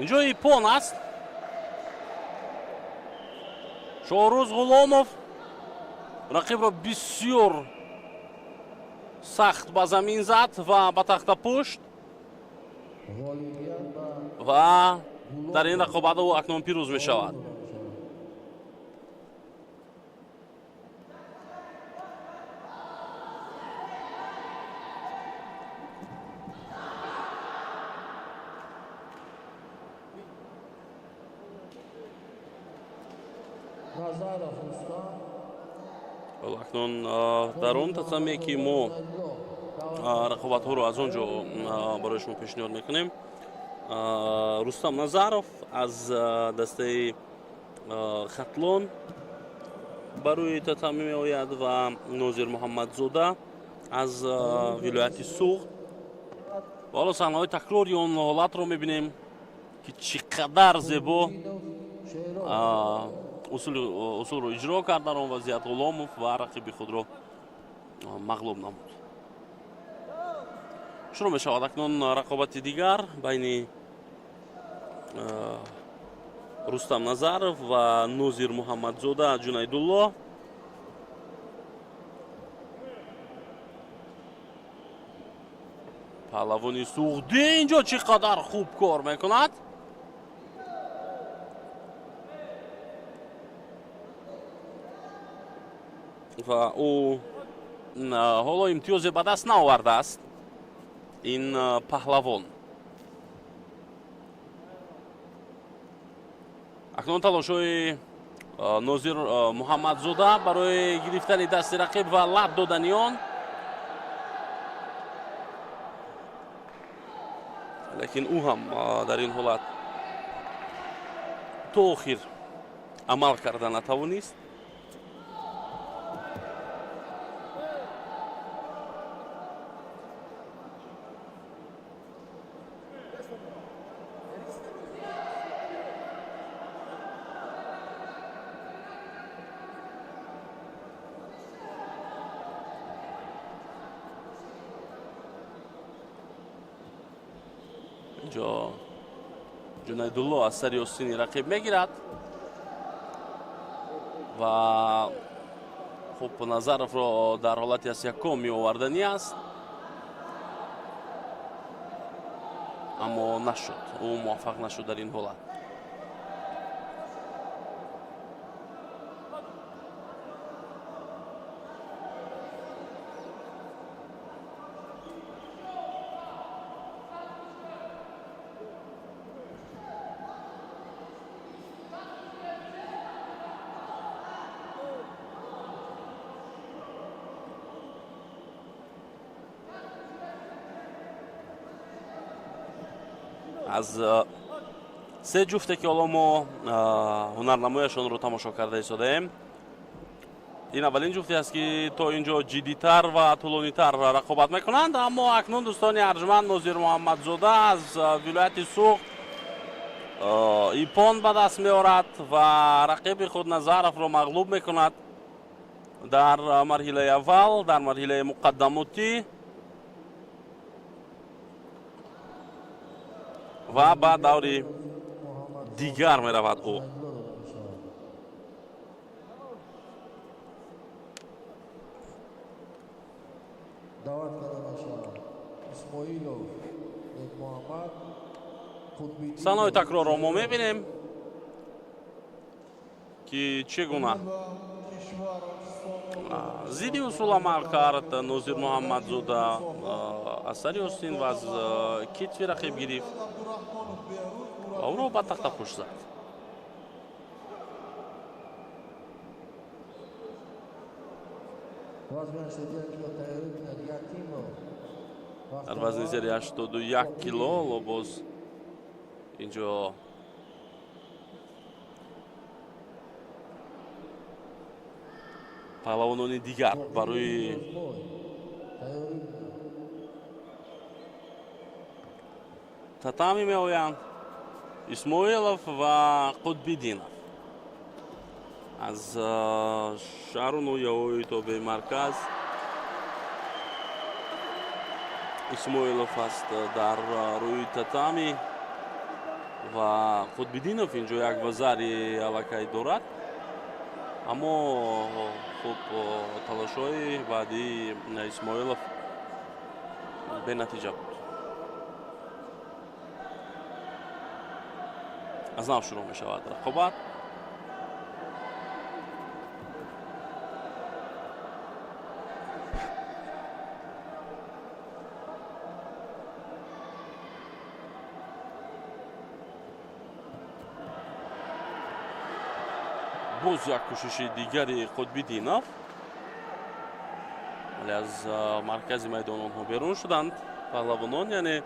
Инҷо иппон аст. Шоҳрӯз Ғуломов рақибро бисёр сахт ба замин зад ва ба тахтапушт ва дар ин рақобат ӯ акнун пирӯз мешавад. Акнун дар он татаме, ки мо рақобатҳоро аз он ҷо барои шумо пешниҳод мекунем, Рустам Назаров аз дастаи Хатлон ба рӯи татами меояд ва Нозир Муҳаммадзода аз вилояти Суғд. Ва ҳоло саҳнаҳои такрори он ҳолатро мебинем, ки чӣ қадар зебо усулро иҷро кард дар он вазъият Ғуломов ва рақиби худро мағлуб намуд. Шурӯъ мешавад акнун рақобати дигар байни Рустам Назаров ва Нозир Муҳаммадзода Ҷунайдулло. Паҳлавони Суғдӣ инҷо чӣ қадар хуб кор мекунад. Ва ӯ ҳоло имтиёзе ба даст наовардааст ин паҳлавон. Акнун талошҳои Нозир Муҳаммадзода барои гирифтани дасти рақиб ва лат додани он, лекин ӯ ҳам дар ин ҳолат то охир амал карда натавонист. Инҷо Ҷунайдулло аз сари остини рақиб мегирад ва хуб Назаровро дар ҳолати аз яком меоварданӣ аст, аммо нашуд, ӯ муваффақ нашуд дар ин ҳолат. Аз се ҷуфте, ки ҳоло мо ҳунарнамояшонро тамошо карда истодаем, ин аввалин ҷуфте аст, ки то ин ҷо ҷиддитар ва тӯлонитар рақобат мекунанд. Аммо акнун, дӯстони арҷманд, Нозир Муҳаммадзода аз вилояти Суғд иппон ба даст меорад ва рақиби худ Назаровро мағлуб мекунад дар марҳилаи аввал, дар марҳилаи муқаддамотӣ, ва ба даври дигар меравад ӯ. Даъват карда мешавад Исмоилов Муҳаммад. Саҳнаҳои такрорро мо мебинем, ки чӣ гуна зидди усул амал кард Нозир Муҳаммадзода, аз сари остин ва аз китфи рақиб гирифт ва ӯро ба тахтапушт зад. Вазни 81 кило тайёрӣ кунад як тимро. Дар вазни зери 81 кило ҳоло боз инҷо паҳлавонони дигар барои Тайёрӣ кунад. татами меоянд Исмоилов ва Қутбиддинов аз шаҳру ноҳияҳои тобеи марказ. Исмоилов аст дар рӯи татами Ва Қутбиддинов инҷо як вазари аллакай дорад, аммо хуб, талошҳои баъдии Исмоилов бенатиҷа буд. Аз нав шурӯъ мешавад рақобат. Боз як кӯшиши дигари Қутбиддинов, вале аз маркази майдон онҳо берун шуданд паҳлавонон, яъне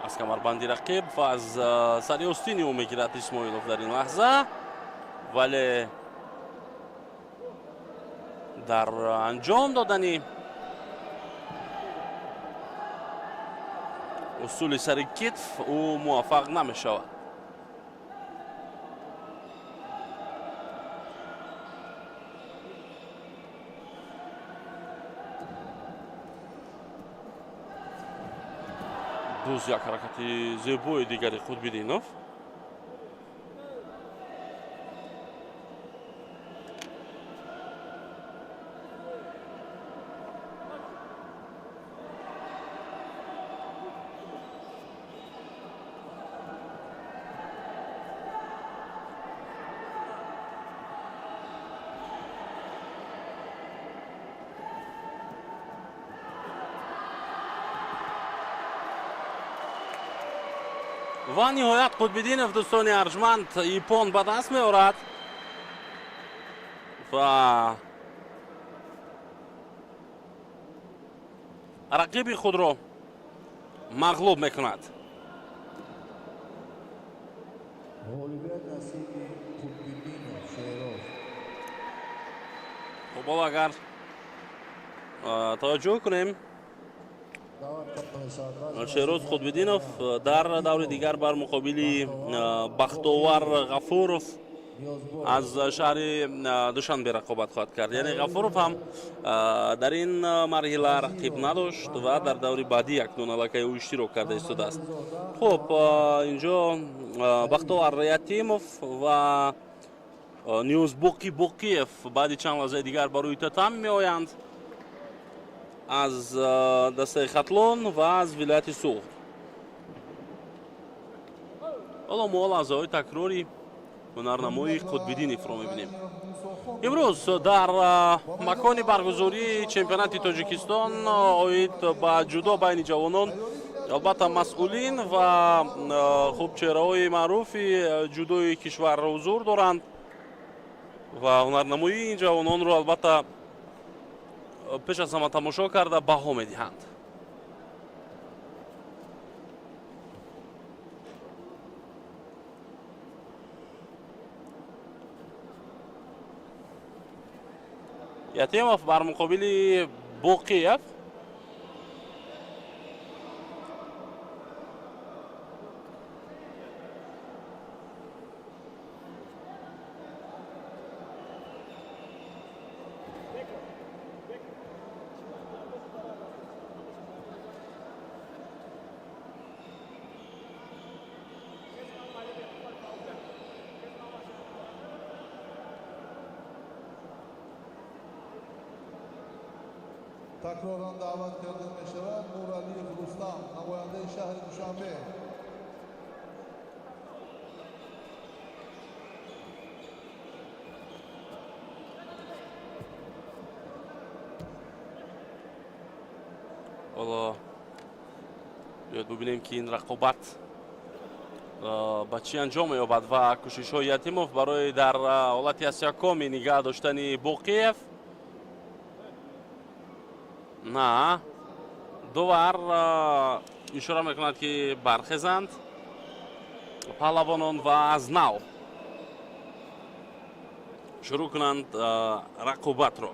аз камарбанди рақиб ва аз сари остини ӯ мегирад Исмоилов дар ин лаҳза, вале дар анҷом додани усули сари китф ӯ муваффақ намешавад. Боз як ҳаракати зебои дигари Қутбиддинов. Ва ниҳоят Қутбиддинов, дӯстони арҷманд, иппон ба даст меорад ва рақиби худро мағлуб мекунад. Ғолибият насиби Қутбиддинов Шероз. Хуб, ҳоло агар таваҷҷӯҳ кунем, Даъват карда мешавад Шероз Қутбиддинов дар даври дигар бар муқобили Бахтовар Ғафуров аз шаҳри Душанбе рақобат хоҳад кард. Яъне Ғафуров ҳам дар ин марҳила рақиб надошт ва дар даври баъдӣ акнун аллакай ӯ иштирок карда истодааст. Хуб, инҷо Бахтовар Ятимов ва Ниёзбоқӣ Боқиев баъди чанд лаҳзаи дигар ба рӯи татами меоянд аз дастаи Хатлон ва аз вилояти Суғд. Ҳоло мо лаҳзаҳои такрори ҳунарнамои Қутбиддиновро мебинем. Имрӯз дар макони баргузории чемпионати Тоҷикистон оид ба ҷудо байни ҷавонон, албатта, масъулин ва хуб, чеҳраҳои маъруфи ҷудои кишвар ҳузур доранд ва ҳунарнамоии ин ҷавононро, албатта, пеш аз ҳама тамошо карда баҳо медиҳанд. Ятимов бар муқобили Боқиев. Такроран даъват карда мешавад Нуралиев Рустам, намояндаи шаҳри Душанбе. Ҳоло биёед бубинем, ки ин рақобат ба чӣ анҷом меёбад ва кӯшишҳои Ятимов барои дар ҳолати асякоми нигаҳ доштани Боқиев. На, довар ишора мекунад, ки бархезанд. Паҳлавонон ва аз нав шурӯъ кунанд рақобатро.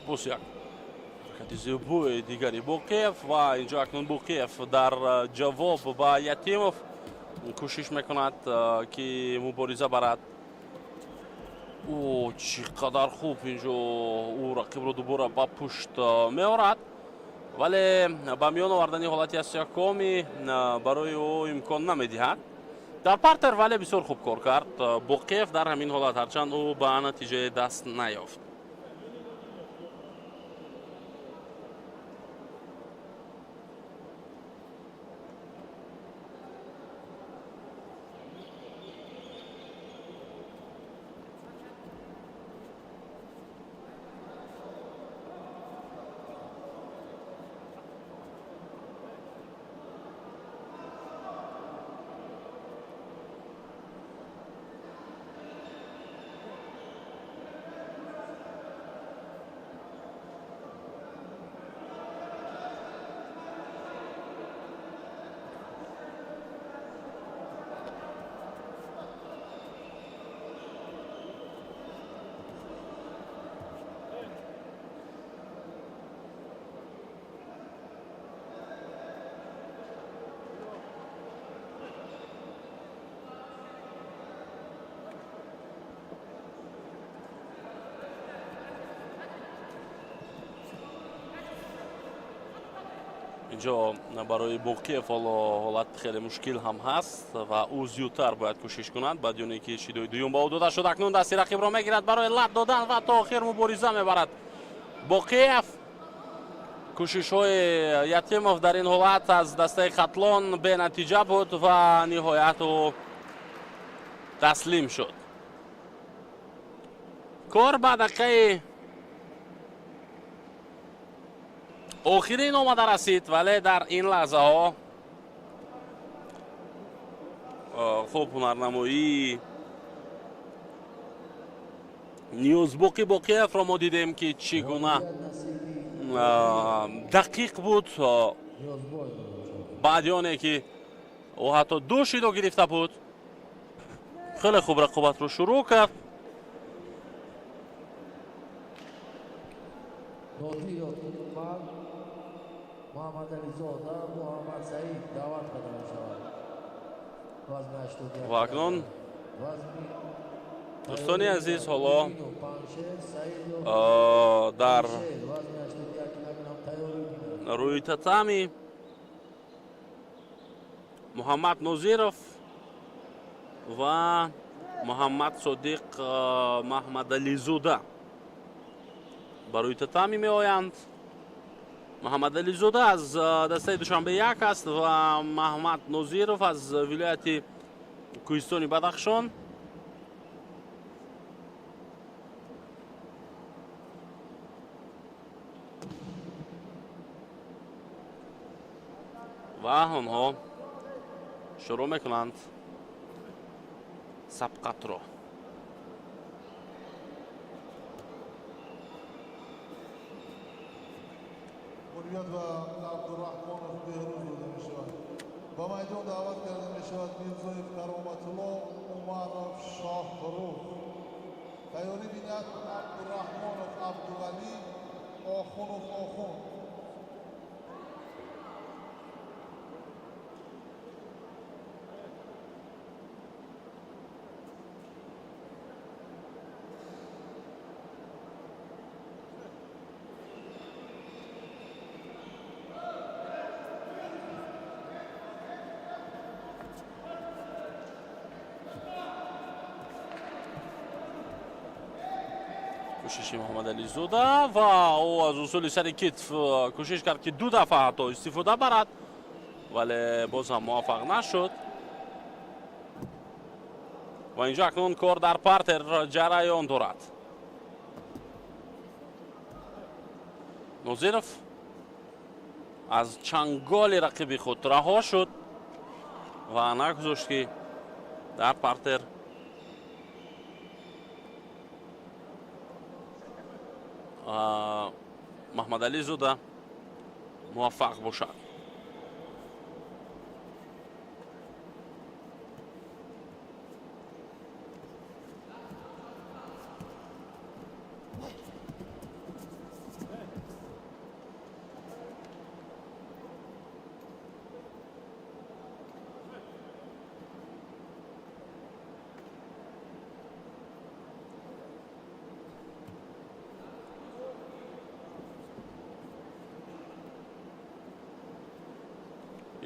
Боз як ҳаракати зебои дигари Боқиев ва инҷо акнун Боқиев дар ҷавоб ба Ятимов кӯшиш мекунад, ки мубориза барад. О, чӣ қадар хуб инҷо ӯ рақибро дубора ба пушт меорад, вале ба миён овардани ҳолати асиякоми барои ӯ имкон намедиҳад. Дар партер вале бисёр хуб кор кард Боқиев дар ҳамин ҳолат, ҳарчанд ӯ ба натиҷаи даст наёфт. Инҷо барои Боқиев ҳоло ҳолат хеле мушкил ҳам ҳаст ва ӯ зиёдтар бояд кӯшиш кунад. Баъди оне ки шидои дуюм ба ӯ дода шуд, акнун дасти рақибро мегирад барои лат додан ва то охир мубориза мебарад Боқиев. Кӯшишҳои Ятимов дар ин ҳолат аз дастаи Хатлон бенатиҷа буд ва ниҳоят ӯ таслим шуд. Кор ба дақиқаи охирин омада расид, вале дар ин лаҳзаҳо хуб ҳунарнамоии Ниёзбоқи Боқиевро мо дидем, ки чӣ гуна дақиқ буд. Баъди оне ки ӯ ҳатто ду шидо гирифта буд, хеле хуб рақобатро шурӯъ кард. Муҳаммадализода Муҳаммад Саид даъват карда мешавад. Вазни 81. Ва акнун, дӯстони азиз, ҳоло дар рӯи татами Муҳаммад Нозиров ва Муҳаммад Содиқ Маҳмадализода ба рӯи татами меоянд. Муҳаммадализода аз дастаи Душанбе як аст ва Маҳмад Нозиров аз вилояти Кӯҳистони Бадахшон. Ва онҳо шурӯъ мекунанд сабқатро. Ғолибият ба Абдураҳмонов Беҳрӯз дода мешавад. Ба майдон даъват карда мешавад Мирзоев Кароматулло, Умаров Шоҳрух. Тайёрӣ бинад Абдураҳмонов Абдуғалӣ, Охунов Охун. Кӯшиши Муҳаммадализода ва ӯ аз усули сари китф кӯшиш кард, ки ду дафъа ҳатто истифода барад, вале боз ҳам муваффақ нашуд. Ва инҷо акнун кор дар партер ҷараён дорад. Нозиров Аз чанголи рақиби худ раҳо шуд ва нагузошт, ки дар партер Маҳмадализода муваффақ бошад.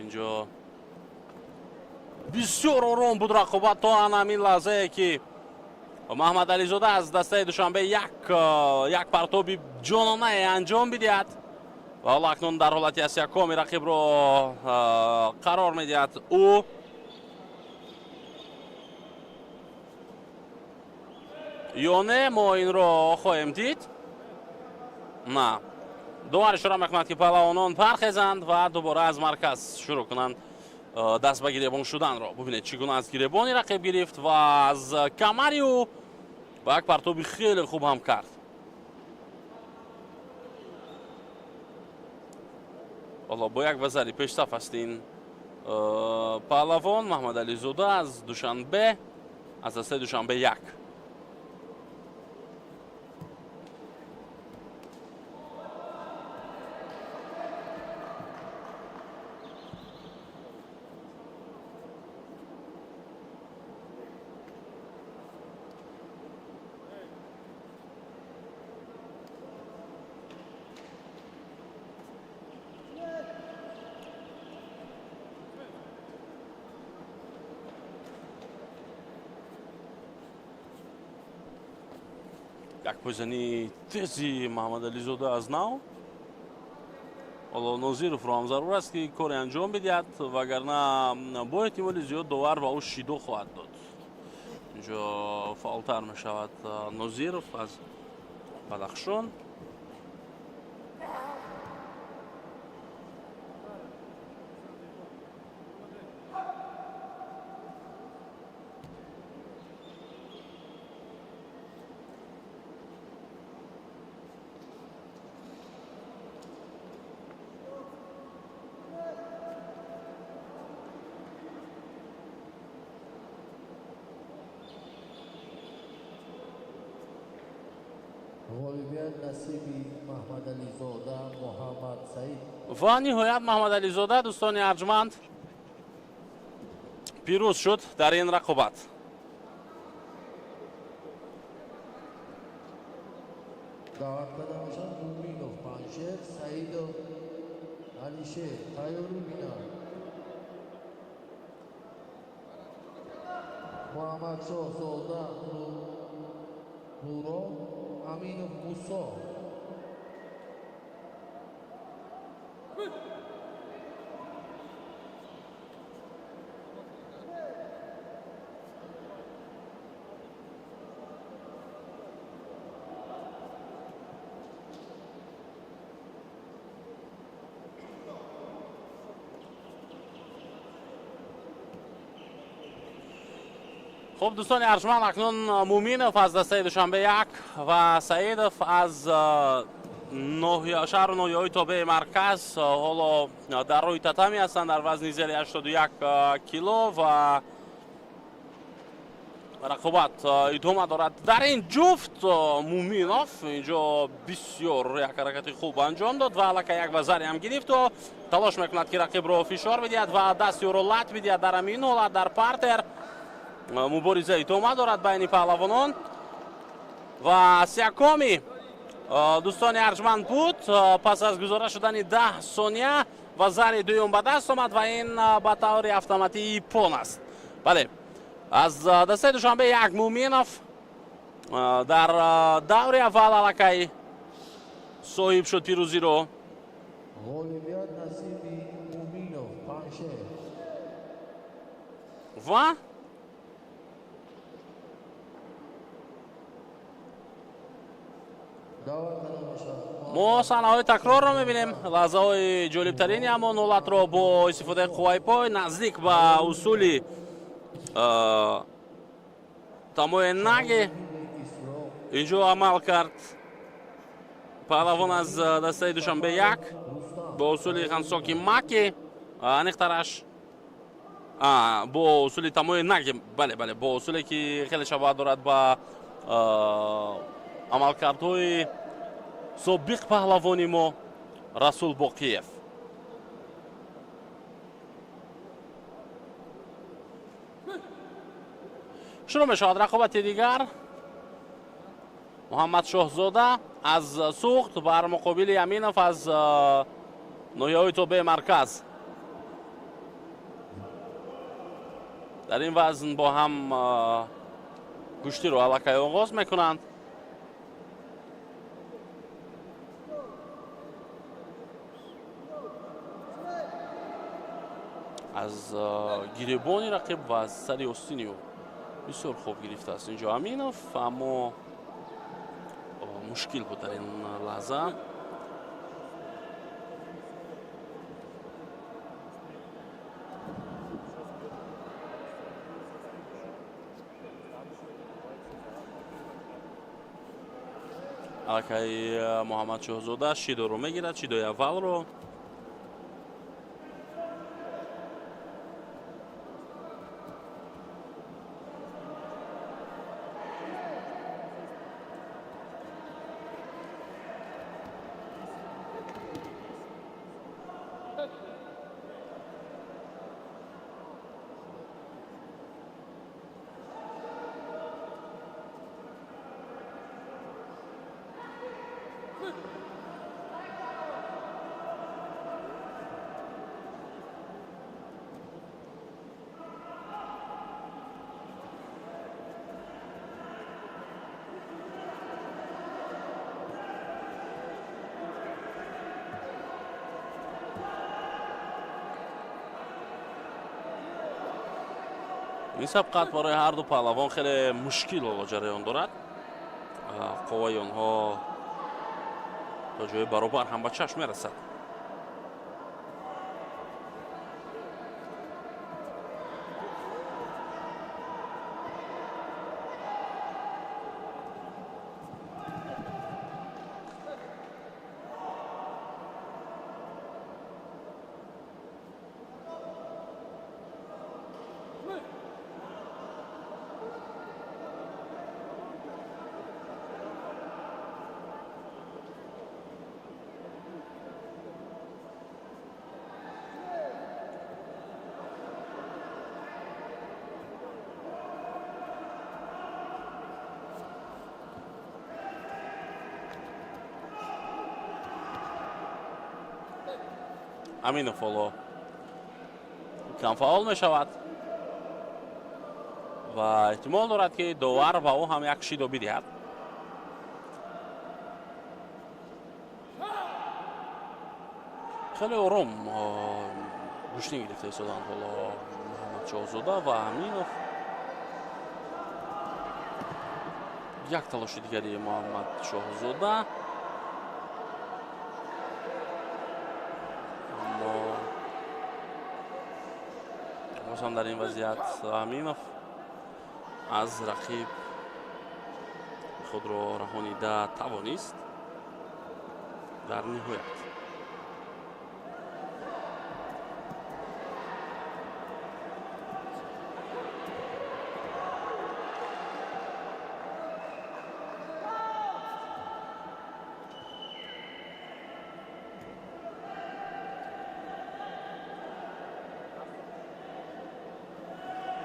Инҷо бисёр ором буд рақобат то ан ҳамин лаҳзае, ки Маҳмадализода аз дастаи Душанбе як партоби ҷононае анҷом бидиҳад ва ҳоло акнун дар ҳолати асякоми рақибро қарор медиҳад ӯ. Ё не, мо инро хоҳем дид. На, довар ишора мекунад, ки паҳлавонон пархезанд ва дубора аз марказ шурӯъ кунанд даст ба гиребон шуданро. Бубинед, чӣ гуна аз гиребони рақиб гирифт ва аз камари ӯ ба як партоби хеле хуб ҳам кард. Ҳоло бо як вазари пешсаф аст ин паҳлавон Маҳмадализода аз Душанбе, аз дастаи Душанбе як. Як пойзани тези Маҳмадализода аз нав. Ҳоло Нозировро ҳам зарур аст, ки коре анҷом бидиҳад, вагарна бо эҳтимоли зиёд довар ба ӯ шидо хоҳад дод. Инҷо фаъолтар мешавад Нозиров аз Бадахшон. Ғолибият насиби Маҳмадализода Муҳаммад Саид. Ва ниҳоят Маҳмадализода, дӯстони арҷманд, пирӯз шуд дар ин рақобат. Даъват карда мешавад Муминов Паншер, Саидов Алишер, тайёрӣ бинанд. Муҳаммадшоҳзода Нуро, Аминов Мусо. Хуб, дӯстони арҷманд, акнун Муминов аз дастаи Душанбе як ва Саидов аз шаҳру ноҳияҳои тобеи марказ ҳоло дар рӯи татами ҳастанд дар вазни зери 81 кило ва рақобат идома дорад. Дар ин ҷуфт Муминов инҷо бисёр як ҳаракати хуб анҷом дод ва аллакай як вазаре ҳам гирифту талош мекунад, ки рақибро фишор бидиҳад ва дасти ӯро лат бидиҳад. Дар ҳамин ҳолат дар партер мубориза идома дорад байни паҳлавонон ва сиякоми, дӯстони арҷманд, буд. Пас аз гузора шудани 10 сония ва зари дуюм ба даст омад ва ин ба таври автоматӣ иппон аст. Бале, аз дастаи Душанбе як Муминов дар даври аввал аллакай соҳиб шуд пирӯзиро. Ғолибият насиби Муминов Паншер. Ва Даъват карда мешавад. Мо саҳнаҳои такрорро мебинем, лаҳзаҳои ҷолибтарини ҳамон ҳолатро бо истифодаи қувваи пой наздик ба усули тамои наги инҷо амал кард паҳлавон аз дастаи Душанбе як бо усули хансоки маки, аниқтараш бо усули тамои наги. Бале, бале, бо усуле ки хеле шабоҳат дорад ба амалкардҳои собиқ паҳлавони мо Расул Боқиев. Шурӯъ мешавад рақобати дигар. Муҳаммад Шоҳзода аз Суғд бар муқобили Аминов аз ноҳияҳои тобеи марказ. Дар ин вазн бо ҳам гӯштиро аллакай оғоз мекунанд. Аз гиребони рақиб ва аз сари остини ӯ бисёр хуб гирифтааст инҷо Аминов, аммо мушкил буд дар ин лаҳза. Аллакай Муҳаммад Шоҳзода шидоро мегирад, шидои аввалро. Ин сабқат барои ҳарду паҳлавон хеле мушкил ҳоло ҷараён дорад. Қувваи онҳо то ҷои баробар ҳам ба чашм мерасад. Аминов ҳоло камфаъол мешавад ва эҳтимол дорад, ки довар ба ӯ ҳам як шидо бидиҳад. Хеле ором гӯштин гирифта истоданд ҳоло Муҳаммад Шоҳзода ва Аминов. Як талоши дигари Муҳаммад Шоҳзода, аммо боз ҳам дар ин вазъият Аминов аз рақиб худро раҳонида тавонист дар ниҳоят.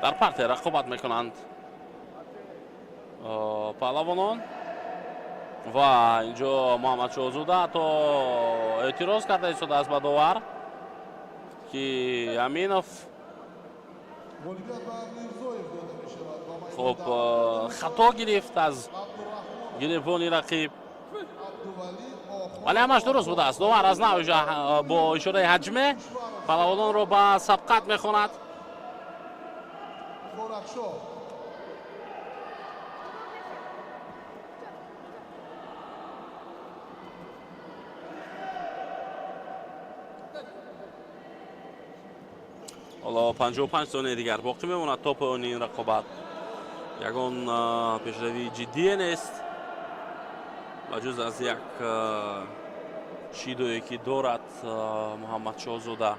Дар партия рақобат мекунанд паҳлавонон ва инҷо Муҳаммад Шоҳзода ҳатто эътироз карда истодааст ба довар, ки Аминов Ғолибият ба Мирзоев дода мешавад. Ба майдон хуб даъват хато гирифт аз Абдурахмон гирифони рақиб. Абдувалӣ Охун. Вале ҳамаш дуруст будааст. Довар аз нав инҷо бо ишораи ҳаҷме паҳлавононро ба сабқат мехонад. Горахшоҳ. Ҳоло 55 сонияи дигар боқӣ мемонад то поёни ин рақобат. Ягон пешравии ҷиддие нест, ба ҷуз аз як шидое ки дорад Муҳаммадшоҳзода.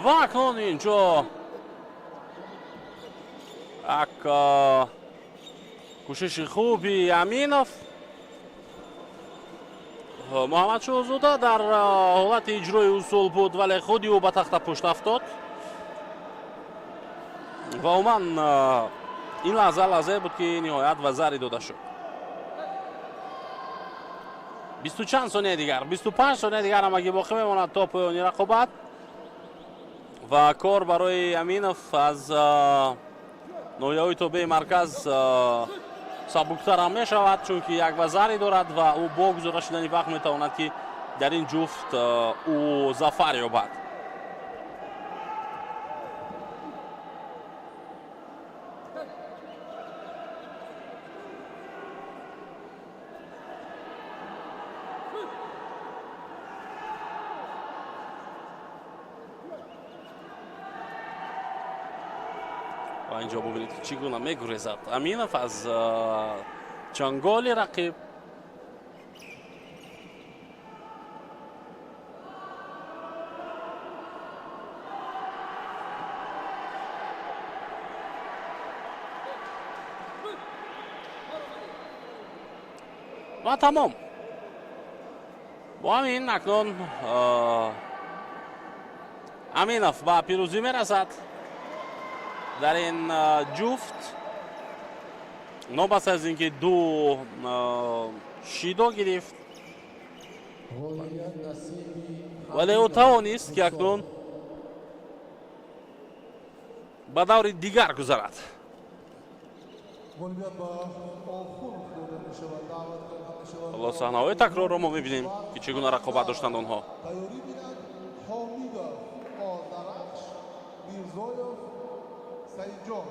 Ва акнун инҷо як кӯшиши хуби Аминов. Муҳаммадшоҳзода дар ҳолати иҷрои усул буд, вале худи ӯ ба тахта пушт афтод ва умуман ин лаҳза лаҳзае буд, ки ниҳоят вазари дода шуд. Бисту чанд сонияи дигар, 25 сонияи дигар ҳамагӣ боқӣ мемонад то поёни рақобат ва кор барои Аминов аз ноҳияҳои тобеи марказ сабуктар ҳам мешавад, чунки як вазаре дорад ва ӯ бо гузора шудани вақт метавонад, ки дар ин ҷуфт ӯ зафар ёбад. Ва инҷо бубинед, ки чӣ гуна мегурезад Аминов аз чанголи рақиб. Ва тамом, бо ҳамин акнун Аминов ба пирӯзӣ мерасад дар ин ҷуфт, нобаста аз ин ки ду шидо гирифт, Ғолибият насиби вале ӯ тавонист, ки акнун ба даври дигар гузарад. Ғолибият ба Охунов дода мешавад, даъват карда мешавад. Ҳоло саҳнаҳои такрорро мо мебинем, ки чӣ гуна рақобат доштанд онҳо. Тайёрӣ бинанд Ҳомидов Озарахш, Мирзоев Саидҷон.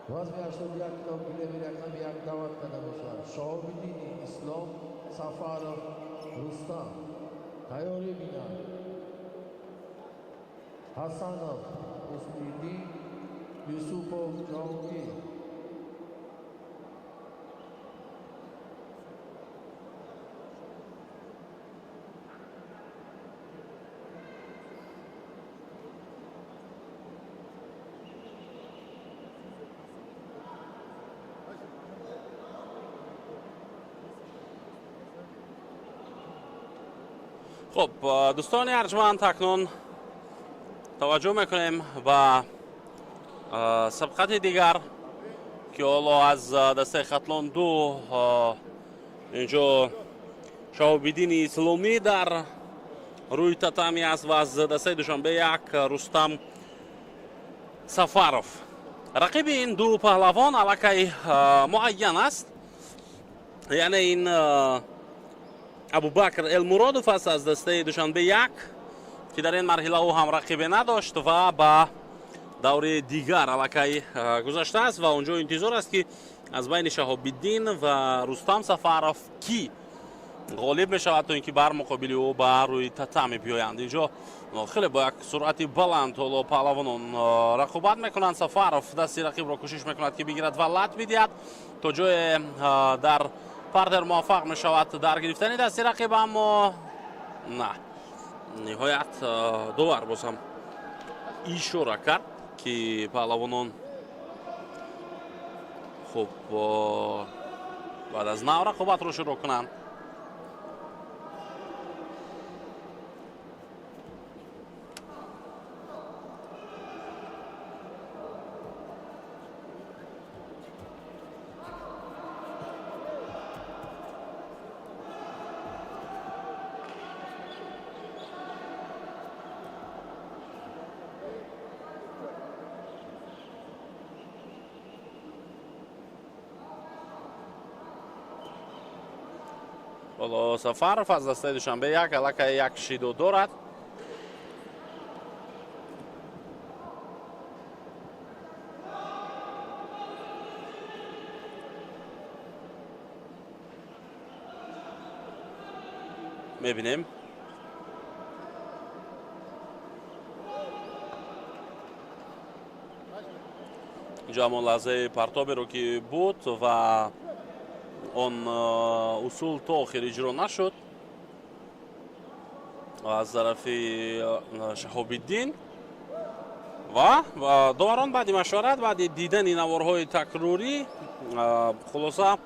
Вазни 81 кило гилеми рақами як даъват карда мешавад Шоҳобиддини Ислом, Сафаров Рустам. Тайёрӣ бинанд Ҳасанов Ҳусниддин, Юсупов Ҷаҳонгир. Хуб, дӯстони арҷманд, акнун таваҷҷӯҳ мекунем ба сабқати дигар, ки ҳоло аз дастаи Хатлон ду инҷо Шаҳобиддини Исломӣ дар рӯи татами аст ва аз дастаи Душанбе як Рустам Сафаров. Рақиби ин ду паҳлавон аллакай муайян аст, яъне ин Абубакр Элмуродов аст аз дастаи Душанбе як, ки дар ин марҳила ӯ ҳам рақибе надошт ва ба даври дигар аллакай гузаштааст ва онҷо интизор аст, ки аз байни Шаҳобиддин ва Рустам Сафаров кӣ ғолиб мешавад, то ин ки бар муқобили ӯ ба рӯи татами биёянд. Инҷо хеле бо як суръати баланд ҳоло паҳлавонон рақобат мекунанд. Сафаров дасти рақибро кӯшиш мекунад, ки бигирад ва лат бидиҳад. То ҷое дар партер муваффақ мешавад дар гирифтани дасти рақиб, аммо на, ниҳоят довар боз ҳам ишора кард, ки паҳлавонон хуб баъд аз нав рақобатро шурӯъ кунанд. Ҳоло Сафаров аз дастаи Душанбе як аллакай як шидо дорад. Мебинем. Инҷо ҳамон лаҳзаи партоберо ки буд ва он усул то охир иҷро нашуд аз тарафи Шаҳобиддин ва доварон баъди машварат, баъди дидани наворҳои такрорӣ хулоса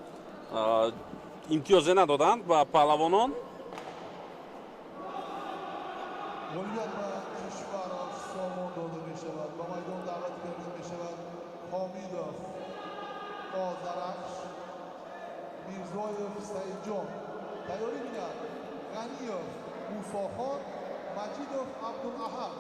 имтиёзе надоданд ба паҳлавонон. Ғолибият ба кишвараш сомон дода мешавад. Ба майдон даъват карда мешавад Ҳомидов Озарахш, Мирзоев Саидҷон. Тайёрӣ бинад Ғаниев Мусохон, Маҷидов Абдулаҳад.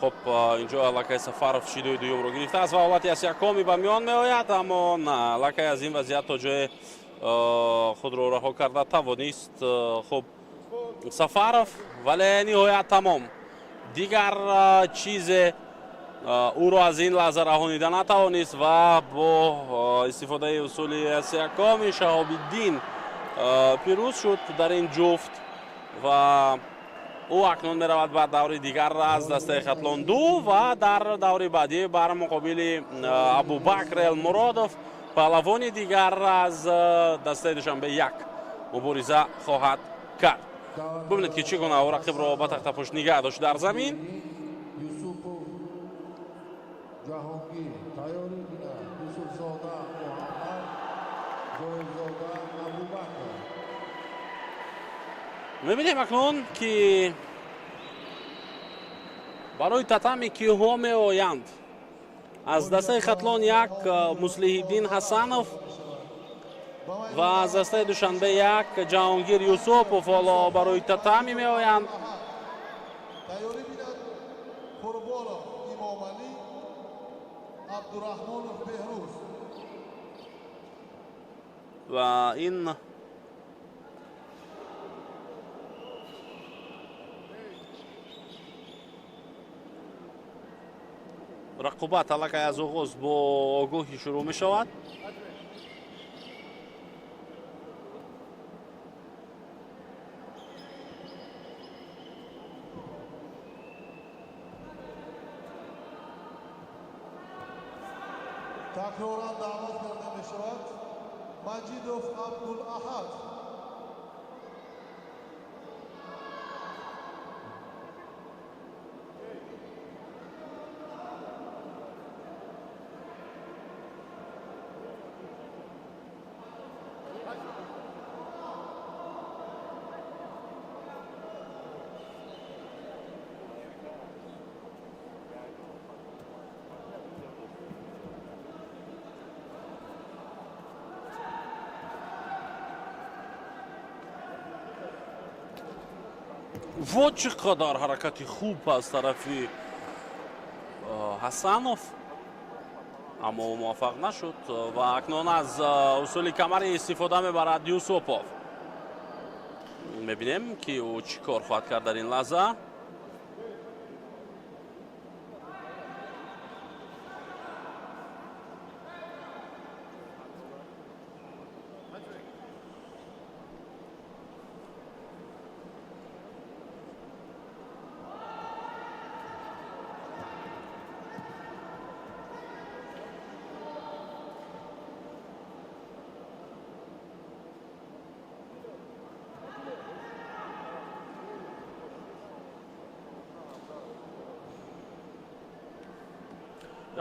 Хуб, инҷо аллакай Сафаров шидои дуюмро гирифтааст ва ҳолати асякоми ба миён меояд, аммо на, аллакай аз ин вазъият то ҷое худро раҳо карда тавонист. Хуб, Сафаров, вале ниҳоят тамом. Дигар чизе ӯро аз ин лаҳза раҳонида натавонист ва бо истифодаи усули асякоми Шаҳобиддин пирӯз шуд дар ин ҷуфт ва ӯ акнун меравад ба даври дигар аз дастаи Хатлон 2 ва дар даври баъдӣ бар муқобили Абубакр Элмуродов, паҳлавони дигар аз дастаи Душанбе 1 мубориза хоҳад кард. Бубинед ки чӣ гуна ӯ рақибро ба тахтапушт нигаҳ дошт дар замин. Юсупов Ҷаҳонгир тайёрӣ бинад. Юсуфзода Муҳаммад, Зоирзода Абубакр. Мебинем акнун ки барои татами киҳо меоянд. Аз дастаи Хатлон 1 Муслиҳиддин Ҳасанов ва аз дастаи Душанбе 1 Ҷаҳонгир Юсупов ҳоло барои татами меоянд. Тайёрӣ бинад Қурбонов Имомалӣ, Абдураҳмонов Беҳрӯз. Ва ин рақобат аллакай аз оғоз бо огоҳӣ шурӯъ мешавад. Такроран даъват карда мешавад Маҷидов Абдулаҳад. Во чӣ қадар ҳаракати хуб аз тарафи Ҳасанов, аммо ӯ муваффақ нашуд ва акнун аз усули камари истифода мебарад Юсупов. Мебинем ки ӯ чӣ кор хоҳад кард дар ин лаҳза.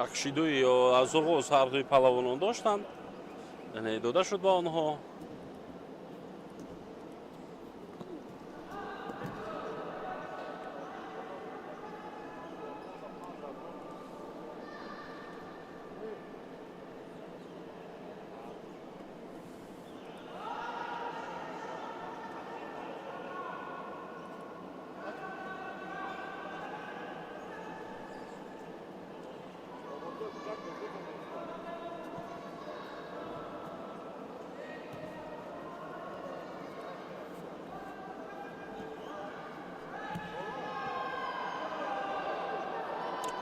Як шидои аз оғоз ҳардуи паҳлавонон доштанд, яъне дода шуд ба онҳо.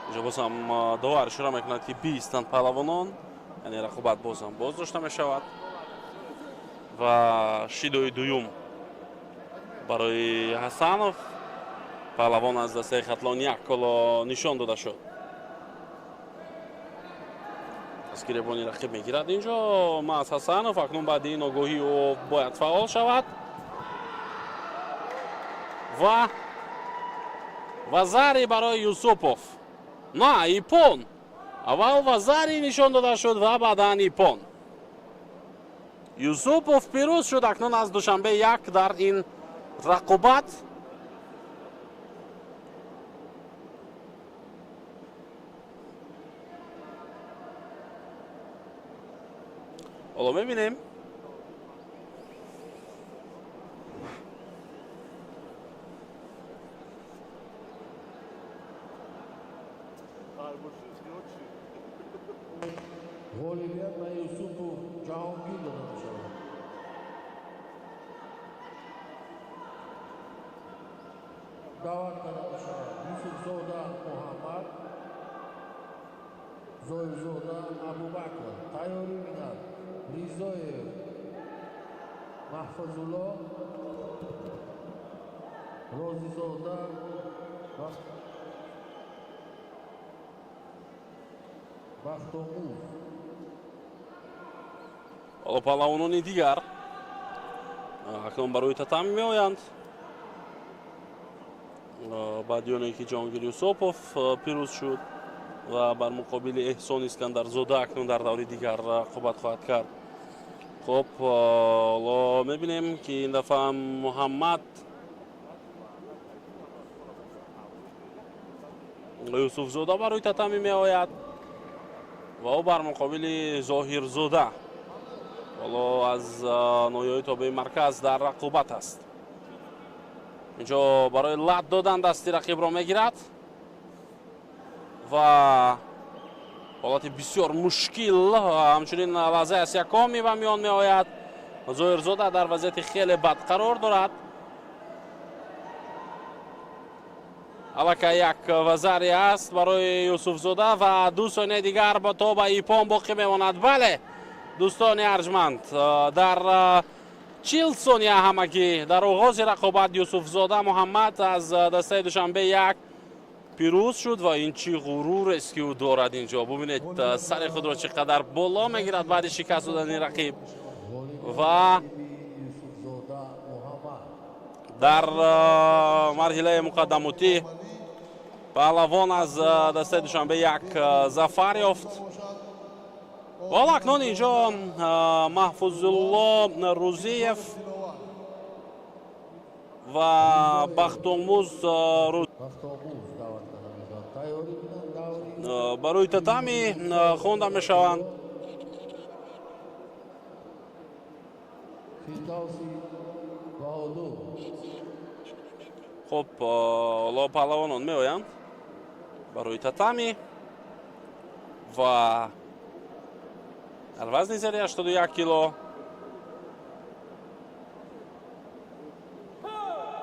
Инҷо боз ҳам довар ишора мекунад, ки биистанд паҳлавонон, яъне рақобат боз ҳам боз дошта мешавад. Ва шидои дуюм барои Ҳасанов, паҳлавон аз дастаи Хатлон як, ҳоло нишон дода шуд. Аз гиребони рақиб мегирад инҷо маҳз Ҳасанов. Акнун баъди ин огоҳӣ ӯ бояд фаъол шавад ва вазари барои Юсупов. На, иппон. Аввал вазари нишон дода шуд ва баъдан иппон. Юсупов пирӯз шуд акнун аз Душанбе як дар ин рақобат. Ҳоло мебинем. Ғолибият ба Юсупов Ҷаҳонгир дода мешавад. Даъват карда мешавад Юсуфзода Муҳаммад, Зоирзода Абубакр. Тайёрӣ бинад Ризоев Маҳфузулло, Розизода Бахтомуз. Ҳоло паҳлавонони дигар акнун ба рӯи татами меоянд. Баъди оне ки Ҷаҳонгир Юсупов пирӯз шуд ва бар муқобили Эҳсон Искандарзода акнун дар даври дигар рақобат хоҳад кард. Хуб, ҳоло мебинем, ки ин дафъа Муҳаммад Юсуфзода ба рӯи татами меояд ва ӯ бар муқобили Зоҳирзода, ҳоло аз ноҳияҳои тобеи марказ, дар рақобат аст. Инҷо барои лат додан дасти рақибро мегирад ва ҳолати бисёр мушкил, ҳамчунин лаҳзаи асякоми ба миён меояд. Зоҳирзода дар вазъияти хеле бад қарор дорад. Аллакай як вазаре аст барои Юсуфзода ва 2 сонияи дигар то ба иппон боқӣ мемонад. Бале, дӯстони арҷманд, дар 40 сония ҳамагӣ дар оғози рақобат Юсуфзода Муҳаммад аз дастаи Душанбе як пирӯз шуд. Ва ин чӣ ғурурест, ки ӯ дорад инҷо. Бубинед, сари худро чӣ қадар боло мегирад баъди шикаст додани рақиб. Ва Юсуфзода Муҳаммад. Дар марҳилаи муқаддамотӣ паҳлавон аз дастаи Душанбе як зафар ёфт. Ҳоло акнун инҷо Маҳфузулло Рузиев ва Бахтомуз Бахтомуз даъват карда мешавад. Тайёрӣ бинанд даври ба рӯи татами хонда мешаванд. Фирдавси Баҳодур. Хуб, ҳоло паҳлавонон меоянд ба рӯи татами ва дар вазни зери 81 кило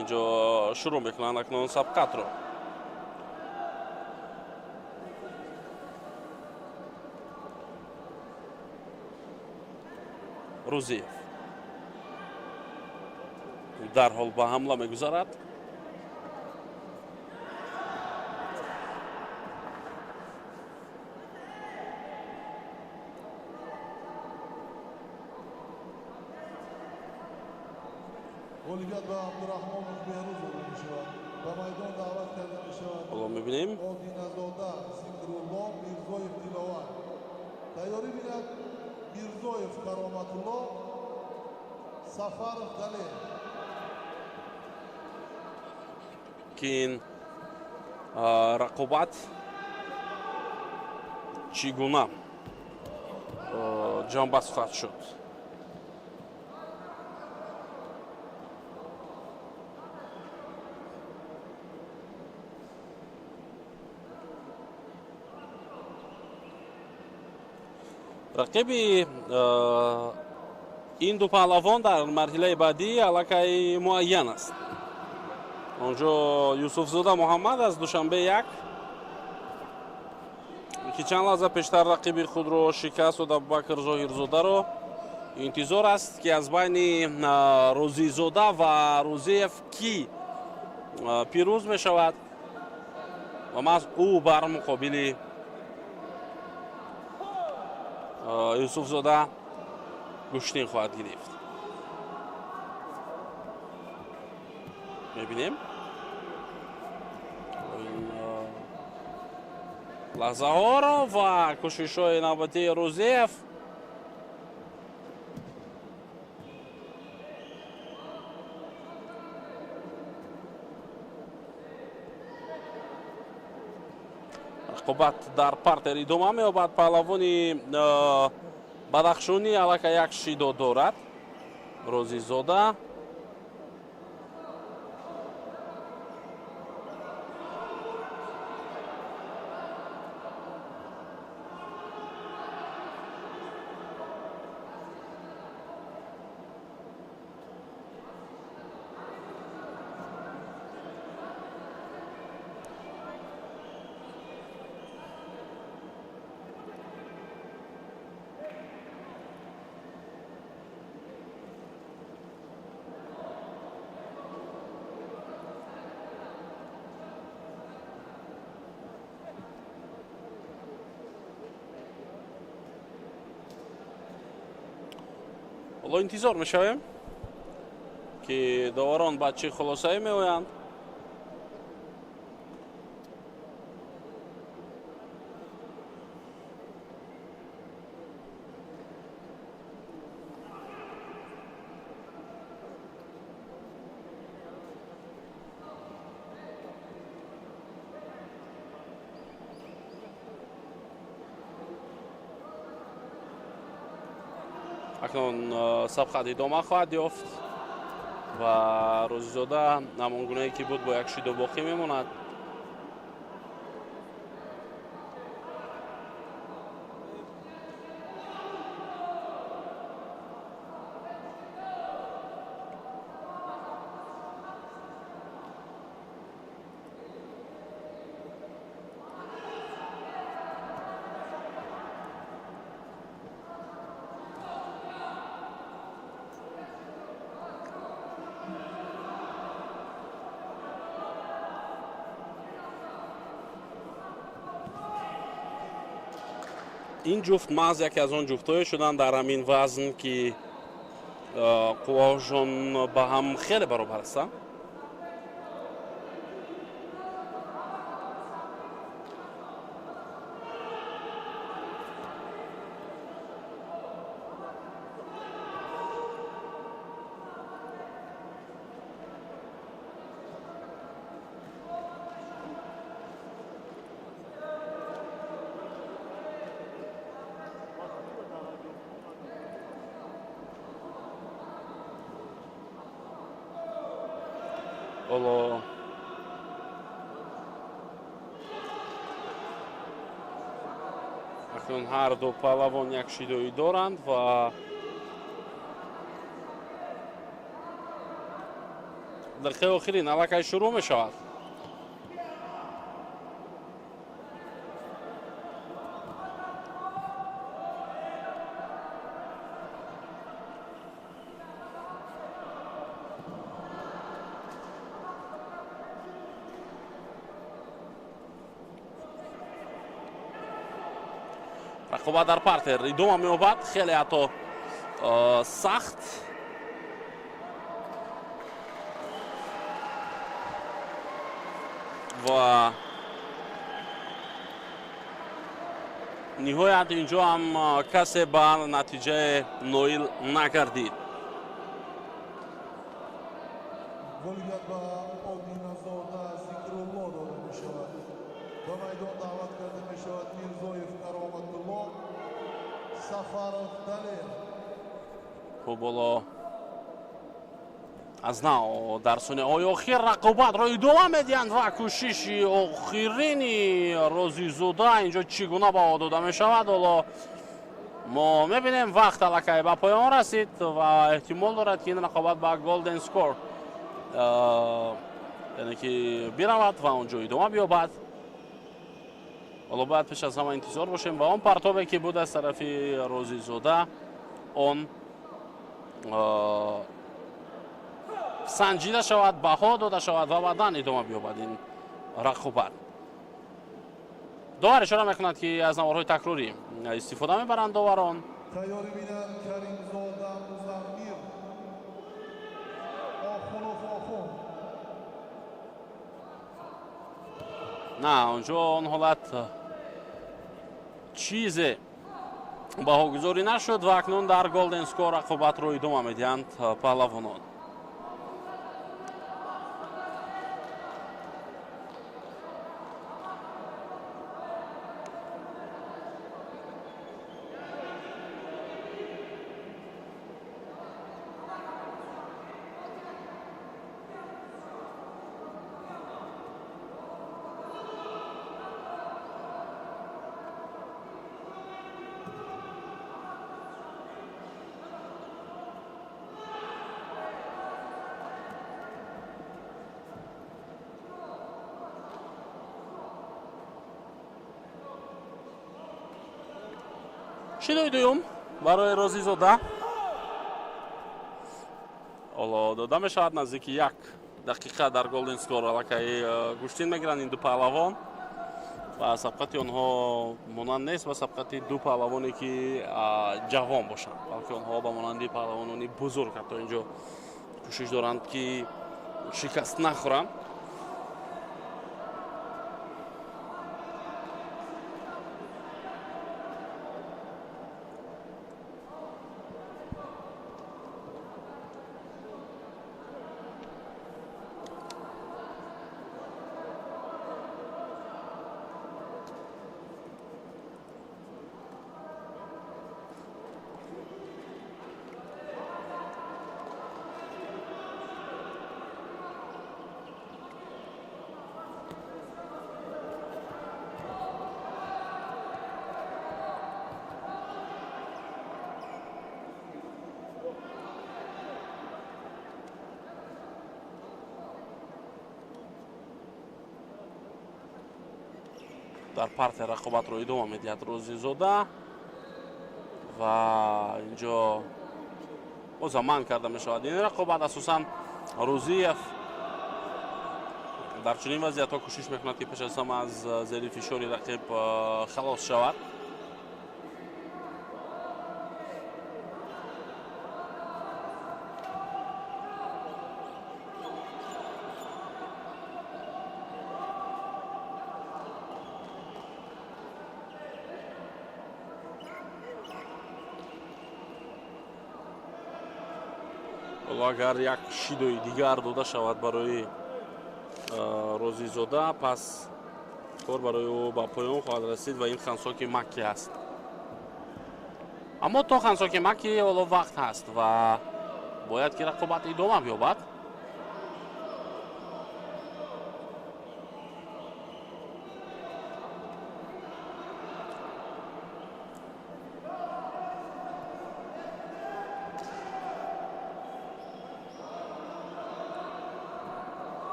инҷо шурӯъ мекунанд акнун сабқатро. Рузиев дарҳол ба ҳамла мегузарад. Ғолибият ба Абдураҳмонов Беҳрӯз дода мешавад. Ба майдон даъват карда мешавад Ҳоло мебинем. Одиназода Зикрулло, Мирзоев Диловар. Тайёрӣ бинад Мирзоев Кароматулло, Сафаров Далер. Ки ин рақобат чӣ гуна ҷанбаст хоҳад шуд. Рақиби ин ду паҳлавон дар марҳилаи баъдӣ аллакай муайян аст. Онҷо Юсуфзода Муҳаммад аз Душанбе як Ки чанд лаҳза пештар рақиби худро шикаст дод, Абубакр Зоҳирзодаро. Интизор аст, ки аз байни Розизода ва Рӯзиев кӣ пирӯз мешавад ва маҳз ӯ бар муқобили Юсуфзода гӯштин хоҳад гирифт. Мебинем лаҳзаҳоро ва кӯшишҳои навбатии Рӯзиев. Рақобат дар партер идома меёбад. Паҳлавони Бадахшонӣ аллакай як шидо дорад, Розизода. Ҳоло интизор мешавем, ки доварон ба чӣ хулосае меоянд. Акнун сабқат идома хоҳад ёфт ва Рӯзизода ҳамон гунае ки буд, бо як шидо боқӣ мемонад. Ин ҷуфт маҳз яке аз он ҷуфтҳое шуданд дар ҳамин вазн, ки қувваҳошон ба ҳам хеле баробар ҳастанд. Ҳоло акнун ҳар ду паҳлавон як шидоӣ доранд ва дақиқаи охирин аллакай шурӯъ мешавад. Рақобат дар партер идома меёбад, хеле ҳатто сахт. Ва ниҳоят инҷо ҳам касе ба натиҷае ноил накардид. Ғолибият ба Одиназода Зикрулло дода мешавад. Ба майдон даъват карда мешавад Мирзоев Кароматулло, Сафаров Далер. Хуб, ҳоло аз нав дар сонияҳои охир рақобатро идома медиҳанд ва кӯшиши охирини Розизода инҷо чӣ гуна баҳо дода мешавад, ҳоло мо мебинем. Вақт аллакай ба поён расид ва эҳтимол дорад, ки ин рақобат ба golden score, яъне ки биравад ва он ҷо идома биёбад. Ҳоло бояд пеш аз ҳама интизор бошем ва он партобе ки буд аз тарафи Розизода, он санҷида шавад, баҳо дода шавад ва баъдан идома биёбад ин рақобат. Довар ишора мекунад, ки аз наворҳои такрорӣ истифода мебаранд доварон. Тайёрӣ бинанд Каримзода Музаммир, Охунов Охун. На, онҷо он ҳолат чизе баҳогузорӣ нашуд ва акнун дар голден скор рақобатро идома медиҳанд паҳлавонон. Шидои дуюм барои Розизода ҳоло дода мешавад. Наздики як дақиқа дар голден скор аллакай гӯштин мегиранд ин ду паҳлавон ва сабқати онҳо монанд нест ба сабқати ду паҳлавоне ки ҷавон бошанд, балки онҳо ба монанди паҳлавонони бузург ҳатто инҷо кӯшиш доранд, ки шикаст нахӯранд. Дар партия рақобатро идома медиҳад Розизода ва инҷо бозам манъ карда мешавад ин рақобат. Асосан Рӯзиев дар чунин вазъиятҳо кӯшиш мекунад, ки пеш аз ҳама аз зери фишори рақиб халос шавад. Агар як шидои дигар дода шавад барои Розизода, пас кор барои ӯ ба поён хоҳад расид ва ин хансоки макки аст. Аммо то хансоки макки ҳоло вақт ҳаст ва бояд ки рақобат идома биёбад.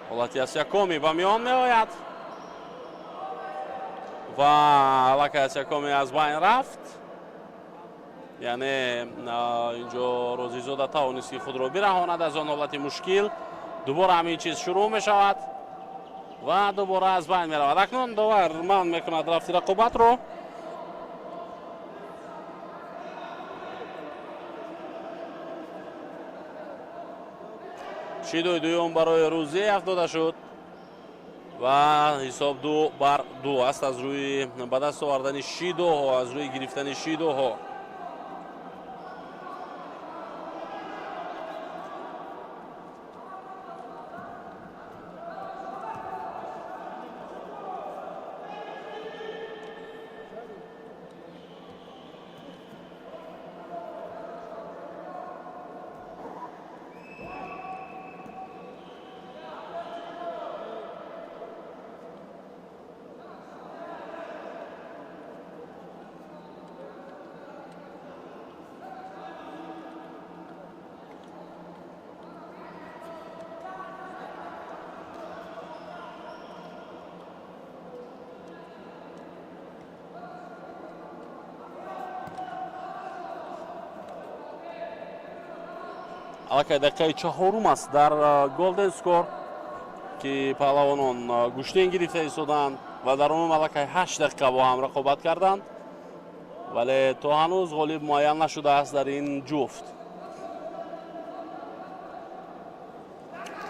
Ҳолати Асякоми ба миён меояд ва аллакай Асякоми аз байн рафт. Яъне инҷо Розизода тавонист, ки худро бираҳонад аз он ҳолати мушкил. Дубора ҳамин чиз шурӯъ мешавад ва дубора аз байн меравад. Акнун довар манъ мекунад рафти рақобатро. Шидои дуюм барои Рӯзиев дода шуд ва ҳисоб 2-2 аст аз рӯи ба даст овардани шидоҳо, аз рӯи гирифтани шидоҳо. Аллакай дақиқаи чаҳорум аст дар Golden Score, ки паҳлавонон гӯштин гирифта истоданд ва дар умум аллакай 8 дақиқа бо ҳам рақобат карданд, вале то ҳанӯз ғолиб муайян нашудааст дар ин ҷуфт.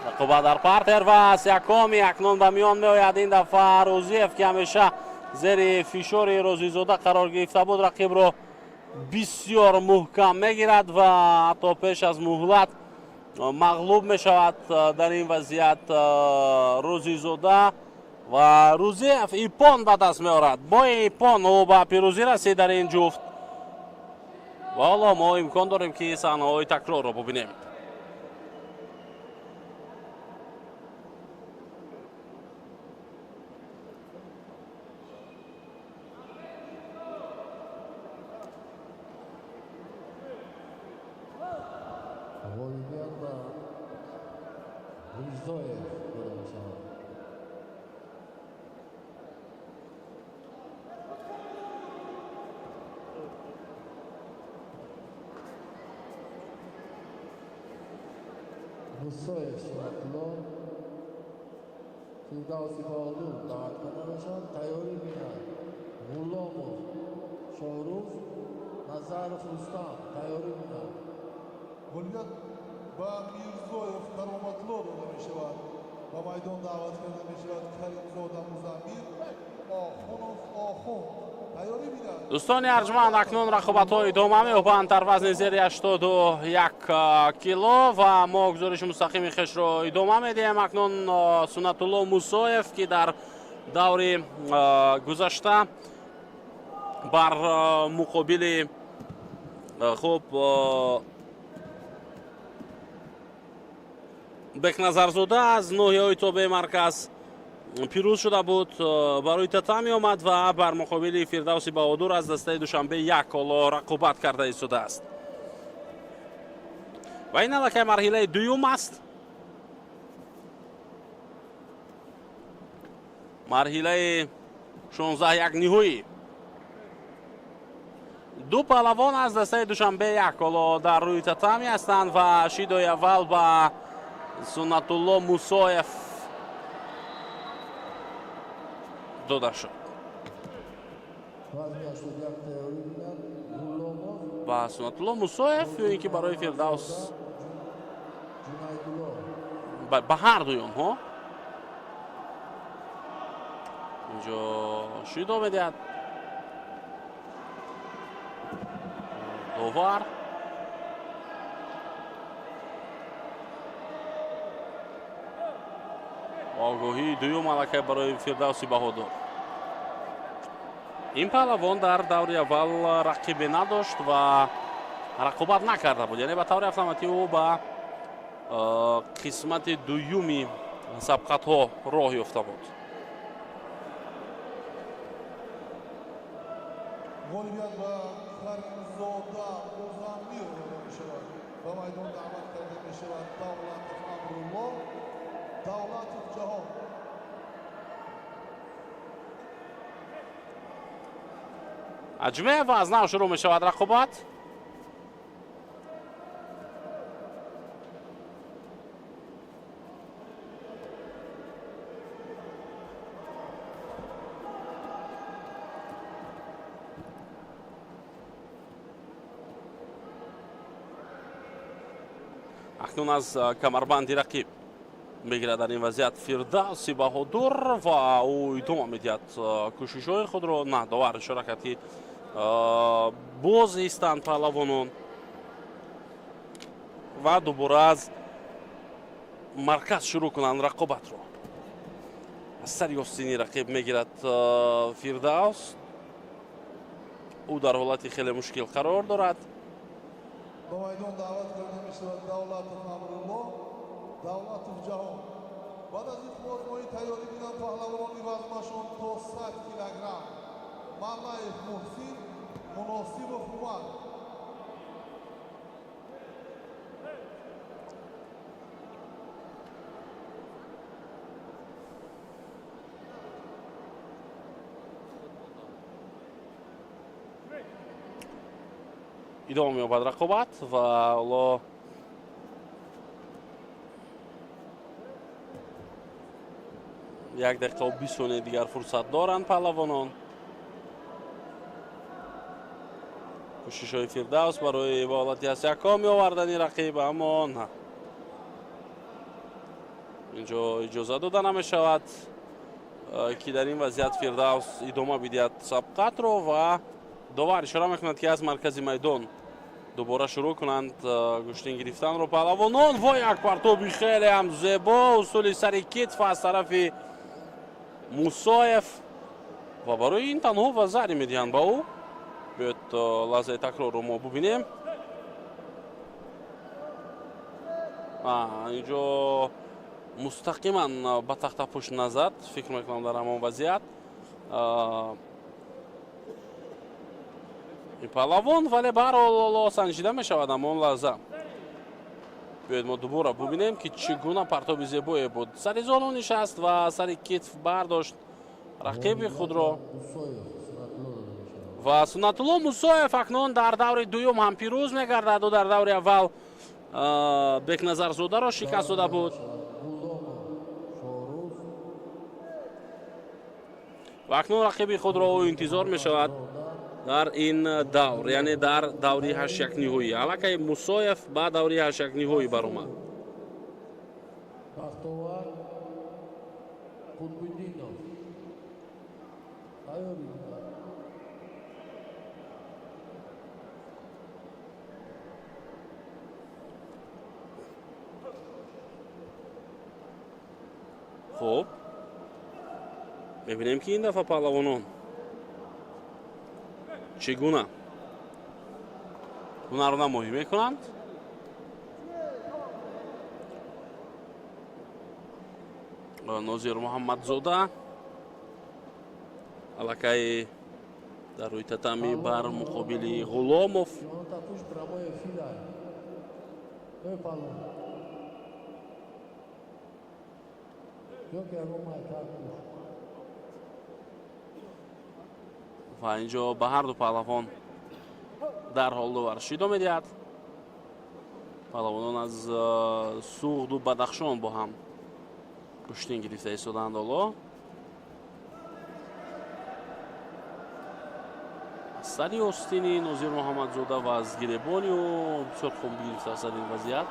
Рақобат дар партер ва Сиякоми акнун ба миён меояд. Ин дафъа Рӯзиев, ки ҳамеша зери фишори Розизода қарор гирифта буд, рақибро бисёр муҳкам мегирад ва ҳатто пеш аз муҳлат мағлуб мешавад. Дар ин вазъият Рӯзизода ва Рӯзиев иппон ба даст меорад. Бо иппон ӯ ба пирӯзӣ расид дар ин ҷуфт ва ҳоло мо имкон дорем, ки саҳнаҳои такрорро бубинем. Ғолибият ба Мирзоев дода мешавад. Мусоев Сунатулло, Фирдавси Баҳодур даъват карда мешавад. Тайёрӣ бинад Ғуломов Шоҳрӯз, Назаров Рустам тайёрӣ бинад. Ғолибият ба Мирзоев Кароматло дода мешавад. Ба майдон даъват карда мешавад Каримзода Музаммир, Охунов Охун тайёрӣ бинад. Дӯстони арҷманд, акнун рақобатҳо идома меёбанд дар вазни зери 81 кило ва мо гузориши мустақими хешро идома медиҳем. Акнун Сунатулло Мусоев, ки дар даври гузашта бар муқобили хуб Бекназарзода аз ноҳияҳои тобеи марказ пирӯз шуда буд, барои татами омад ва бар муқобили Фирдавси Баҳодур аз дастаи Душанбе як ҳоло рақобат карда истодааст. Ва ин аллакай марҳилаи дуюм аст, марҳилаи 16 як ниҳоӣ. Ду паҳлавон аз дастаи Душанбе як ҳоло дар рӯи татами ҳастанд ва шидои аввал ба Суннатулло Мусоев дода шуд. Вазни 81 тайёрӣ бинад Ғуломов Ба Суннатулло Мусоев ё ин ки барои Фирдавс? Ҷунайдулло. Ба ҳар дуи онҳо инҷо шидо медиҳад довар. Огоҳии дуюм аллакай барои Фирдавси Баҳодур. Ин паҳлавон дар даври аввал рақибе надошт ва рақобат накарда буд, яъне ба таври автоматӣ ӯ ба қисмати дуюми сабқатҳо роҳ ёфта буд. Ғолибият ба Каримзода Музаммир дода мешавад. Ба майдон даъват карда мешавад Давлатов Амрулло, Давлатов Ҷаҳон. Аҷме ва аз нав шурӯъ мешавад рақобат. Акнун аз камарбанди рақиб мегирад дар ин вазъият Фирдавси Баҳодур ва ӯ идома медиҳад кӯшишҳои худро. На, довар ишора кард, ки боз истанд паҳлавонон ва дубора аз марказ шурӯъ кунанд рақобатро. Аз сари остини рақиб мегирад Фирдавс, ӯ дар ҳолати хеле мушкил қарор дорад. Ба майдон даъват карда мешавад Давлатов Амрулло, Давлатов Ҷаҳон. Баъд аз ин озмоӣ тайёрӣ бинанд паҳлавонони вазнашон то 100 килограмм Маллаев Муҳсин, Муносибов Умар. Идома меёбад рақобат ва ҳоло 1 дақиқаву 20 сонияи дигар фурсат доранд паҳлавонон. Кӯшишҳои Фирдавс барои ба ҳолати ҳастякоми овардани рақиб, аммо на, инҷо иҷоза дода намешавад, ки дар ин вазъият Фирдавс идома бидиҳад сабқатро ва довар ишора мекунад, ки аз маркази майдон дубора шурӯъ кунанд гӯштин гирифтанро паҳлавонон. Во, як партоби хеле ҳам зебо, усули сари китф аз тарафи Мусоев ва барои ин танҳо вазари медиҳанд ба ӯ. Биёед, лаҳзаи такрорро мо бубинем. Инҷо мустақиман ба тахтапушт назад, фикр мекунам, дар ҳамон вазъият ин паҳлавон, вале баҳрҳол санҷида мешавад ҳамон лаҳза. Биёед, мо дубора бубинем, ки чӣ гуна партоби зебое буд. Сари зону нишаст ва сари китф бардошт рақиби худро ва Суннатулло Мусоев акнун дар даври дуюм ҳам пирӯз мегардад. Ӯ дар даври аввал Бекназарзодаро шикаст дода буд ва акнун рақиби худро ӯ интизор мешавад дар ин давр, яъне дар даври ҳаштякниҳоӣ. Аллакай Мусоев ба даври ҳаштякниҳоӣ баромад. Бахтовар Қутбиддинов тайёрӣ бинад. Хуб, мебинем, ки ин дафъа паҳлавонон чӣ гуна ҳунарнамоӣ мекунанд. Нозир Муҳаммадзода аллакай дар рӯи татами бар муқобили Ғуломов. Тапуш прямой эфир ай. Эй, паҳлавон. Ё ки ягон майкар пӯш. Ва инҷо ба ҳарду паҳлавон дарҳол довар шидо медиҳад. Паҳлавонон аз Суғду Бадахшон бо ҳам гӯштин гирифта истодаанд. Ҳоло аз сари остини Нозир Муҳаммадзода ва аз гиребони ӯ бисёр хуб гирифтааст дар ин вазъият.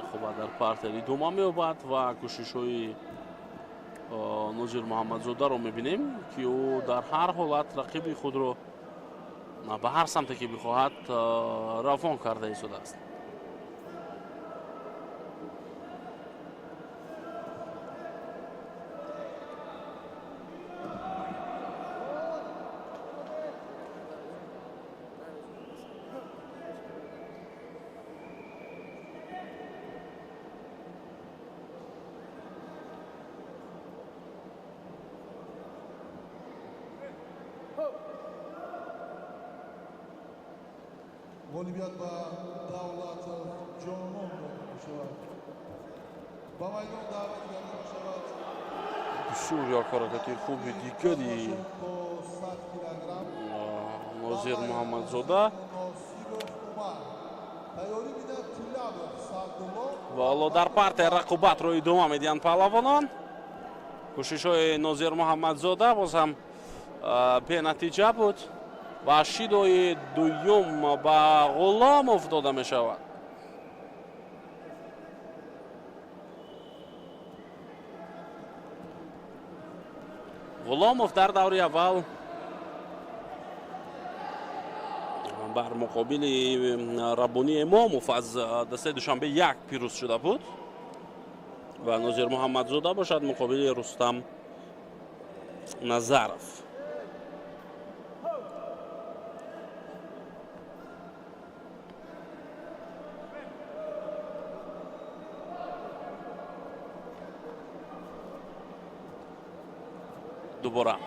Рақобат дар партер идома меёбад ва кӯшишҳои Нозир Муҳаммадзодаро мебинем, ки ӯ дар ҳар ҳолат рақиби худро ба ҳар самте ки бихоҳад равон карда истодааст. Ғолибият ба Давлатов Ҷонон дода мешавад. Ба майдон даъват карда мешавад. Бисёр як ҳаракати хуби дигари То 100 килограмм. Нозир Муҳаммадзода. Носиров Умар. Тайёрӣ бидад Тилабов Саъдулло. Ва ҳоло дар партия рақобатро идома медиҳанд паҳлавонон. Кӯшишҳои Нозир Муҳаммадзода боз ҳам бенатиҷа буд ва шидои дуюм ба Ғуломов дода мешавад. Ғуломов дар даври аввал бар муқобили Раббонӣ Имомов аз дастаи Душанбе як пирӯз шуда буд ва Нозир Муҳаммадзода бошад муқобили Рустам Назаров. Дубора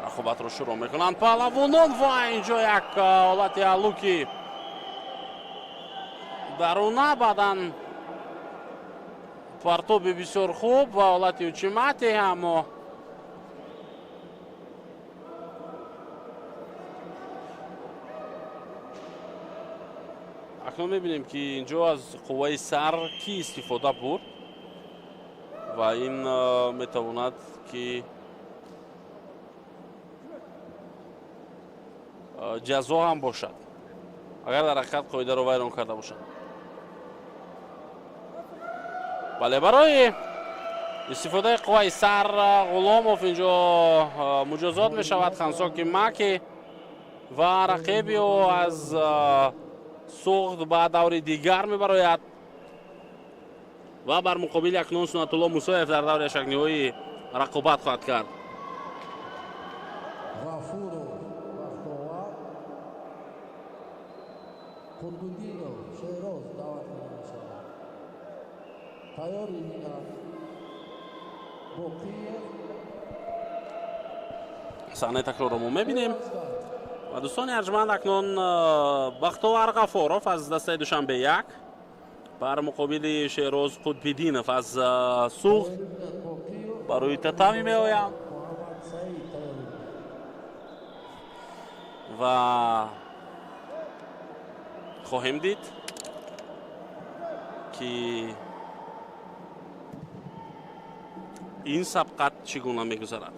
рақобатро шурӯъ мекунанд паҳлавонон ва инҷо як ҳолати аллуки даруна, баъдан Партоби бисёр хуб ва ҳолати учимате, аммо акнун мебинем, ки инҷо аз қувваи сар кӣ истифода бурд ва ин метавонад, ки ҷазо ҳам бошад, агар дар ҳақиқат қоидаро вайрон карда бошад. Бале, барои истифодаи қувваи сар Ғуломов инҷо муҷозот мешавад. Хансоки Маки ва рақиби ӯ аз Суғд ба даври дигар мебарояд ва бар муқобили акнун Сунатулло Мусоев дар даври ҳаштякниҳоӣ рақобат хоҳад кард. Ғафуров Бахтовар, Қурбудинов Шероз даъват карда мешавад. Тайёрӣ бинанд Боқиев. Саҳнаи такрорро мо мебинем ва, дӯстони арҷманд, акнун Бахтовар Ғафоров аз дастаи Душанбе 1 бар муқобили Шероз Қутбиддинов аз Суғд Тайёрӣ бинанд Боқиев. барои татами меоянд. Муҳаммад Саид тайёрӣ бинанд. Ва хоҳем дид, ки ин сабқат чӣ гуна мегузарад.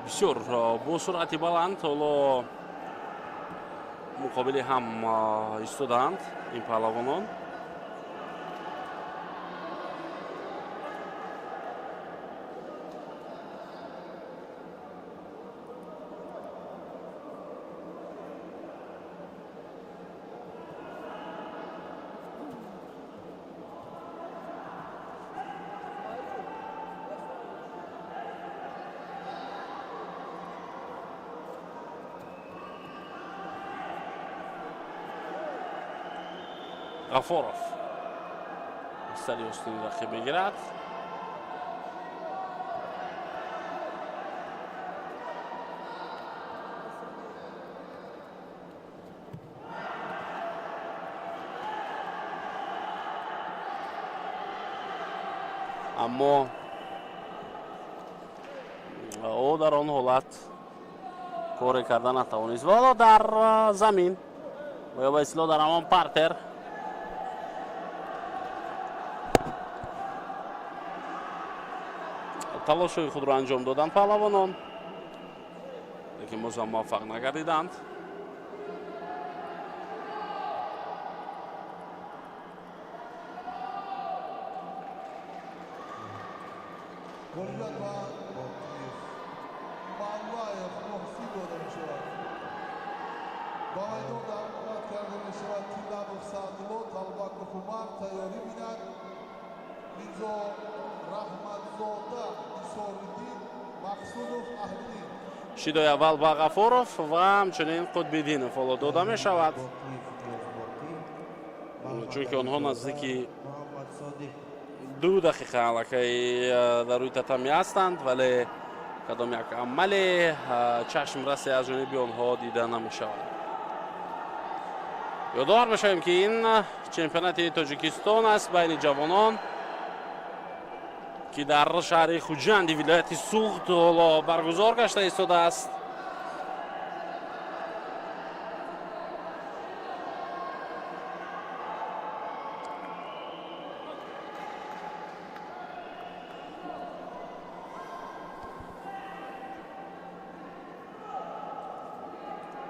Бисёр бо суръати баланд ҳоло муқобили ҳам истодаанд ин паҳлавонон. Ғафоров сари остини рақиб мегирад. Аммо ӯ дар он ҳолат коре карда натавонист ва ҳоло дар замин ва ё ба истилоҳ дар ҳамон партер талошҳои худро анҷом доданд паҳлавонон, лекин боз ҳам муваффақ нагардиданд. Ғолибият ба Мавлаев Муҳсин дода мешавад. Ба майдон даъват карда мешавад Тилабов Саъдулло, Талбаков Умар тайёрӣ бинад. Мирзо Раҳматзода Нисориддин, Мақсудов Аҳлиддин. Шидои аввал ба Ғафуров ва ҳамчунин Қутбиддинов ҳоло дода мешавад, чунки онҳо наздики 2 дақиқа аллакай дар рӯи татами ҳастанд, вале кадом як амале чашмрасе аз ҷониби онҳо дида намешавад. Ёдовар мешавем, ки ин чемпионати Тоҷикистон аст байни ҷавонон, ки дар шаҳри Хуҷанди вилояти Суғд ҳоло баргузор гашта истодааст.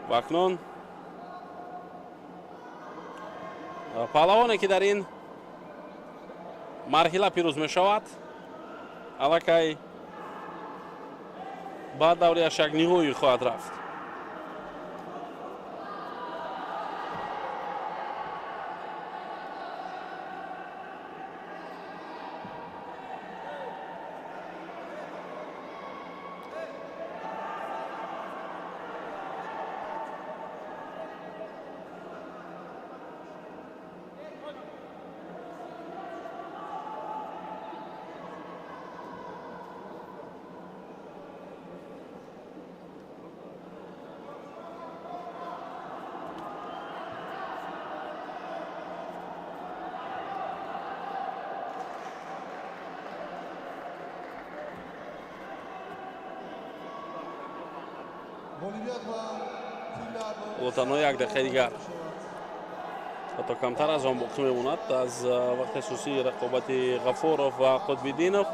Ва акнун паҳлавоне, ки дар ин марҳила пирӯз мешавад, аллакай ба даври ҳаштякниҳоӣ хоҳад рафт. Ҳоло танҳо як дақиқаи дигар, ҳатто камтар аз он боқӣ мемонад аз вақти асосии рақобати Ғафуров ва Қутбиддинов.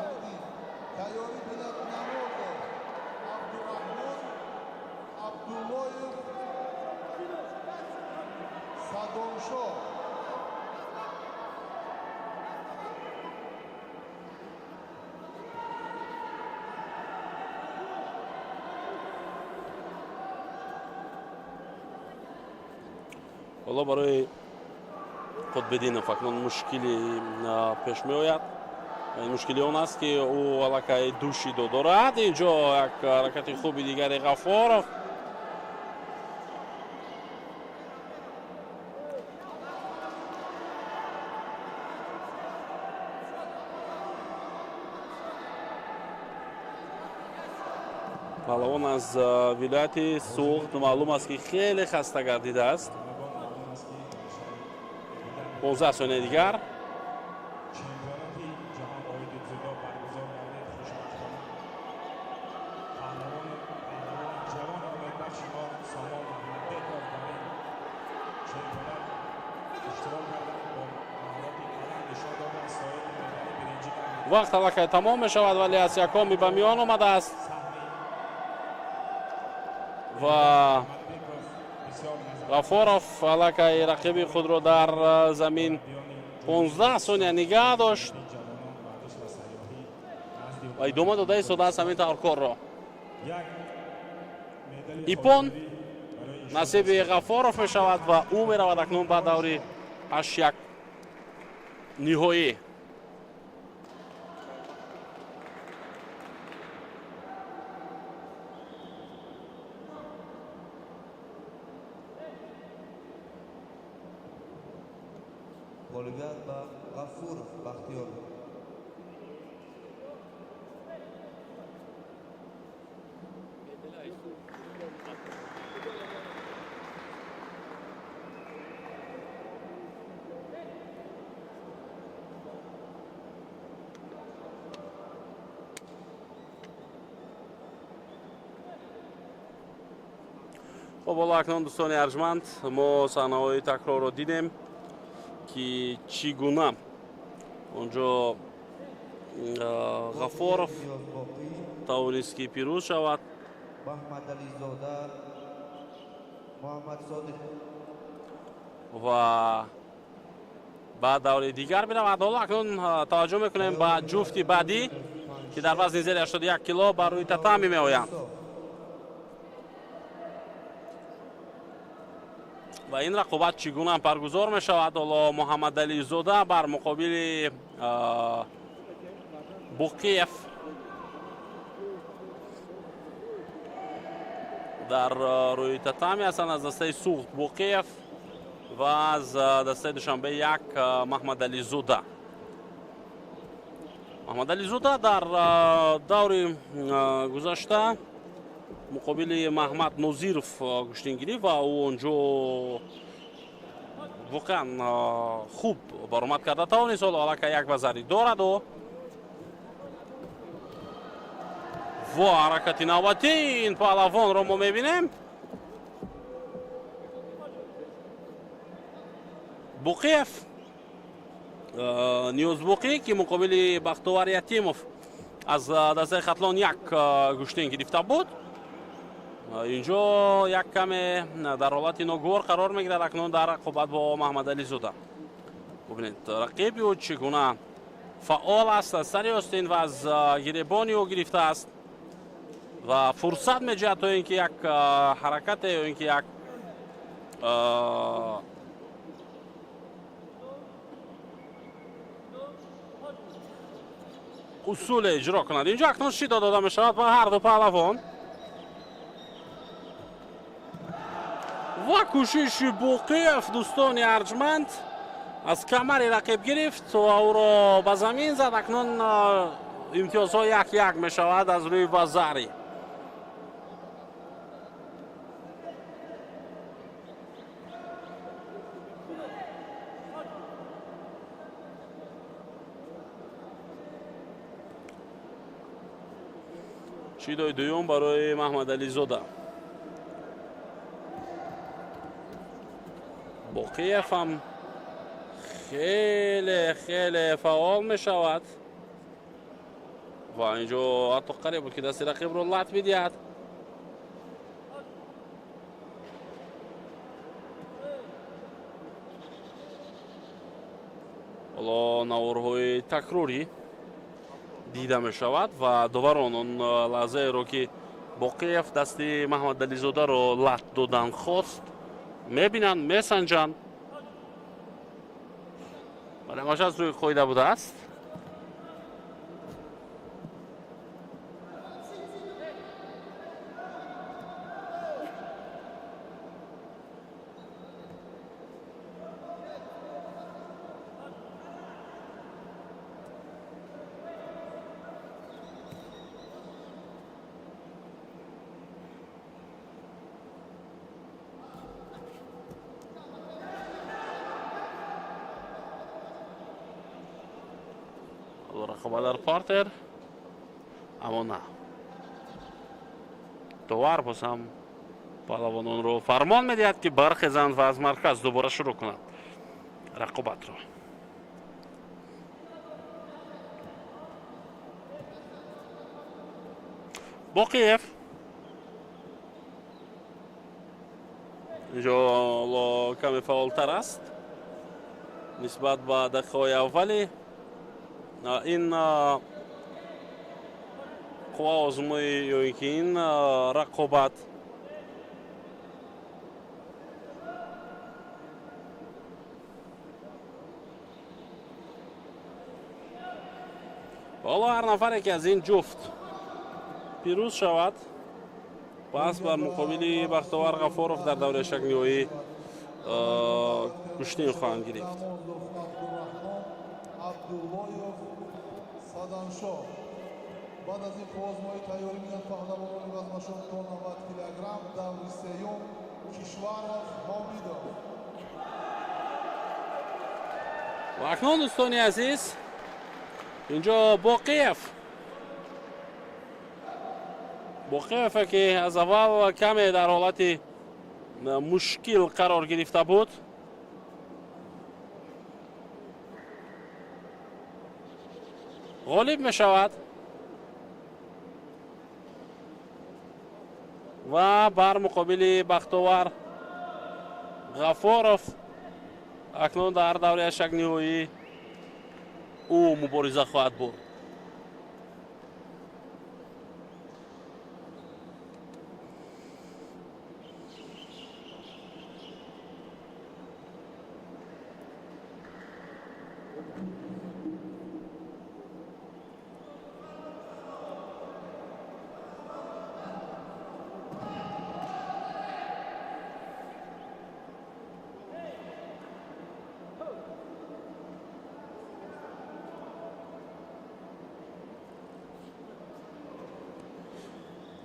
Ҳоло барои Қутбиддинов акнун мушкили пеш меояд. Мушкили он аст, ки ӯ аллакай ду шидо дорад. Инҷо як ҳаракати хуби дигари Ғафоров. Паҳлавон аз вилояти Суғд маълум аст, ки хеле хаста гардидааст. 15 сонияи дигар. Вақт аллакай тамом мешавад, вале аз якоми ба миён омадааст ва Ғафоров аллакай рақиби худро дар замин 15 сония нигаҳ дошт ва идома дода истодааст ҳамин тавр корро. Иппон насиби Ғафоров мешавад ва ӯ меравад акнун ба даври 8-1 ниҳоӣ. Ғолибият ба Ғафуров Бахтиёр. Хуб, ҳоло акнун, дӯстони арҷманд, мо саҳнаҳои такрорро дидем, ки чӣ гуна онҷо Ғафоров тавонист, ки пирӯз шавад. Маҳмадализода Муҳаммадсодиқ ва ба даври дигар меравад. Ҳоло акнун таваҷҷӯҳ мекунем ба ҷуфти баъдӣ, ки дар вазни зери 81 кило бар рӯи татами меоянд ва ин рақобат чӣ гуна баргузор мешавад. Ҳоло Муҳаммадализода бар муқобили Буқиев дар рӯи татами ҳастанд. Аз дастаи Суғд Буқиев ва аз дастаи Душанбе як Маҳмадализода. Маҳмадализода дар даври гузашта муқобили Маҳмад Нозиров гӯштин гирифт ва ӯ онҷо воқеан хуб баромад карда тавонист. Ҳоло аллакай як вазари дорад ӯ ва ҳаракати навбатии ин паҳлавонро мо мебинем. Буқиев Ниёзбуқӣ, ки муқобили Бахтовар Ятимов аз дастаи Хатлон як гӯштин гирифта буд, инҷо як каме дар ҳолати ногувор қарор мегирад акнун дар рақобат бо Маҳмадализода. Бубинед, рақиби ӯ чӣ гуна фаъол аст, аз сари остин ва аз гиребони ӯ гирифтааст ва фурсат меҷӯяд, то ин ки як ҳаракате ё ин ки як усуле иҷро кунад. Инҷо акнун шидо дода мешавад ба ҳарду паҳлавон ва кӯшиши Буқиев, дӯстони арҷманд, аз камари рақиб гирифт ва ӯро ба замин зад. Акнун имтиёзҳо як як мешавад аз рӯи вазари. Шидои дуюм барои Маҳмадализода. Боқиев ҳам хеле хеле фаъол мешавад ва инҷо ҳатто қариб буд, ки дасти рақибро лат бидиҳад. Ҳоло наворҳои такрорӣ дида мешавад ва доварон он лаҳзаеро, ки Боқиев дасти Маҳмадализодаро лат додан хост, мебинанд, месанҷанд. Вале ҳамаш аз рӯи қоида будааст. Рақобат дар партер, аммо на, довар боз ҳам паҳлавононро фармон медиҳад, ки бархезанд ва аз марказ дубора шурӯъ кунанд рақобатро. Боқиев инҷо ҳоло каме фаъолтар аст нисбат ба дақиқаҳои аввали ин қувваозмоӣ ё ин ки ин рақобат. Ҳоло ҳар нафаре, ки аз ин ҷуфт пирӯз шавад, пас бар муқобили Бахтовар Ғафоров дар давраи шакниҳоӣ гӯштин хоҳанд гирифт. Намозов Абдураҳмон, Абдуллоев Саданшоҳ. Баъд аз ин қувваозмоӣ тайёрӣ бинанд паҳлавонони вазнашон то 90 килограмм, даври сеюм, Кишваров Ҳомидов. Ва акнун, дӯстони азиз, инҷо Боқиев, Боқиеве, ки аз аввал каме дар ҳолати мушкил қарор гирифта буд, ғолиб мешавад ва бар муқобили Бахтовар Ғафоров акнун дар давраи ҳаштякниҳоӣ ӯ мубориза хоҳад бурд.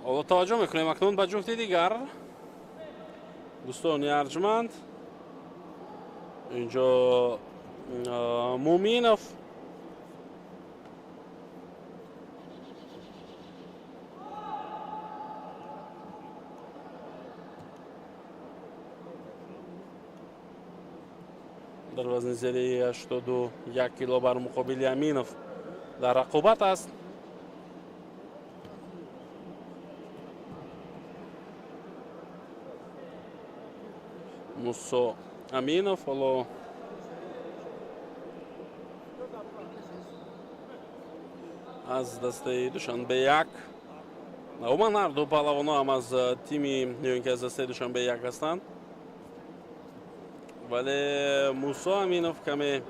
Ҳоло таваҷҷӯҳ мекунем акнун ба ҷуфти дигар, дӯстони арҷманд. Инҷо Муминов дар вазни зери 81 кило бар муқобили Аминов дар рақобат аст. Мусо Аминов ҳоло аз дастаи Душанбе як. Умуман, ҳарду паҳлавонҳо ҳам аз тими ё ин ки аз дастаи Душанбе як ҳастанд, вале Мусо Аминов каме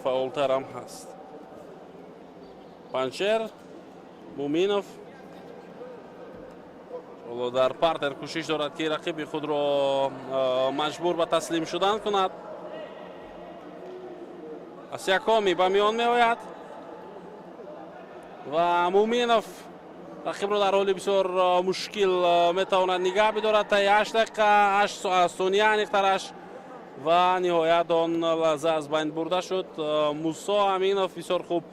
фаъолтарам ҳаст. Панчер Муминов ҳоло дар партер кӯшиш дорад, ки рақиби худро маҷбур ба таслим шудан кунад. Асякоми ба миён меояд ва Муминов рақибро дар ҳоли бисёр мушкил метавонад нигаҳ бидорад таи 8 дақиқа 8 сония аниқтараш, ва ниҳоят он лаҳза аз байн бурда шуд. Мусо Аминов бисёр хуб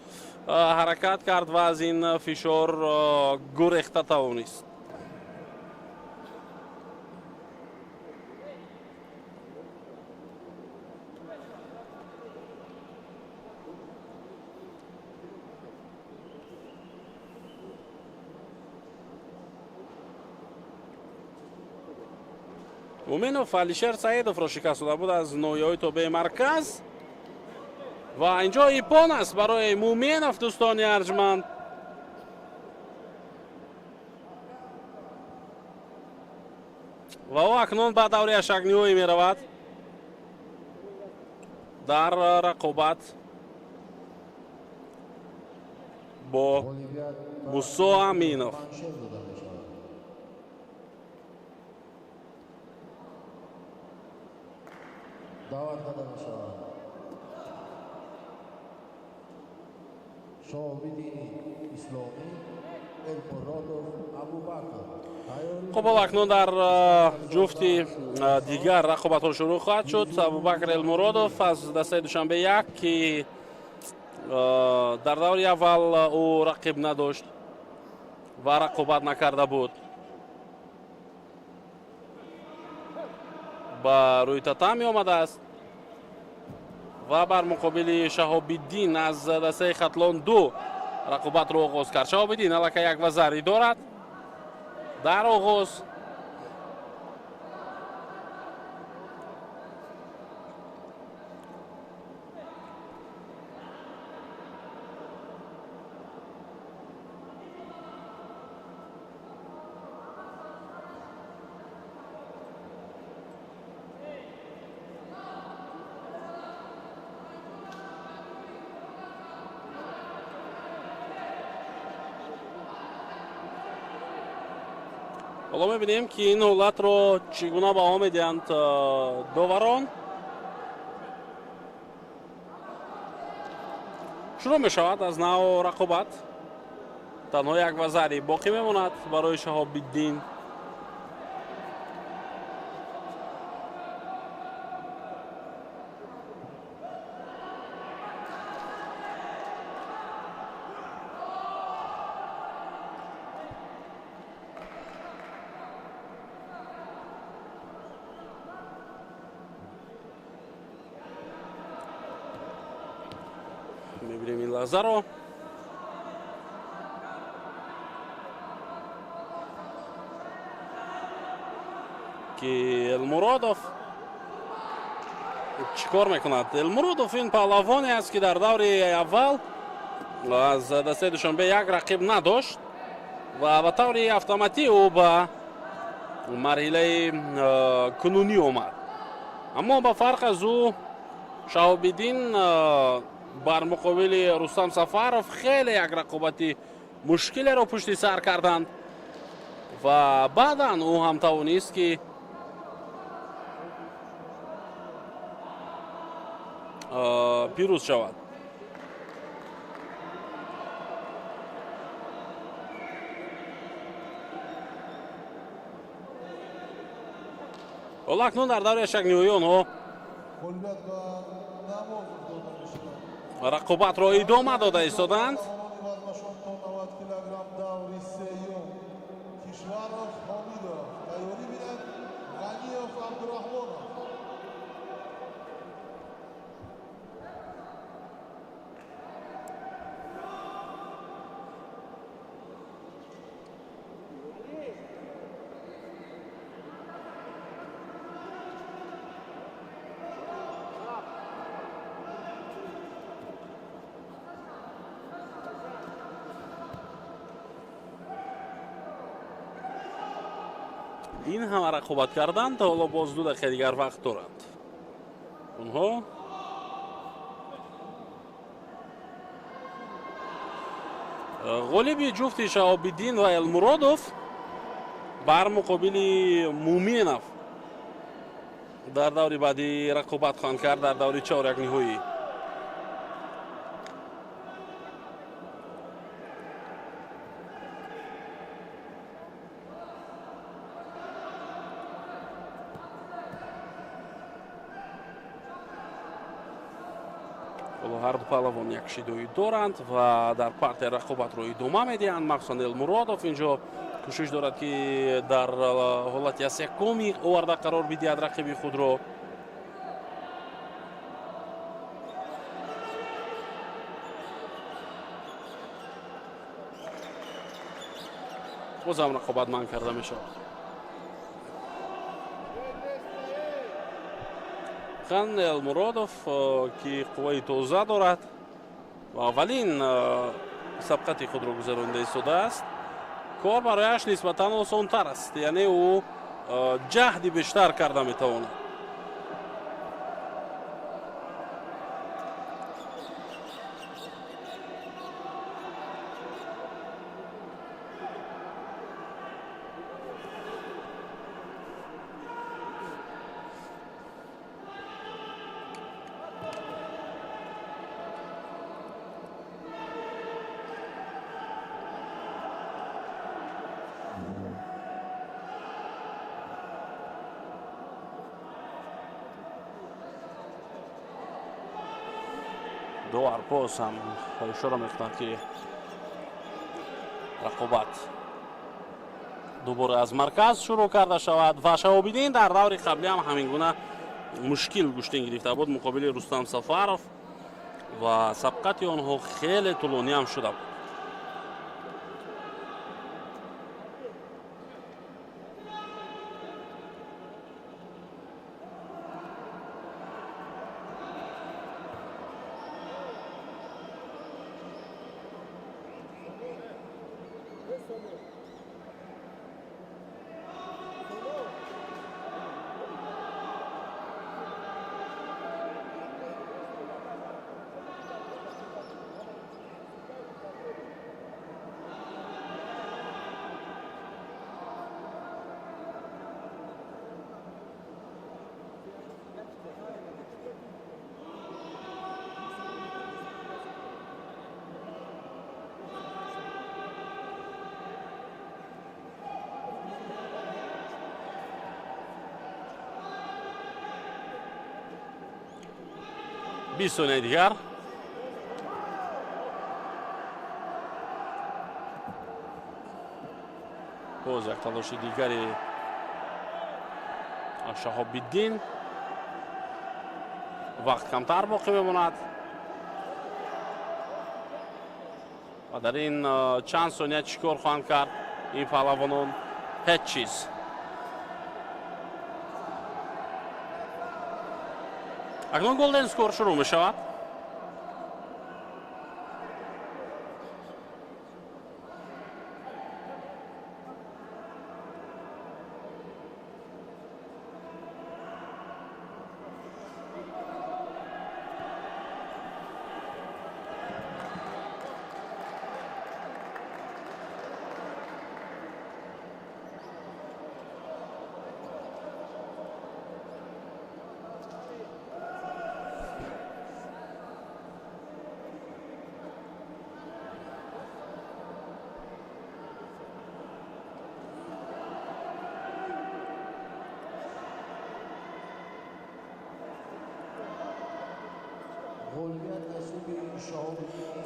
ҳаракат кард ва аз ин фишор гурехта тавонист. Муъминов Алишер Саидовро шикаст дода буд аз ноҳияҳои тобеи марказ ва инҷо иппон аст барои Муъминов, дӯстони арҷманд. Ва ӯ акнун ба даври ҳаштякниҳоӣ меравад дар рақобат бо Мусо Аминов. Даъват карда мешавад Шоҳобиддини Исломӣ, Элмуродов Абубакр. Хуб, ҳоло акнун дар ҷуфти дигар рақобатҳо шурӯъ хоҳад шуд. Абубакр Элмуродов аз дастаи Душанбе 1, ки дар даври аввал ӯ рақиб надошт ва рақобат накарда буд, ба рӯи татами омадааст ва бар муқобили Шаҳобиддин аз дастаи Хатлон 2 рақобатро оғоз кард. Шаҳобиддин аллакай як вазари дорад дар оғоз. Ҳоло мебинем, ки ин ҳолатро чӣ гуна баҳо медиҳанд доварон. Шурӯъ мешавад аз нав рақобат. Танҳо як вазари боқӣ мемонад барои Шаҳобиддин. Мебинем ин лаҳзаро. Ки Элмуродов чӣ кор мекунад? Элмуродов ин паҳлавоне аст, ки дар даври аввал аз дастаи Душанбе як рақиб надошт ва ба таври автоматӣ ӯ ба марҳилаи кунунӣ омад. Аммо ба фарқ аз ӯ Шаҳобиддин бар муқобили Рустам Сафаров хеле як рақобати мушкилеро пушти сар карданд ва баъдан ӯ ҳам тавонист, ки пирӯз шавад. Ҳоло акнун дар даври ҳаштякниҳоӣ онҳо рақобатро идома дода истоданд. Кишваров Ҳомидов тайёрӣ бинад, Ғаниев Абдураҳмонов. Ин ҳама рақобат карданд, ҳоло боз 2 дақиқа дигар вақт доранд онҳо. Ғолиби ҷуфти Шаҳобиддин ва Элмуродов бар муқобили Муъминов дар даври баъдӣ рақобат хоҳанд кард, дар даври чорякниҳоӣ. Ҳоло ҳарду паҳлавон як шидоӣ доранд ва дар партия рақобатро идома медиҳанд. Махсусан Элмуродов инҷо кӯшиш дорад, ки дар ҳолати асякуми оварда қарор бидиҳад рақиби худро. Бозам рақобат манъ карда мешавад. Воқеан, Элмуродов, ки қувваи тоза дорад ва аввалин сабқати худро гузаронда истодааст, кор барояш нисбатан осонтар аст, яъне ӯ ҷаҳди бештар карда метавонад. Ду арпос ҳам ишора мекунад, ки рақобат дубора аз марказ шурӯъ карда шавад. Ва Шаҳобиддин дар даври қаблӣ ҳам ҳамин гуна мушкил гӯштин гирифта буд муқобили Рустам Сафаров ва сабқати онҳо хеле тӯлонӣ ҳам шуда буд. 20 сонияи дигар. Боз як талоши дигари Шаҳобиддин. Вақт камтар боқӣ мемонад ва дар ин чанд сония чӣ кор хоҳанд кард ин паҳлавонон? Ҳеҷ чиз. Акнун golden score шурӯъ мешавад.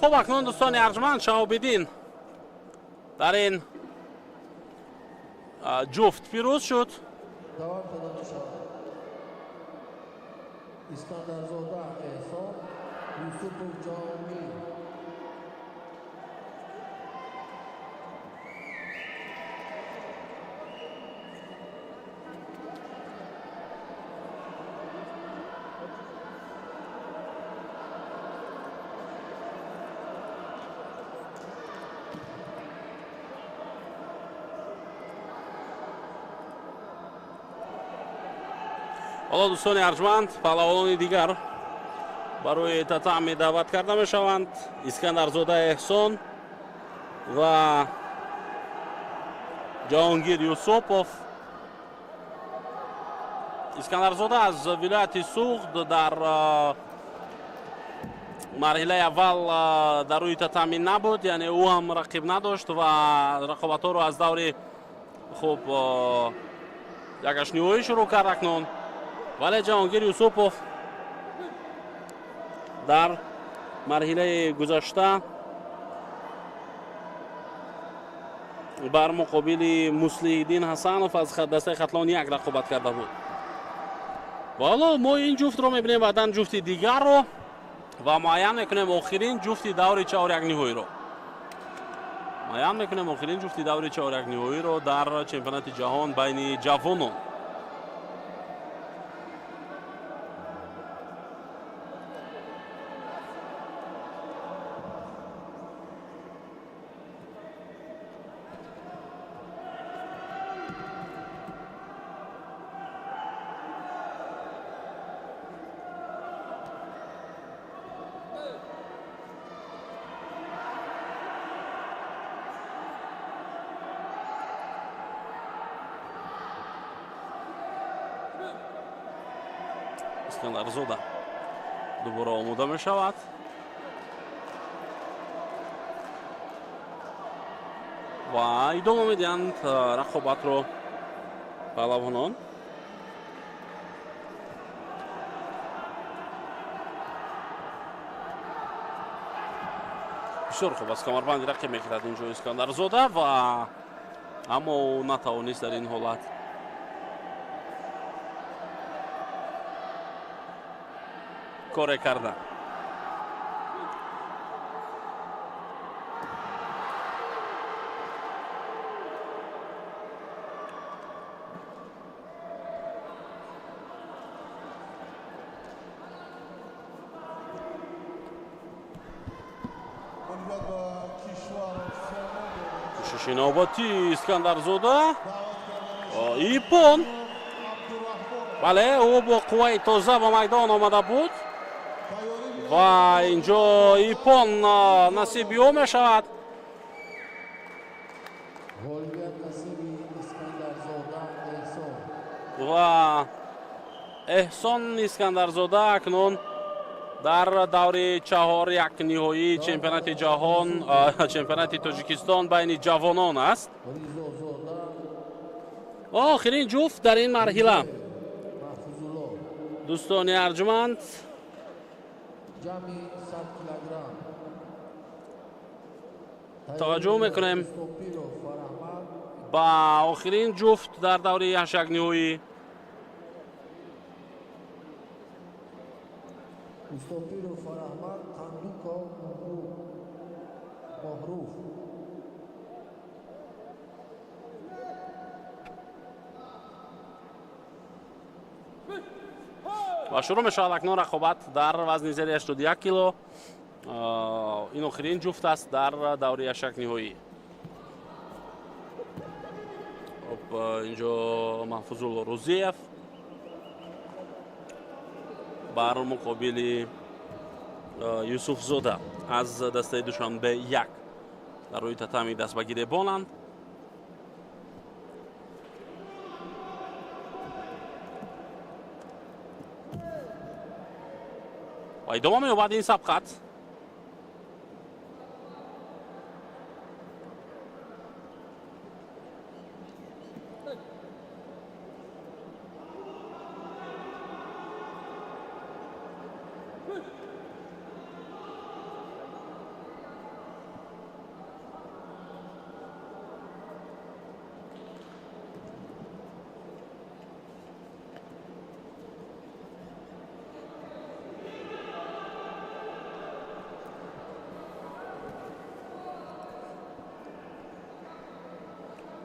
Хуб, акнун, дӯстони арҷманд, Шаҳобиддин дар ин ҷуфт пирӯз шуд. Даъват карда мешавад Искандарзода Эҳсон, Юсупов Ҷаҳонгир. Ҳоло, дӯстони арҷманд, паҳлавонони дигар барои татами даъват карда мешаванд: Искандарзода Эҳсон ва Ҷаҳонгир Юсупов. Искандарзода аз вилояти Суғд дар марҳилаи аввал дар рӯи татами набуд, яъне ӯ ҳам рақиб надошт ва рақобатҳоро аз даври, хуб, якашниҳоӣ шурӯъ кард акнун. Вале Ҷаҳонгир Юсупов дар марҳилаи гузашта бар муқобили Муслиҳиддин Ҳасанов аз дастаи Хатлон як рақобат карда буд. Ва ҳоло мо ин ҷуфтро мебинем, баъдан ҷуфти дигарро ва муайян мекунем охирин ҷуфти даври чаҳорякниҳоиро. Муайян мекунем охирин ҷуфти даври чаҳорякниҳоиро дар чемпионати ҷаҳон байни ҷавонон. Искандарзода дубора омода мешавад. Ва идома медиҳанд рақобатро паҳлавонон. Бисёр хуб аст, камарбанди рақиб мегирад инҷо Искандарзода, ва аммо ӯ натавонист дар ин ҳолат коре кардан. Кӯшиши навбатӣ Искандарзода, иппон. Бале, ӯ бо қувваи тоза ба майдон омада буд ва инҷо иппон насиби ӯ мешавад. Ва Эҳсон Искандарзода акнун дар даври чаҳор як ниҳоии чемпионати ҷаҳон, чемпионати Тоҷикистон байни ҷавонон аст. Ва охирин ҷуфт дар ин марҳила, дӯстони арҷманд, таваҷҷӯҳ мекунем ба охирин ҷуфт дар даври ҳашякниҳоӣ. Устопиров Фарахмад, Қандуков Моҳруф. Ва шурӯъ мешавад акнун рақобат дар вазни зери 81 кило. Ин охирин ҷуфт аст дар даври ҳашякниҳоӣ. Хоб, инҷо Маҳфузулло Рӯзиев бар муқобили Юсуфзода аз дастаи Душанбе як дар рӯи татами даст ба гиребонанд. Ва идома меёбад ин сабқат.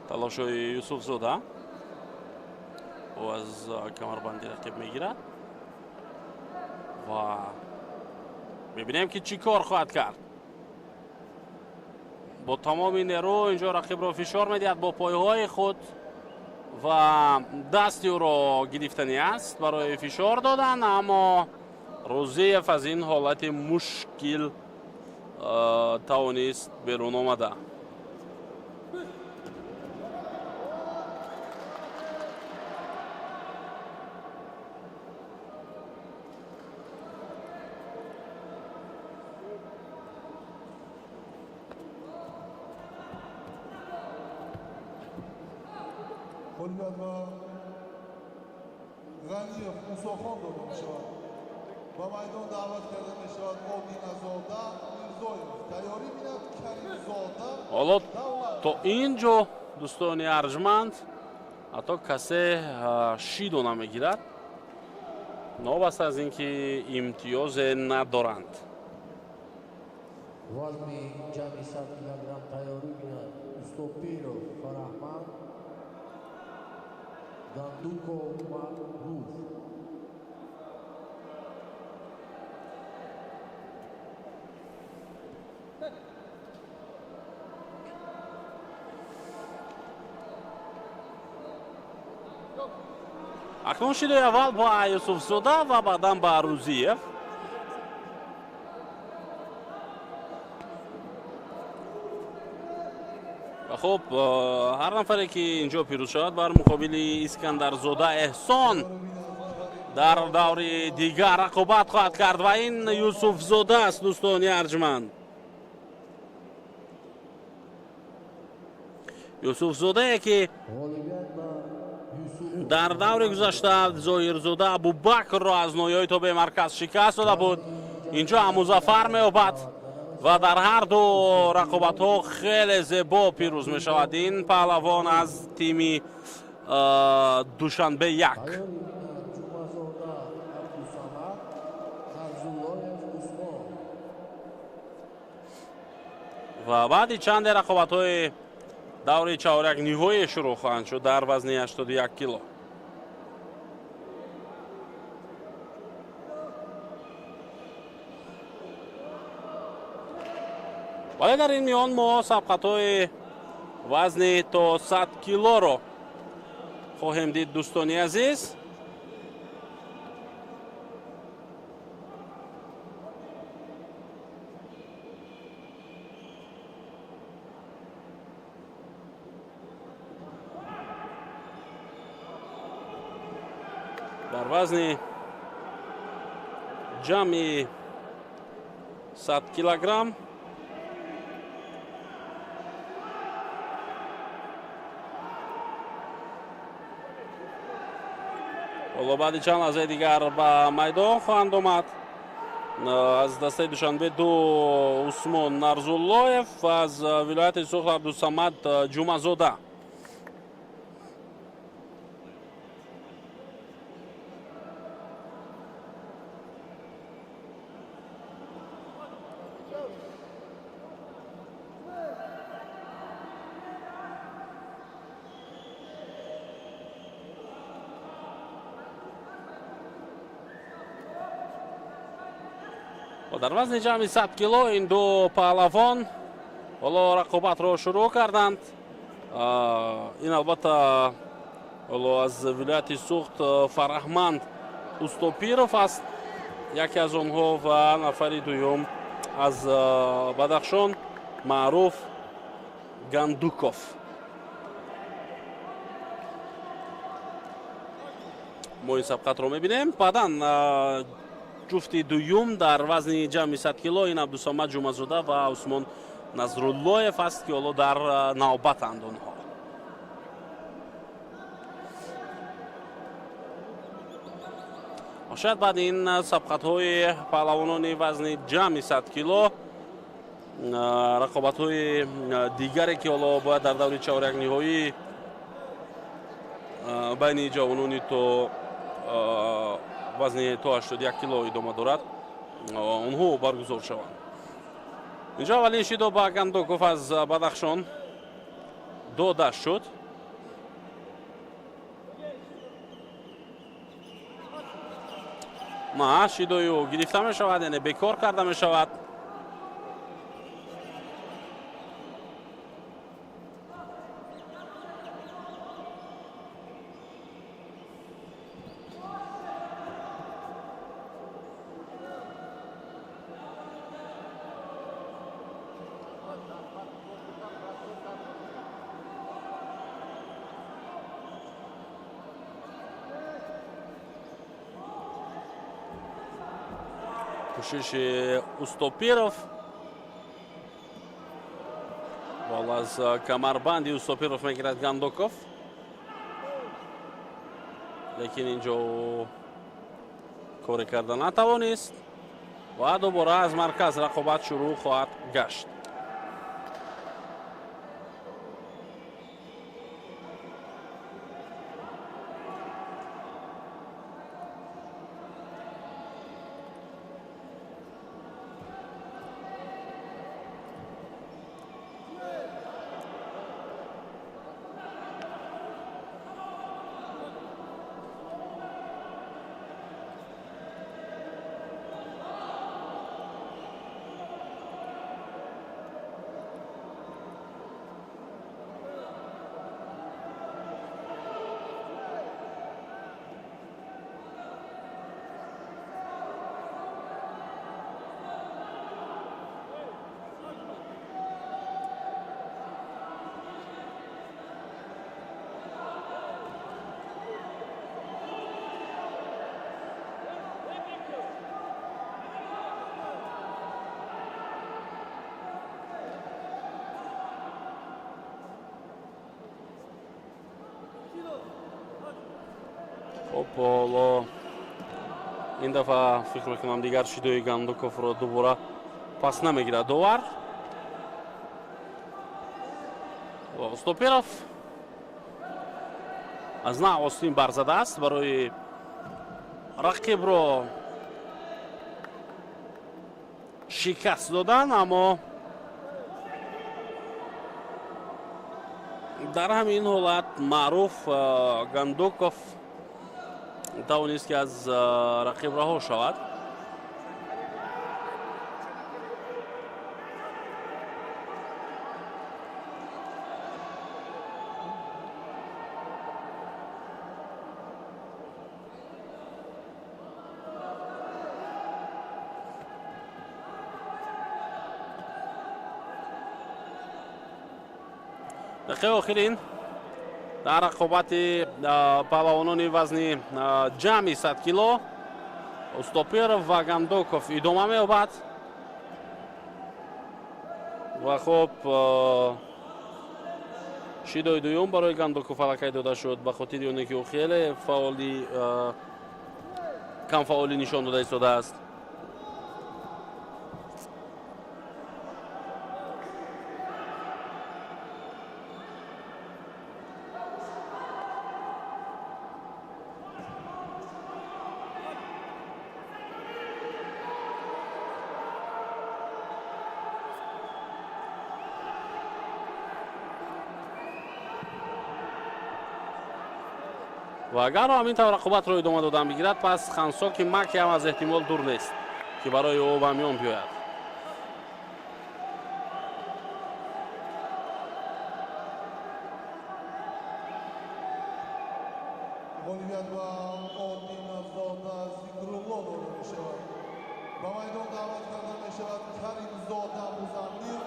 Талошҳои Юсуфзода, ӯ аз камарбанди рақиб мегирад ва мебинем, ки чӣ кор хоҳад кард. Бо тамоми нерӯ инҷо рақибро фишор медиҳад бо пойҳои худ ва дасти ӯро гирифтанӣ аст барои фишор додан, аммо Рӯзиев аз ин ҳолати мушкил тавонист берун омада. Ғолибият ба Ғаниев Мусохон дода мешавад. Ба майдон даъват карда мешавад Одиназода Мирзоев. Тайёрӣ бинад Каримзода. Ҳоло то ин ҷо, дӯстони арҷманд, ҳатто касе шидо намегирад, новобаста аз ин ки имтиёзе надоранд. Вазни ҷамъи 100 килограмм тайёрӣ бинад Устопиров Фарахмад, Гандуков Маъруф. Акнун шидои аввал ба Юсуфзода ва баъдан ба Рӯзиев. Ва хуб, ҳар нафаре, ки инҷо пирӯз шавад бар муқобили Искандарзода Эҳсон Дар даври дигар рақобат хоҳад кард ва ин Юсуфзода аст, дӯстони арҷманд. Юсуфзодае, ки дар даври гузашта Зоҳирзода Абубакрро аз ноҳияҳои тобеи марказ шикаст дода буд, инҷо ҳам музаффар меёбад ва дар ҳар ду рақобатҳо хеле зебо пирӯз мешавад ин паҳлавон аз тими Душанбе як. Ва баъди чанде рақобатҳои даври чаҳоряк ниҳоӣ шурӯъ хоҳанд шуд дар вазни 81 кило. Вале дар ин миён мо сабқатҳои вазни то 100 килоро хоҳем дид, дӯстони азиз. Дар вазни ҷамъи 100 килограмм ҳоло баъди чанд лаҳзаи дигар ба майдон хоҳанд омад. Аз дастаи Душанбе ду Усмон Нарзуллоев, аз вилояти Суғд Абдусамад Ҷумазода. Дар вазни ҷамъи 100 кило ин ду паҳлавон ҳоло рақобатро шурӯъ карданд. Ин албатта ҳоло аз вилояти Суғд Фараҳманд Устопиров аст яке аз онҳо ва нафари дуюм аз Бадахшон Маъруф Гандуков. Мо ин сабқатро мебинем. Баъдан ҷуфти дуюм дар вазни ҷамъи 100 кило ин Абдусамад Ҷумазода ва Усмон Назруллоев аст, ки ҳоло дар навбатанд онҳо. Шояд баъди ин сабқатҳои паҳлавонони вазни ҷамъи 100 кило рақобатҳои дигаре, ки ҳоло бояд дар даври чаҳорякниҳоӣ байни ҷавонони то вазни то 81 кило идома дорад, онҳо баргузор шаванд. Инҷо аввалин шидо ба Гандоков аз Бадахшон дода шуд. На, шидои ӯ гирифта мешавад, яъне бекор карда мешавад. Кӯшиши Устопиров, бол аз камарбанди Устопиров мегирад Гандоков, лекин инҷо коре карда натавонист ва дубора аз марказ рақобат шурӯъ хоҳад гашт. Хуб, ҳоло ин дафъа фикр мекунам, дигар шидои Гандуковро дубора пас намегирад довар. Устопиров аз нав остин барзадааст барои рақибро шикаст додан, аммо дар ҳамин ҳолат Маъруф Гандуков тавонист, ки аз рақиб раҳо шавад. Дақиқаи охирин дар рақобати паҳлавонони вазни ҷамъи 100 кило Устопиров ва Гандоков идома меёбад. Ва хуб, шидои дуюм барои Гандоков аллакай дода шуд, ба хотири оне ки ӯ хеле фаъоли камфаъолӣ нишон дода истодааст. Ва агар ҳамин тавр рақобатро идома додан бигирад, пас Хансоки Маки ҳам аз эҳтимол дур нест, ки барои ӯ ба миён биёяд. Ғолибият ба Одиназода Зикрулло дода мешавад. Ба майдон даъват карда мешавад Каримзода Музаммир,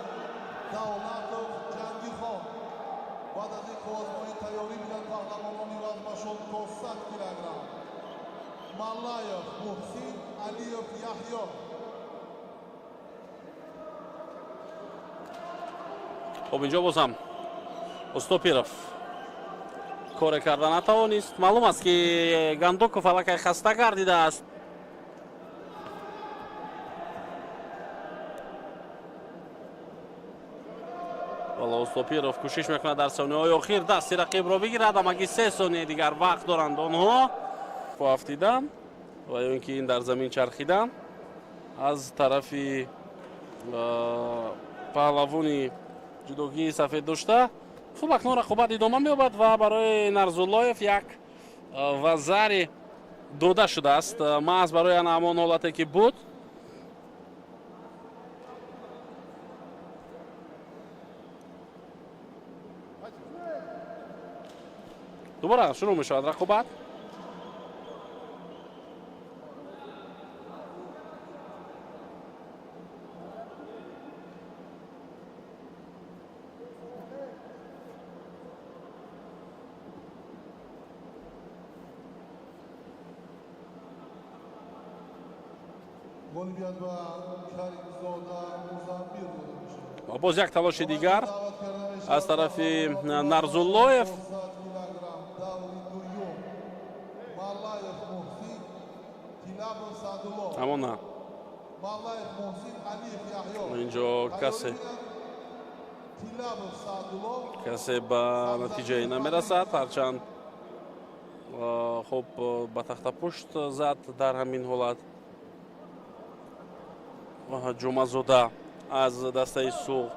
Давлатов Ҷангирхон. Баъд аз ин қуввазмоӣ тайёрӣ биданд паҳлавонони вазнашон то 100 килограмм Маллаев Муҳсин, Алиев Яҳё. Хуб, инҷо бозам Устопиров коре карда натавонист. Маълум аст, ки Гандуков аллакай хаста гардидааст. Валло Устопиров кӯшиш мекунад дар сониҳои охир дасти рақибро бигирад. Амаги 3 сония дигар вақт доранд онҳо. Афтидан ва ё ин ки ин дар замин чархидан аз тарафи паҳлавони ҷудогии сафед дошта. Хуб, акнун рақобат идома меёбад ва барои Нарзуллоев як вазари дода шудааст, маҳз барои ана ҳамон ҳолате ки буд. Дубора шурӯъ мешавад рақобат. Ғолибият ба Каримзода Музаммир дода мешавад. Боз як талоши дигар аз тарафи Нарзуллоев. Килограмм даври дуюм Маллаев Муҳсин, Тилабов Саъдулло. Аммо на. Маллаев Муҳсин, Алиев Яҳё. Инҷо касе Тилабов Саъдулло. Касе ба натиҷае намерасад, ҳарчанд хуб ба тахтапушт зад дар ҳамин ҳолат Ҷумъазода аз дастаи Суғд.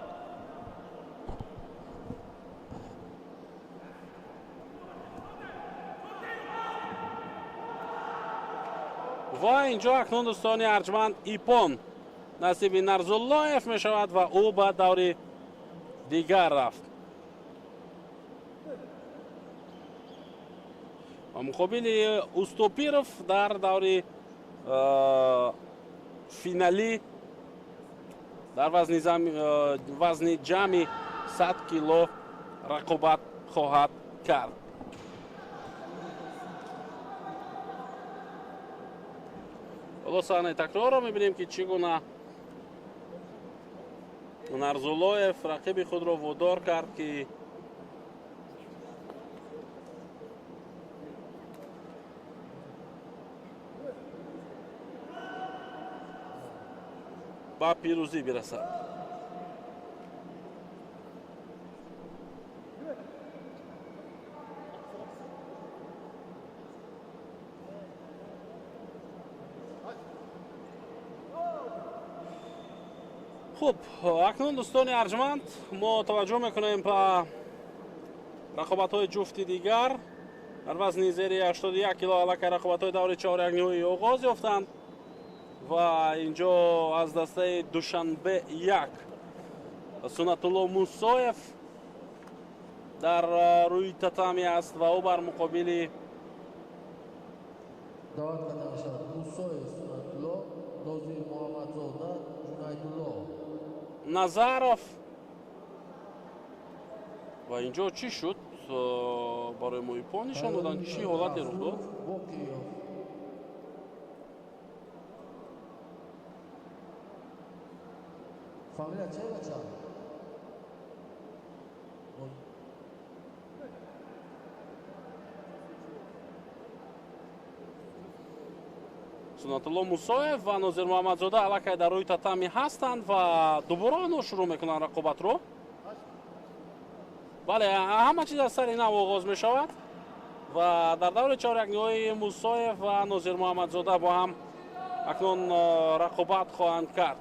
Ва инҷо акнун, дӯстони арҷманд, иппон насиби Нарзуллоев мешавад ва ӯ ба даври дигар рафт ва муқобили Устопиров дар даври финалӣ дар вазни ҷамъи 100 кило рақобат хоҳад кард. Ҳоло саҳнаи такрорро мебинем, ки чӣ гуна Нарзуллоев рақиби худро водор кард, ки Ба пирӯзӣ бирасад. Хуб, акнун, дӯстони арҷманд, мо таваҷҷӯҳ мекунем ба рақобатҳои ҷуфти дигар. Дар вазни зери 81 кило аллакай рақобатҳои даври чорякниҳоӣ оғоз ёфтанд ва инҷо аз дастаи Душанбе 1 Суннатулло Мусоев дар рӯи татами аст ва ӯ бар муқобили Даъват карда мешавад Мусоев Суннатулло, Нозир Муҳаммадзода Ҷунайдулло. Назаров. Ва инҷо чӣ шуд? Барои мо ипо нишон доданд, чӣ ҳолате рух дод? Боқиёв. Фамилия чӣ, бача? Суннатулло Мусоев ва Нозир Муҳаммадзода аллакай дар рӯи татами ҳастанд ва дубора онҳо шурӯъ мекунанд рақобатро. Бале, ҳама чиз аз сари нав оғоз мешавад ва дар даври чорякниҳои Мусоев ва Нозир Муҳаммадзода бо ҳам акнун рақобат хоҳанд кард.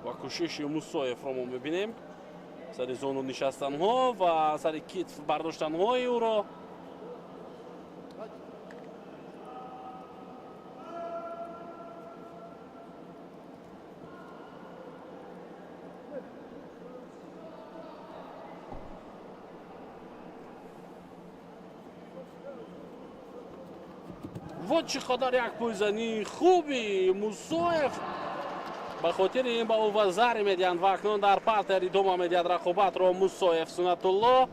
Ва кӯшиши Мусоевро мо мебинем, сари зону нишастанҳо ва сари китф бардоштанҳои ӯро. Во, чӣ қадар як пойзании хуби Мусоев! Ба хотири ин ба ӯ вазаре медиҳанд ва акнун дар партер идома медиҳад рақобатро Мусоев Суннатулло.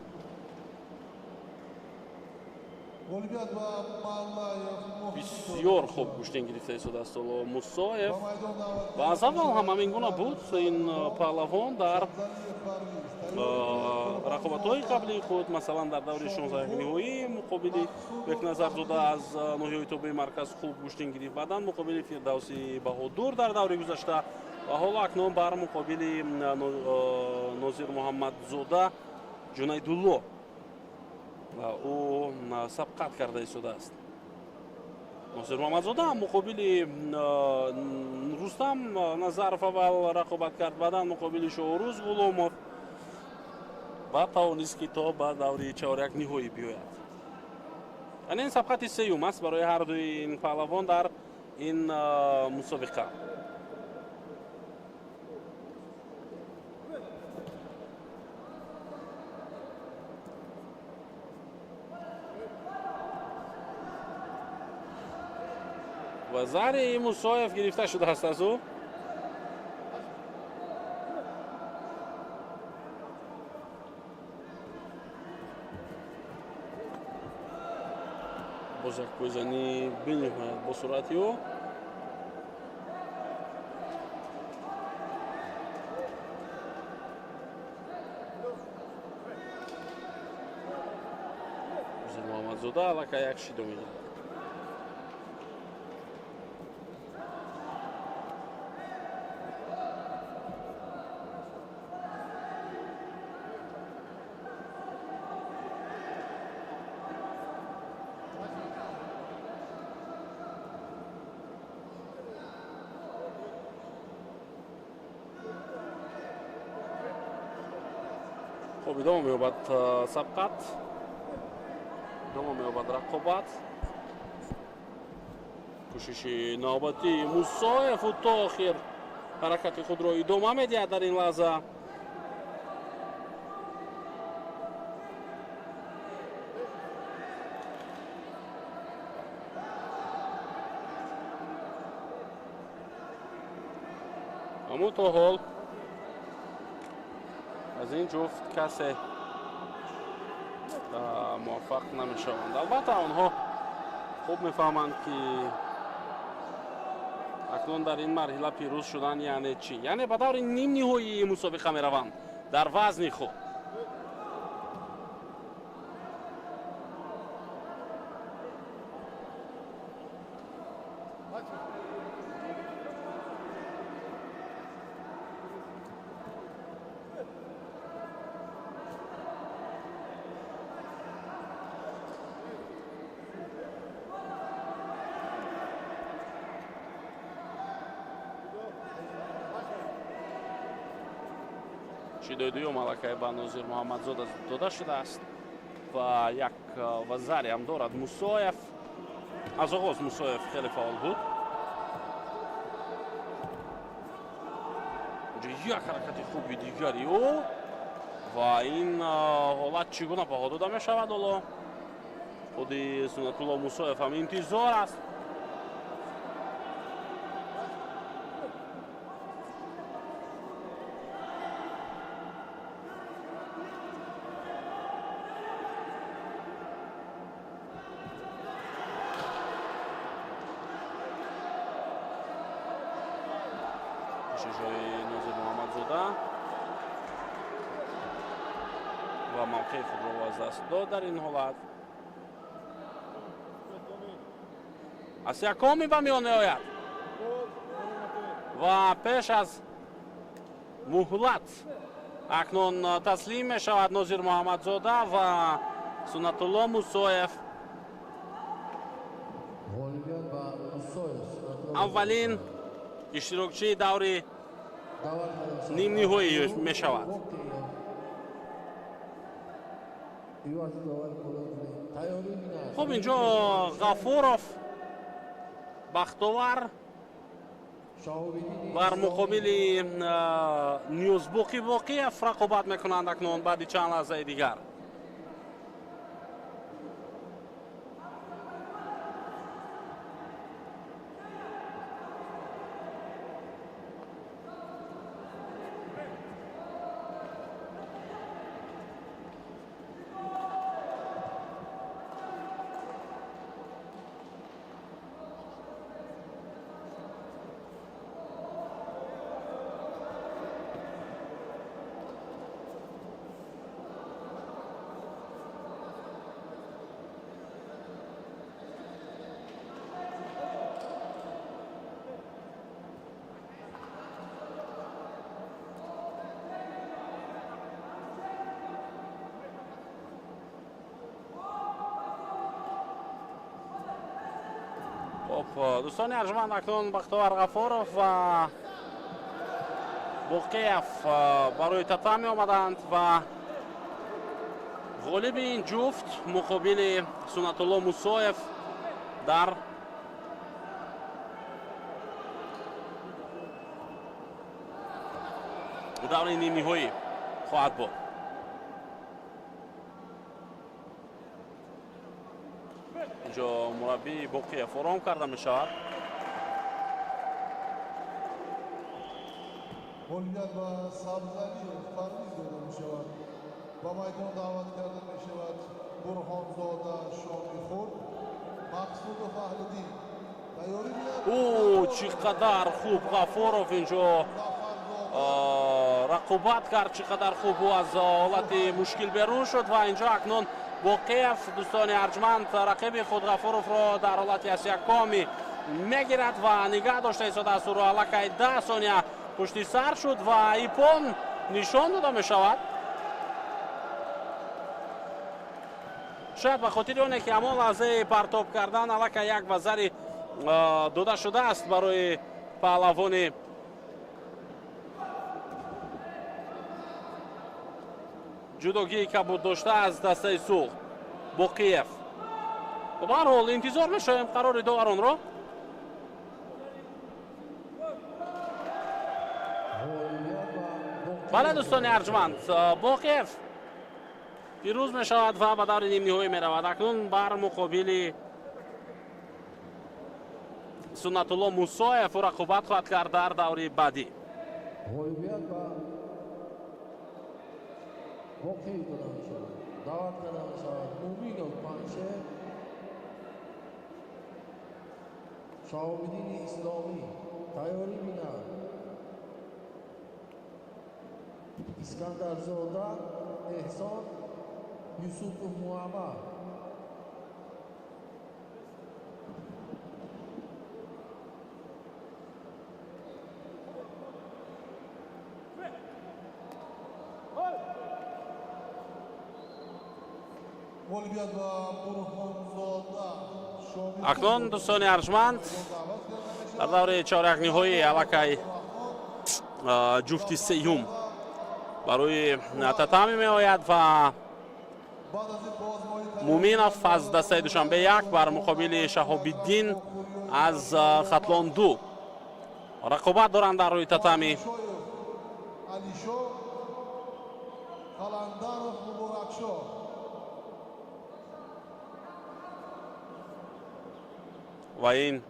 Ғолибият ба Маллаев. Бисёр хуб гӯштин гирифта истодааст ҳоло Мусоев. Ба майдон даъват Ва аз аввал ҳам ҳамин гуна буд ин паҳлавон дар Шамзалиев Парвиз. Рақобатҳои қаблии худ, масалан, дар даври 16-ниҳоӣ муқобили Бекназарзода аз ноҳияҳои тобеи марказ хуб гӯштин гирифт, баъдан муқобили Фирдавси Баҳодур дар даври гузашта ва ҳоло акнун бар муқобили Нозир Муҳаммадзода Ҷунайдулло ӯ сабқат карда истодааст. Нозир Муҳаммадзода муқобили Рустам Назаров аввал рақобат кард, баъдан муқобили Шоҳрӯз Ғуломов ва тавонист, ки то ба даври чоряк ниҳоӣ биёяд. Яъне ин сабқати сеюм аст барои ҳардуи ин паҳлавон дар ин мусобиқа. Ва зари Мусоев гирифта шудааст аз ӯ. Боз як пойзанӣ бениҳоят бо суръати ӯ. Нозир Муҳаммадзода аллакай як шидо мегирад. Хуб, идома меёбад сабқат, идома меёбад рақобат. Кӯшиши навбатии Мусоев, ӯ то охир ҳаракати худро идома медиҳад дар ин лаҳза. Аммо то ҳол аз ин ҷуфт касе муваффақ намешаванд. Албатта, онҳо хуб мефаҳманд, ки акнун дар ин марҳила пирӯз шудан яъне чӣ, яъне ба даври нимниҳоии мусобиқа мераванд дар вазни худ. Шидои дуюм аллакай ба Нозир Муҳаммадзода дода шудааст ва як вазаре ҳам дорад Мусоев. Аз оғоз Мусоев хеле фаъол буд. Як ҳаракати хуби дигари ӯ ва ин ҳолат чӣ гуна баҳо дода мешавад? Ҳоло худи Суннатулло Мусоев ҳам интизор аст. Кӯшишҳои Нозир Муҳаммадзода ва мавқеи худро аз даст дод дар ин ҳолат. Аз якоми ба миён меояд ва пеш аз муҳлат акнун таслим мешавад Нозир Муҳаммадзода ва Суннатулло Мусоев аввалин иштирокчии даври нимниҳоӣ мешавад. Хуб, инҷо Ғафуров Бахтовар бар муқобили Ниёзбоқӣ Боқиев рақобат мекунанд акнун баъди чанд лаҳзаи дигар. Хуб, дӯстони арҷманд, акнун Бахтовар Ғафуров ва Боқиев барои татами омаданд ва ғолиби ин ҷуфт муқобили Суннатулло Мусоев дар даври нимниҳоӣ хоҳад буд. Инҷо мураббии Боқиев ором карда мешавад. Ғолибият ба Сабзалиев Парвиз дода мешавад. Ба майдон даъват карда мешавад Бурҳонзода Шомихурд, Мақсудов Аҳлиддин. Тайёрӣ бинад. Ӯ чӣ қадар хуб Ғафуров инҷо рақобат кард, чӣ қадар хуб ӯ аз ҳолати мушкил берун шуд ва инҷо акнун Боқиев, дӯстони арҷманд, рақиби худ Ғафуровро дар ҳолати асиякомӣ мегирад ва нигаҳ дошта истодааст ӯро. Аллакай 10 сония пушти сар шуд ва ипон нишон дода мешавад. Шояд ба хотири оне ки ҳамон лаҳзаи партоб кардан аллакай як вазари дода шудааст барои паҳлавони ҷудогии кабуд дошта аз дастаи Суғд Боқиев. Ба ҳар ҳол интизор мешавем қарори доваронро. Бале, дӯстони арҷманд, Боқиев пирӯз мешавад ва ба даври нимниҳоӣ меравад. Акнун бар муқобили Суннатулло Мусоев ӯ рақобат хоҳад кард дар даври баъдӣ. Ғолибият ба Боқиев дода мешавад. Даъват карда мешавад Муминов Панҷшер, Шаҳобиддини Исломӣ. Тайёрӣ бинад Искандарзода Эҳсон, Юсупов Муҳаммад. Ғолибият ба Бурҳонзода Шомихурд. Акнун, дӯстони арҷманд, Даъват карда мешавад дар даври чорякниҳоӣ аллакай ҷуфти сеюм Барои татами меояд ва Муминов аз дастаи Душанбе 1 бар муқобили Шаҳобиддин аз Хатлон 2 рақобат доранд дар рӯи татами. Ва ин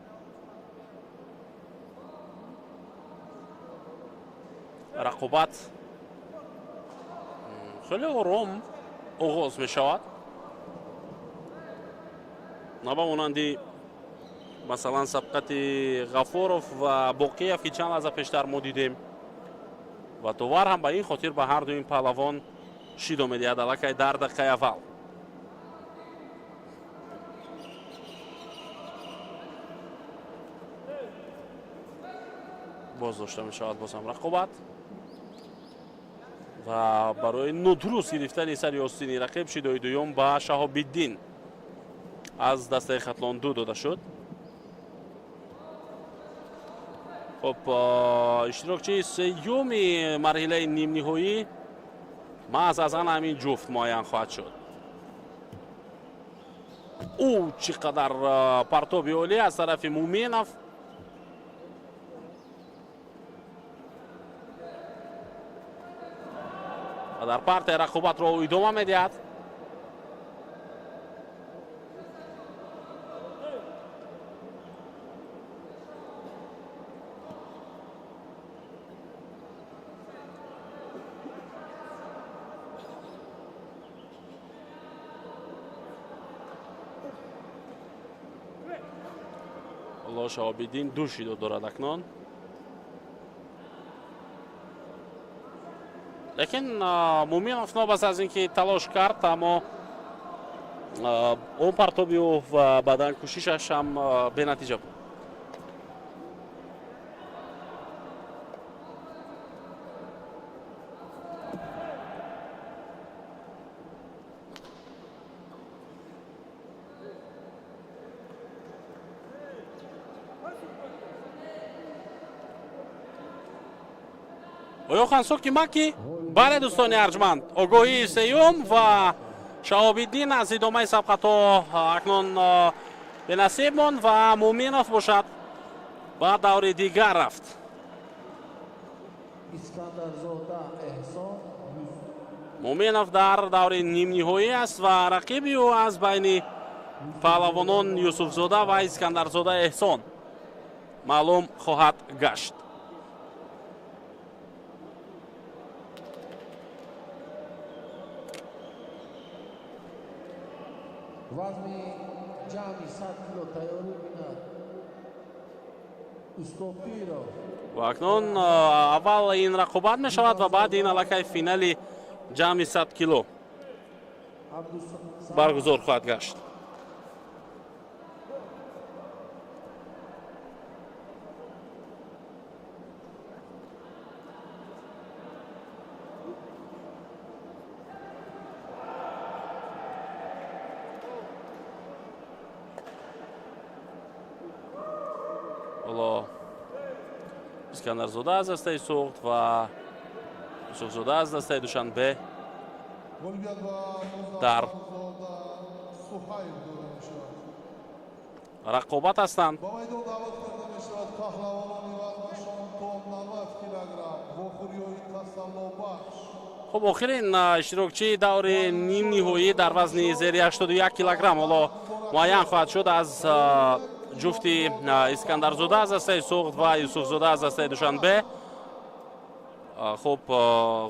рақобат хеле ором оғоз мешавад, на ба монанди, масалан, сабқати Ғафуров ва Боқиев, ки чанд лаҳза пештар мо дидем. Ва довар ҳам ба ин хотир ба ҳар ду ин паҳлавон шидо медиҳад аллакай дар дақиқаи аввал. Боз дошта мешавад бозам рақобат ва барои нодуруст гирифтани сари остини рақиб шидои дуюм ба Шаҳобиддин аз дастаи Хатлон 2 дода шуд. Хуб, иштирокчии сеюми марҳилаи нимниҳоӣ маҳз аз ана ҳамин ҷуфт муайян хоҳад шуд. Ӯ чӣ қадар партоби олӣ аз тарафи Муминов! Ва дар партия рақобатро ӯ идома медиҳад. Ҳоло Шаҳобиддин ду шидо дорад акнун, лекин Муминов нобаст аз ин ки талош кард, аммо он партоби ӯ ва баъдан кӯшишаш ҳам бенатиҷа буд. Оё Хансоки Маки? Бале, дӯстони арҷманд, огоҳии сеюм ва Шаҳобиддин аз идомаи сабқатҳо акнун бенасиб монд ва Муминов бошад ба даври дигар рафт. Муминов дар даври нимниҳоӣ аст ва рақиби ӯ аз байни паҳлавонон Юсуфзода ва Искандарзода Эҳсон маълум хоҳад гашт. Вазни ҷамъи 100 кило тайёрӣ бинад Устопиров. Ва акнун аввал ин рақобат мешавад ва баъд ин аллакай финали ҷамъи 100 кило баргузор хоҳад гашт. Ҳоло Искандарзода аз дастаи Суғд ва Юсуфзода аз дастаи Душанбе дар рақобат ҳастанд. Ба майдон даъват карда мешавад паҳлавонони вазнашон то 90 килограмм вохӯриҳои тасаллобахш. Хуб, охирин иштирокчии даври нимниҳоӣ дар вазни зери 81 килограмм ҳоло муайян хоҳад шуд аз ҷуфти Искандарзода аз дастаи Суғд ва Юсуфзода аз дастаи Душанбе. Хуб,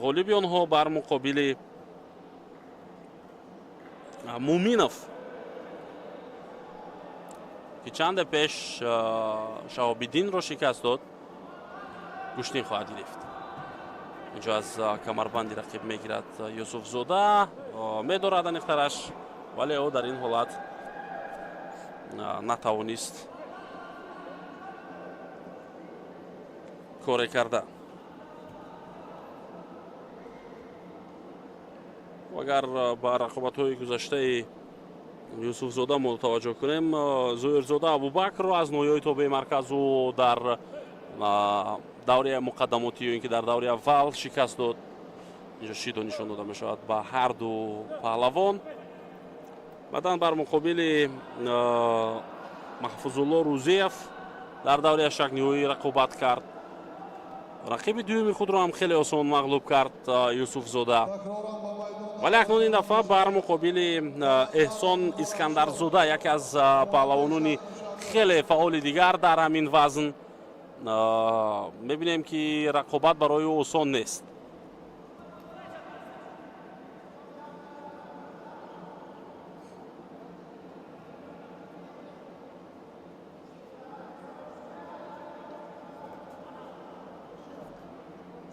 ғолиби онҳо бар муқобили Муминов, ки чанде пеш Шаҳобиддинро шикаст дод, гӯштин хоҳад гирифт. Инҷо аз камарбанди рақиб мегирад Юсуфзода, медорад аниқтараш, вале ӯ дар ин ҳолат натавонист коре карда. Агар ба рақобатҳои гузаштаи Юсуфзода мо таваҷҷӯҳ кунем, Зоирзода Абубакрро аз ноҳияҳои тобеи марказу дар даври муқаддамотӣ ё ин ки дар даври аввал шикаст дод. Инҷо шидо нишон дода мешавад ба ҳар ду паҳлавон. Баъдан бар муқобили Маҳфузулло Рӯзиев дар даври ҳаштякниҳоӣ рақобат кард. Рақиби дуюми худро ҳам хеле осон мағлуб кард Юсуфзода. Вале акнун ин дафъа бар муқобили Эҳсон Искандарзода, яке аз паҳлавонони хеле фаъоли дигар дар ҳамин вазн, мебинем, ки рақобат барои ӯ осон нест.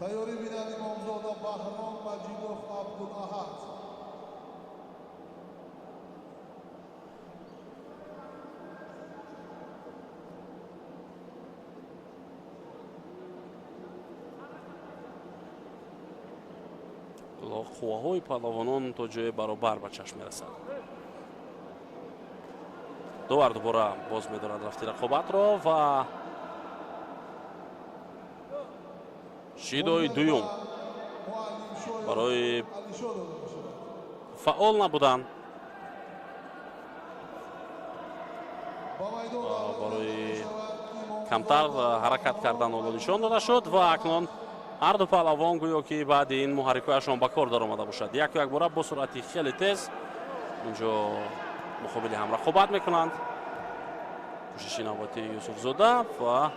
Тайёрӣ бинанд Имомзода Баҳром Маҷидов Абдулаҳад. Қувваҳои паҳлавонон то ҷое баробар ба чашм мерасад. Довар дубора боз медорад рафти рақобатро ва шидои дуюм барои фаъол набудан, барои камтар ҳаракат кардан ҳоло нишон дода шуд. Ва акнун ҳар ду паҳлавон гӯё ки баъди ин муҳаррикҳояшон ба кор даромада бошад, яку якбора бо суръати хеле тез инҷо муқобили ҳам рақобат мекунанд. Кӯшиши навбатии Юсуфзода ва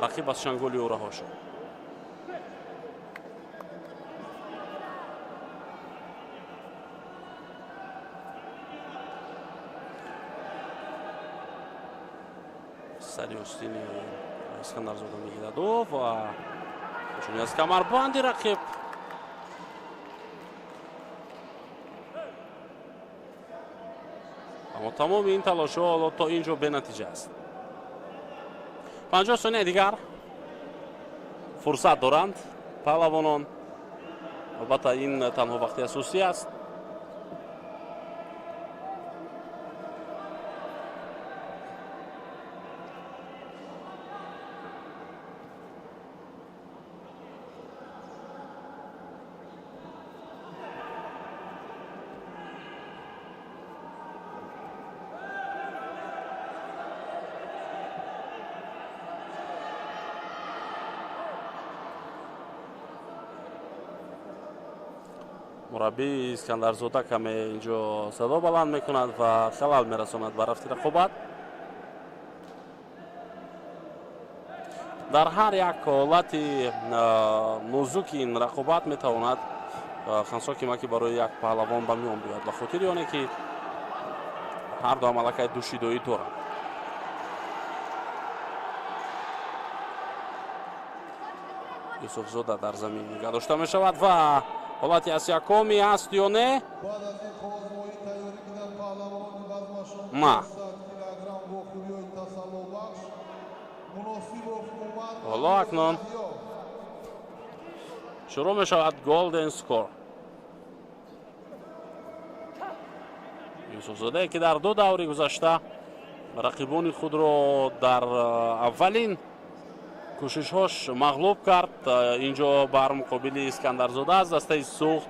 рақиб аз чанголи ӯ раҳо шуд. Сари остини Искандарзода мегирад ӯ ва чунин аз камарбанди рақиб аммо тамоми ин талошҳо ҳоло то ин ҷо бенатиҷа аст. 50 сонияи дигар фурсат доранд паҳлавонон. Албатта, ин танҳо вақти асосӣ аст. Мураббии Искандарзода каме инҷо садо баланд мекунад ва халал мерасонад ба рафти рақобат. Дар ҳар як ҳолати нозуки ин рақобат метавонад хансо кимаки барои як паҳлавон ба миён биёяд, ба хотири оне ки ҳар ду амалакай ду шидоӣ доранд. Юсуфзода дар замин нигаҳ дошта мешавад ва ҳолати асякоми ҳаст ё не? Баъд аз ин қоғозмоӣ тайёрӣ бинанд паҳлавонони вазнашон Ма. 100 килограмм вохӯриҳои тасаллобахш Муносибов Умар. Ҳоло акнун шурӯъ мешавад golden score. Юсуфзодае, ки дар ду даври гузашта рақибони худро дар аввалин кӯшишҳош мағлуб кард, инҷо бар муқобили Искандарзода аз дастаи Суғд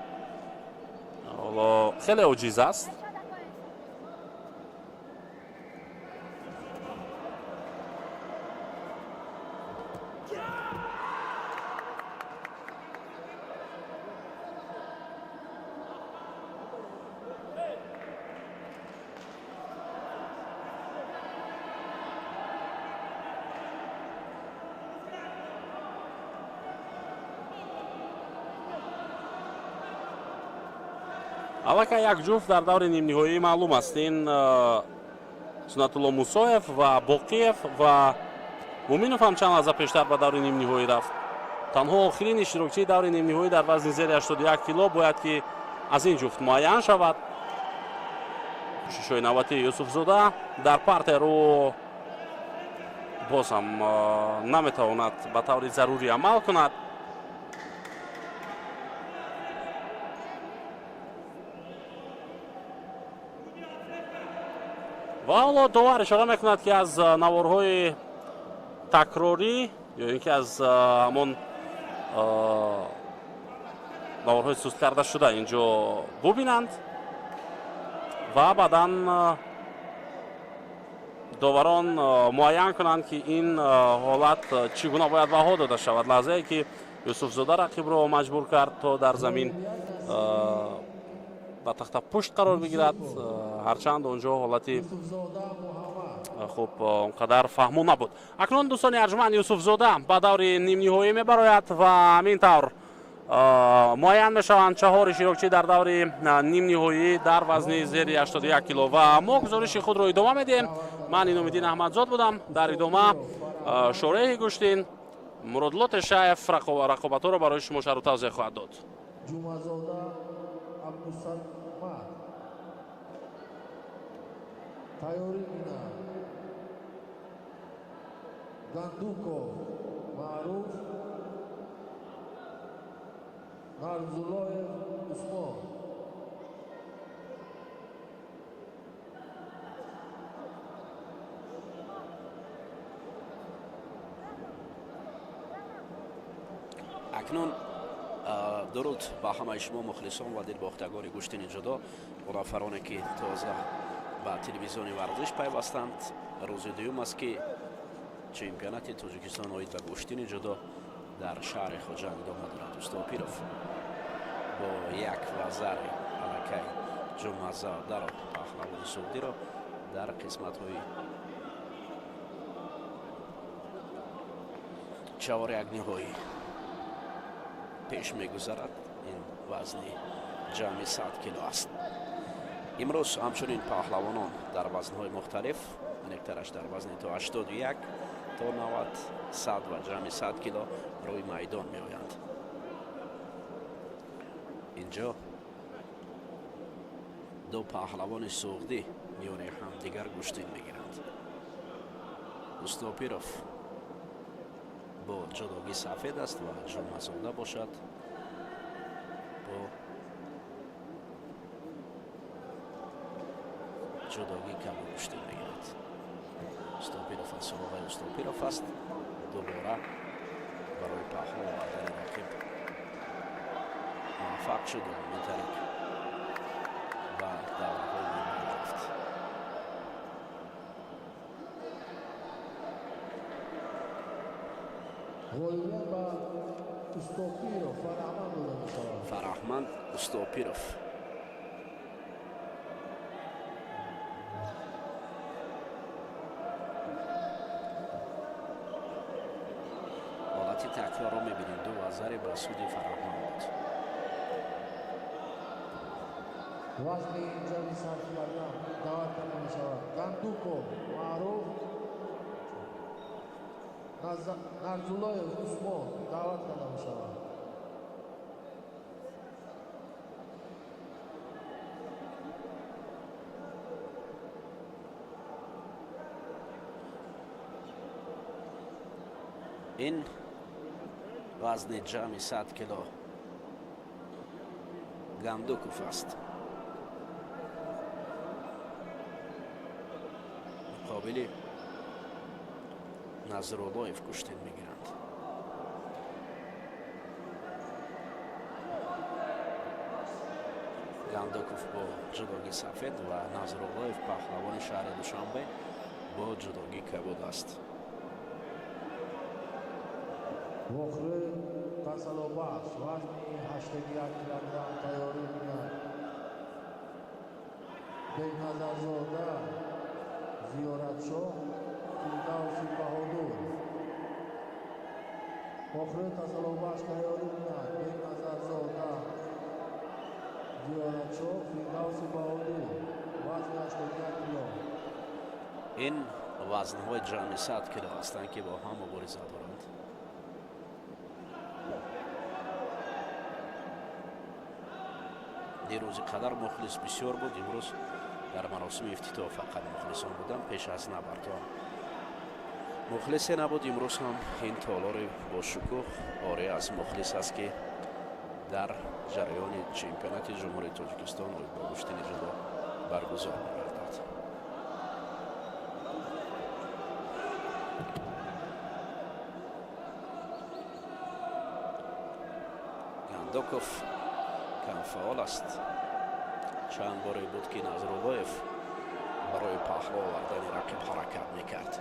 ҳоло хеле оҷиз аст. Аллакай як ҷуфт дар даври нимниҳоӣ маълум аст. Ин Сунатулло Мусоев ва Боқиев, ва Муминов ҳам чанд лаҳза пештар ба даври нимниҳоӣ рафт. Танҳо охирин иштирокчии даври нимниҳоӣ дар вазни зери 81 кило бояд ки аз ин ҷуфт муайян шавад. Кӯшишҳои навбатии Юсуфзода дар партеру боз ҳам наметавонад ба таври зарурӣ амал кунад. Ва ҳоло довар ишора мекунад, ки аз наворҳои такрорӣ ё ин ки аз ҳамон Наворҳои суст карда шуда инҷо бубинанд ва баъдан доварон муайян кунанд, ки ин ҳолат чӣ гуна бояд баҳо дода шавад. Лаҳзае ки Юсуфзода рақибро маҷбур кард, то дар замин ба тахта пушт қарор бигирад, ҳарчанд он ҷо ҳолати хуб он қадар фаҳмо набуд. Акнун, дӯстони арҷманд, Юсуфзода ба даври нимниҳоӣ мебарояд ва ҳамин тавр муайян мешаванд чаҳор иштирокчӣ дар даври нимниҳоӣ дар вазни зери 81 кило. Ва мо гузориши худро идома медиҳем. Ман Иномиддин Аҳмадзод будам. Дар идома шореҳи гӯштин Муродло Тешаев рақобатҳоро барои шумо шарҳу тавзеҳ хоҳад дод. Ҷумазода Абдусамад тайёрӣ бинад. Гандуков Маъруф, Нарзуллоев Усмон. Акнун дуруд ба ҳамаи шумо, мухлисон ва дилбохтагони гӯштини ҷудо, нафароне ки тоза ба телевизиони варзиш пайвастанд. Рӯзи дуюм аст, ки чемпионати Тоҷикистон оид ба гӯштини ҷудо дар шаҳри Хоҷанд идома дорад. Устопиров бо як вазари аллакай Ҷумъазодаро, паҳлавони суғдиро, дар қисматҳои чаҳорякниҳоӣ пеш мегузарад. Ин вазни ҷамъи 100 кило аст. Имрӯз ҳамчунин паҳлавонон дар вазнҳои мухталиф, аниқтараш дар вазни то 81, то 90, 100 ва ҷамъи 100 кило рӯи майдон меоянд. Инҷо ду паҳлавони суғдӣ миёни ҳамдигар гӯштин мегиранд. Устопиров бо ҷудогӣ сафед аст ва Ҷумъазода бошад бо ҷудогӣ кабуд гӯштин мегирад. Устопиров аз суроғаи Устопиров аст. Дубора барои паҳлӯ овардани рақиб муваффақ шуд ва ҳамин тариқ ба давраҳои мебаъд рафт. Ғолибият ба Устопиров Фараҳманд дода мешавад. Фараҳманд Устопиров. Ҳолати такрорро мебинем. Ду вазаре ба суди Фараҳманд буд. Вазни ҷамъи 100 килограмм даъват карда мешавад Гандуков Маъруф, Нарзуллоев Усмон даъват карда мешавад. Ин вазни ҷамъи 100 кило Гандуков аст. Муқобили Назруллоев гӯштин мегиранд. Гандуков бо ҷудогӣ сафед ва Назруллоев, паҳлавони шаҳри Душанбе, бо ҷудогӣ кабуд аст. Вохрӣ Касалобахш вазни 81 килограмм тайёрӣ бинад. Бекназарзода Зиёратшоҳ, Фирдавси Баҳодур. Вохрӣ Касалобахш тайёрӣ бинад. Бекназарзода Зиёратшоҳ, Фирдавси Баҳодур, вазни 81 кило. Ин вазнҳои ҷамъи 100 кило ҳастанд, ки бо ҳам мубориза доранд. Дирӯзи қадар мухлис бисёр буд, имрӯз дар маросими ифтитоҳ фақат мухлисон буданд. Пеш аз набардҳо мухлисе набуд. Имрӯз ҳам ин толори бошукӯҳ орӣ аз мухлис аст, ки дар ҷараёни чемпионати Ҷумҳурии Тоҷикистон оид ба гӯштини ҷудо баргузор мегардад. Гандуков Камфаъол аст. Чанд боре буд, ки Назруллоев барои паҳло овардани рақиб ҳаракат мекард.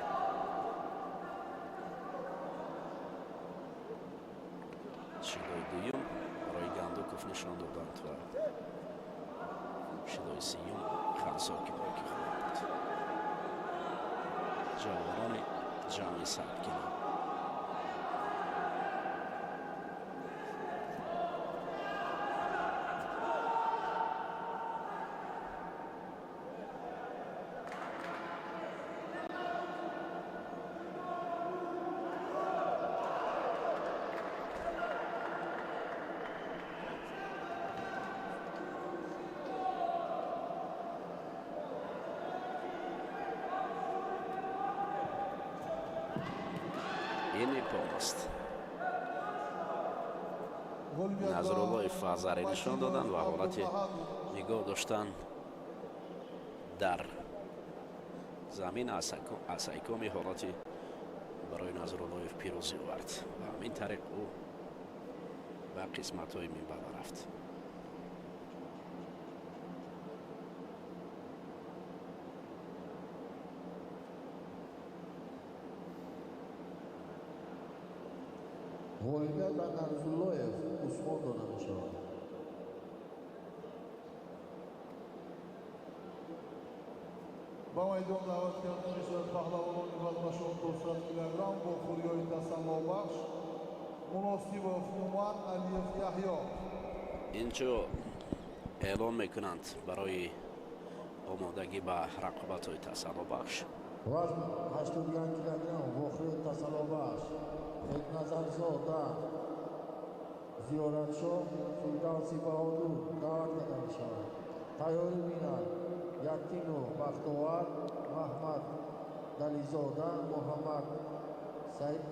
Шидои дуюм барои Гандуков нишон доданд ва шидои сеюм Хансо, ки барои хуб буд. Ҷавонони ҷамъи 100 кило. Ин иппон аст. Назруллоев вазаре нишон доданд ва ҳолати нигоҳ доштан дар замин аз айкоми ҳолати барои Назруллоев пирӯзӣ овард ва ҳамин тариқ ӯ ба қисматҳои минбаъда рафт. Ғолибият ба Нарзуллоев Усмон дода мешавад. Ба майдон даъват карда мешавад паҳлавонони вазнашон то 100 килограмм бо хӯриҳои тасаллобахш: Муносибов Умар, Алиев Яҳё. Инҷо эълон мекунанд барои омодагӣ ба рақобатҳои тасаллобахш. Вазн 81 килограмм, вохӯрии тасаллобахш: Бекназарзода Зиёратшоҳ, Фирдавси Баҳодур даъват карда мешавад. Тайёрӣ бинад Яктинов Бахтовар, Маҳмад Дализода Муҳаммад Саид.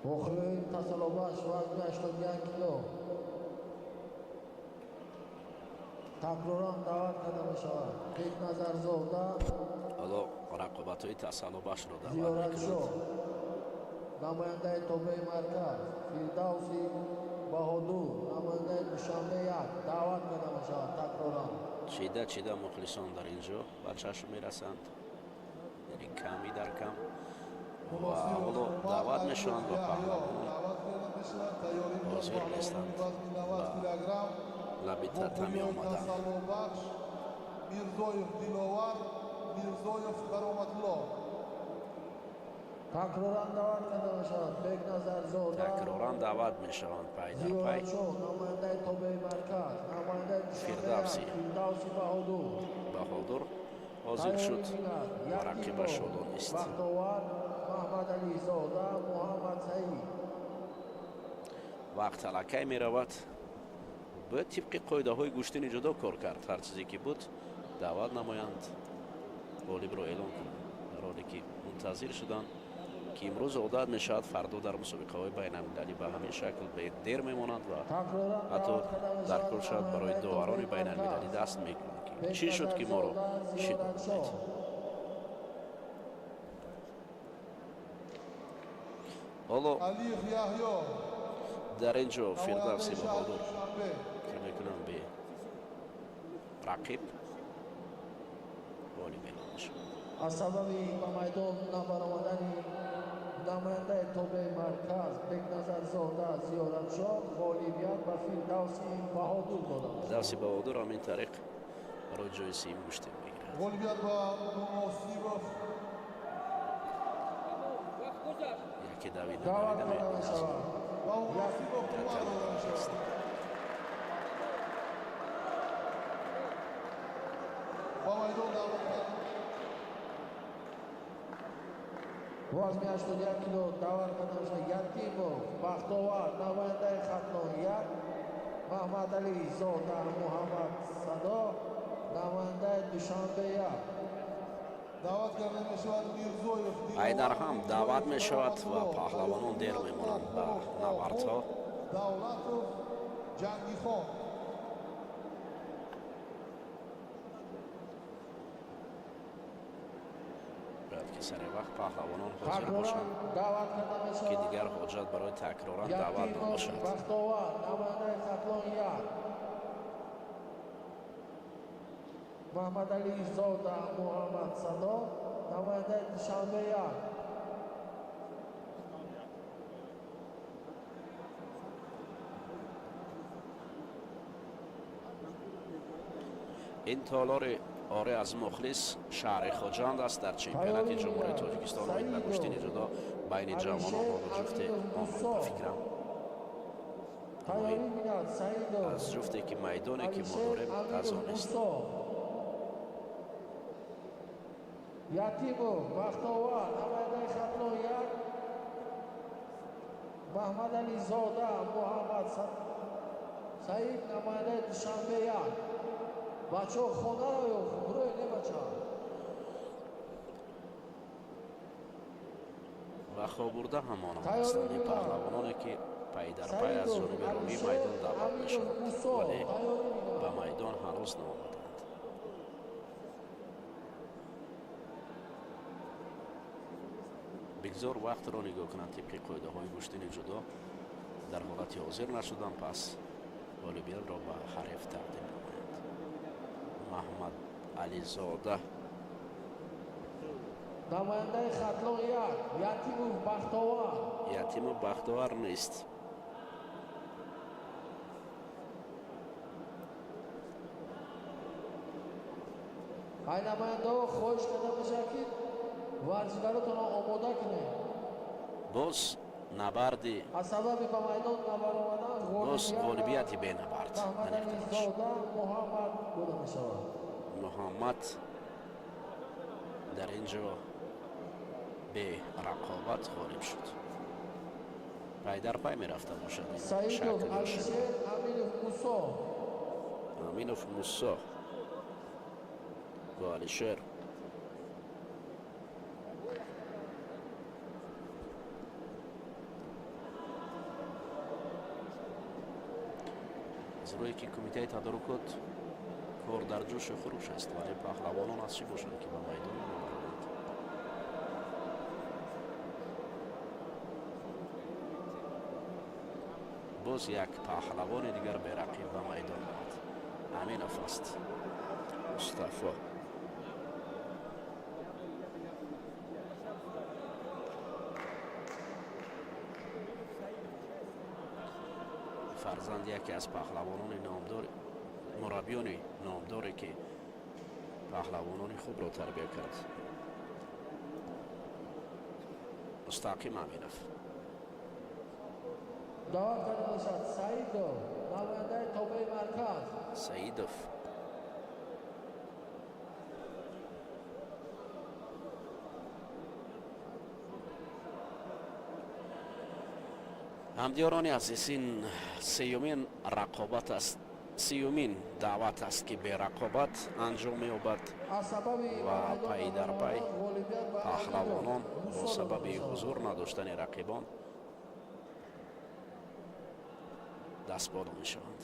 Вохӯрии тасаллобахш, вазни 81 кило, такроран даъват карда мешавад Бекназарзода Ҳоло рақобатҳои тасаллобахшро даъват Зиёратшоҳ, мекунанд. Намояндаи тобеи марказ, Фирдавси Баҳодур, намояндаи Душанбе 1 даъват карда мешавад такроран. Чида чида мухлисон дар ин ҷо ба чашм мерасанд, яъне ками дар кам, ва ҳоло даъват мешаванд ва паҳлавонон ҳозир нестанд, ба лаби татами омаданд. Тасаллобахш: Мирзоев Диловар, Мирзоев Кароматулло. Такроран даъват карда мешавад Бекназарзода Такроран даъват мешаванд пай дар пай. Зиёратшоҳ, намояндаи тобеи марказ, намояндаи Душанбе Фирдавсӣ. 1, Фирдавси Баҳодур. Баҳодур ҳозир шуд ва рақибаш ҳоло нест. Бахтовар, Маҳмадализода Муҳаммад Саид. Вақт аллакай меравад. Бояд тибқи қоидаҳои гӯштини ҷудо кор кард. Ҳар чизе ки буд, даъват намоянд, ғолибро эълон кунанд, дар ҳоле ки мунтазир шуданд, ки имрӯз одат мешавад, фардо дар мусобиқаҳои байналмилалӣ ба ҳамин шакл дер мемонанд ва Такроран ҳатто даъват карда мешавад дар кор шояд барои намояндаи доварони тобеи байналмилалӣ марказ. даст мекунанд, ки чӣ шуд, ки моро шидо Зиёратшоҳ. додед. Ҳоло Алиев Яҳё, дар ин ҷо Фирдавси намояндаи шаҳри Баҳодур Душанбе. фикр мекунам, бе рақиб ғолиб эълон мешавад. Аз сабаби ба майдон набаромадани намояндаи тобеи марказ Бекназарзода Зиёратшоҳ, ғолибият ба Фирдавси Баҳодур дода мешавад. Фирдавси Баҳодур ҳамин тариқ барои ҷои сеюм гӯштин мегирад. Ғолибият ба Муносибов Яке давида Даъват давида карда меояд. мешавад Ба Муносибов Умар дода мешавад. Ба майдон даъват карда Вазни 81 кило даъват карда мешавад Ятимов Бахтовар, намояндаи Хатлон 1, Маҳмадализода Муҳаммад Садо, намояндаи Душанбе 1. Даъват карда мешавад Мирзоев Диловар, Айдарҳам даъват Мирзоев мешавад ва Кароматулло. паҳлавонон дер мемонанд ба набардҳо. Давлатов Ҷангихон. Бояд Ки сари вақт паҳлавонон ҳозир бошанд, Даъват карда ки мешавад дигар ҳоҷат барои такроран даъват Ятимов набошад. Бахтовар, намояндаи Хатлон як. Маҳмадализода Муҳаммад Садо, намояндаи Душанбе як. Ин толори оре аз мухлис шаҳри Хоҷанд аст. Дар чемпионати Ҷумҳурии Тоҷикистон оид ба гӯштини ҷудо байни ҷавонон ҳоло ҷуфте омад, ба фикрам. Тайёрӣ бинад Саидов Аз ҷуфте ки майдоне ки мо Алишер дорем, аз Аминов он нест. Мусо. Ятимов Бахтовар, намояндаи Хатлон як. Маҳмадализода Муҳаммад Саид, намояндаи Душанбе як. Бачаҳо, хонаро ё хубрӯе не, бача. Ва хобурда ҳамонанд ҳастанд ин паҳлавононе, ки пай дар пай аз Саидов ҷониби ровии Алишер майдон даъват Аминов мешаванд, Мусо вале тайёрӣ бинад. ба майдон ҳанӯз наомаданд. Бигзор вақтро нигоҳ кунанд. Тибқи қоидаҳои гӯштини ҷудо, дар ҳолати ҳозир нашудан, пас ғолибиятро ба ҳариф тақдим намоянд. Маҳмад Ализода. Намояндаи Хатлон як Ятимов Бахтовар. Ятимов Бахтовар нест. Ай намояндаҳо хоҳиш карда мешавад, ки варзишгаротонро омода кунед. Боз набарди Аз сабаби ба майдон набаромадан боз ғолибият ғолибияти бенабард аниқтараш. Маҳмадализода Муҳаммад дода мешавад. Муҳаммад дар ин ҷо берақобат ғолиб шуд. Пай дар пай мерафта бошад ин Саидов шакл ё Алишер Аминов Мусо. Аминов Мусо бо Алишер. Аз рӯе ки кумитаи тадорукот кор дар ҷӯшу хуруш аст, вале паҳлавонон аз чӣ бошанд, ки ба майдон намебароянд? Боз як паҳлавони дигар берақиб ба майдон омад. Аминов аст, Мустафо. Фарзанди яке аз паҳлавонони номдор, мураббиёни номдоре, ки паҳлавонони хубро тарбия кард, Мустақим Аминов. Даъват карда мешавад Саидов, намояндаи тобеи марказ. Саидов. Ҳамдиёрони азиз, ин сеюмин рақобат аст, сеюмин даъват аст, ки берақобат анҷом меёбад Аз сабаби ва ба майдон пай дар пай набаромадан ғолибият ба паҳлавонон Аминов бо Мусо дода сабаби мешавад. ҳузур надоштани рақибон дастболо мешаванд.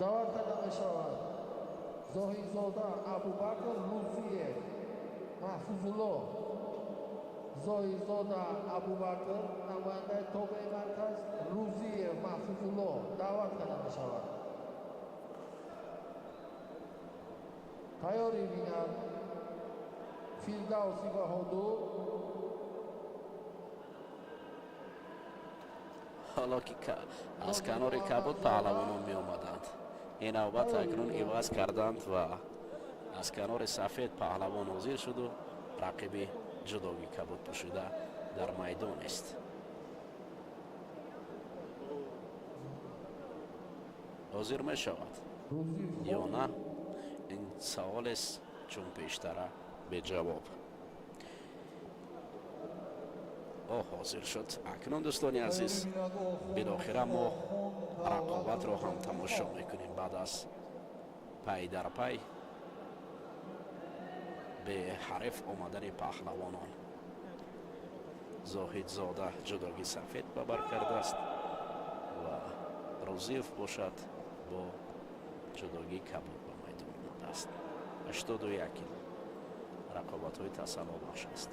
Даъват карда мешавад Зоҳидзода Абубакр, Рузиев Маҳфузулло. Зоҳидзода Абубакр, намояндаи тобеи марказ, Рузиев Маҳфузулло даъват карда мешавад. Тайёрӣ бинад Фирдавси Баҳодур. Ҳоло ки аз канори кабуд паҳлавонон меомаданд, ин навбат акнун иваз карданд ва аз канори сафед паҳлавон ҳозир шуду рақиби ҷудоги кабуд пӯшида дар майдон аст. Ҳозир мешавад ё на, ин саволест чун пештара беҷавоб. О, ҳозир шуд. Акнун, дӯстони азиз, билохира мо рақобатро Рақобатро ҳам тамошо мекунем. Баъд аз пай дар пай беҳариф омадани паҳлавонон, Зоҳидзода ҷудоги сафед ба бар кардааст ва Рӯзиев бошад, бо ҷудогии кабуд ба майдон омадааст. 81 кило рақобатҳои тасаллобахш аст.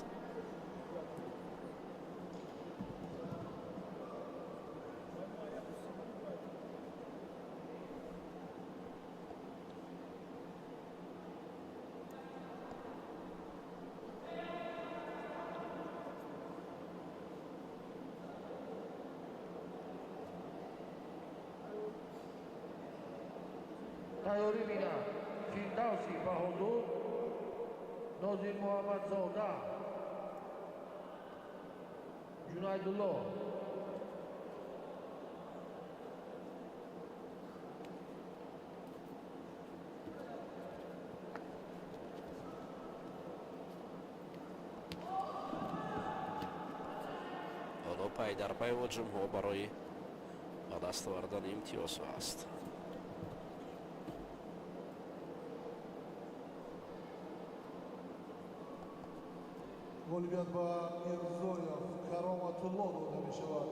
Тайёрӣ бинад Фирдавси Баҳодур, Нозир Муҳаммадзода Ҷунайдулло. Ҳоло пай дар пай ҳуҷумҳо барои ба даст овардани имтиёзҳо аст. Ғолибият ба Мирзоев Кароматулло дода мешавад.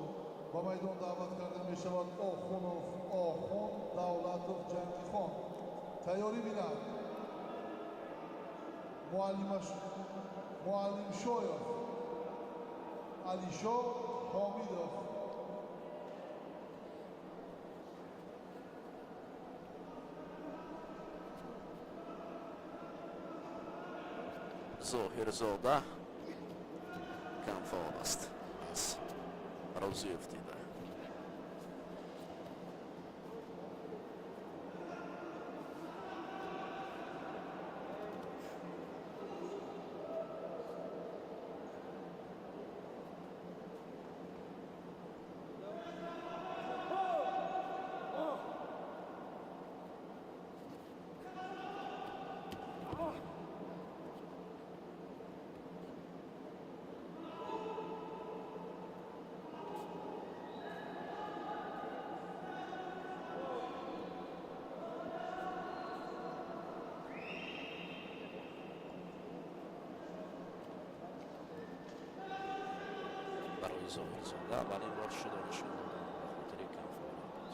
Ба майдон даъват карда мешавад Охунов Охун, Давлатов Ҷангихон. Тайёрӣ бинад Муаллимшоев Алишо Ҳомидов. Зоҳирзода камфаъол аст аз Рӯзиев дида. Барои Зоҳирзода аввалин бор шудо нишон додан ба хотири камфаъолӣ буд.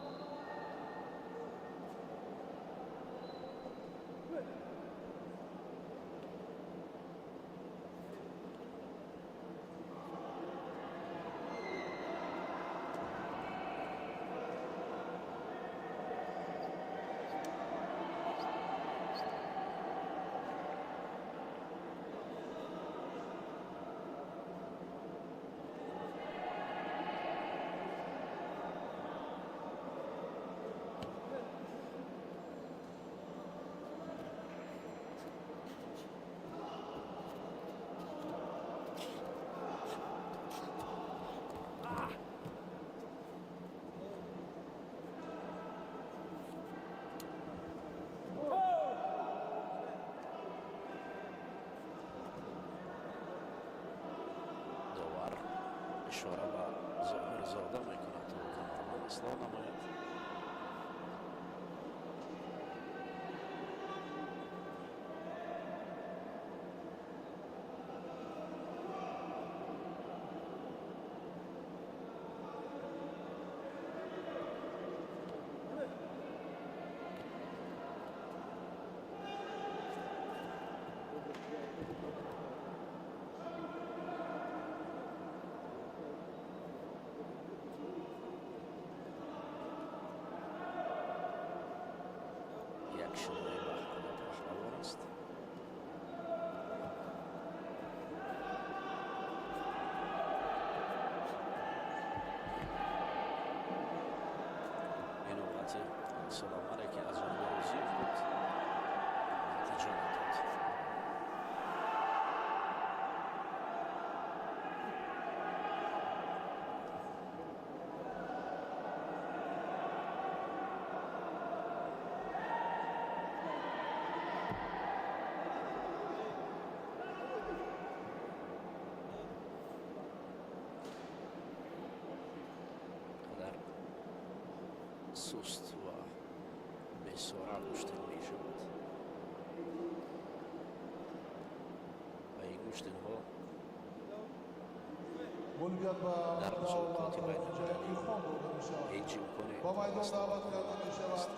Довар ишора ба Зоҳирзода мекунад, то камарбанд ислоҳ намояд. Як шудои ба ҳарду паҳлавон аст. Ин ҳолати саломаре, ки аз ҷониби Рӯзиев буд, натиҷа надод. Қадар Суст ва бесуръат гӯштин мешавад ва ин гӯштинҳо ғолибият ба дар мусобиқоти байналмилалӣ Ҷангирхон дода мешавад. ҳеҷ имконе Ба майдон даъват карда мешавад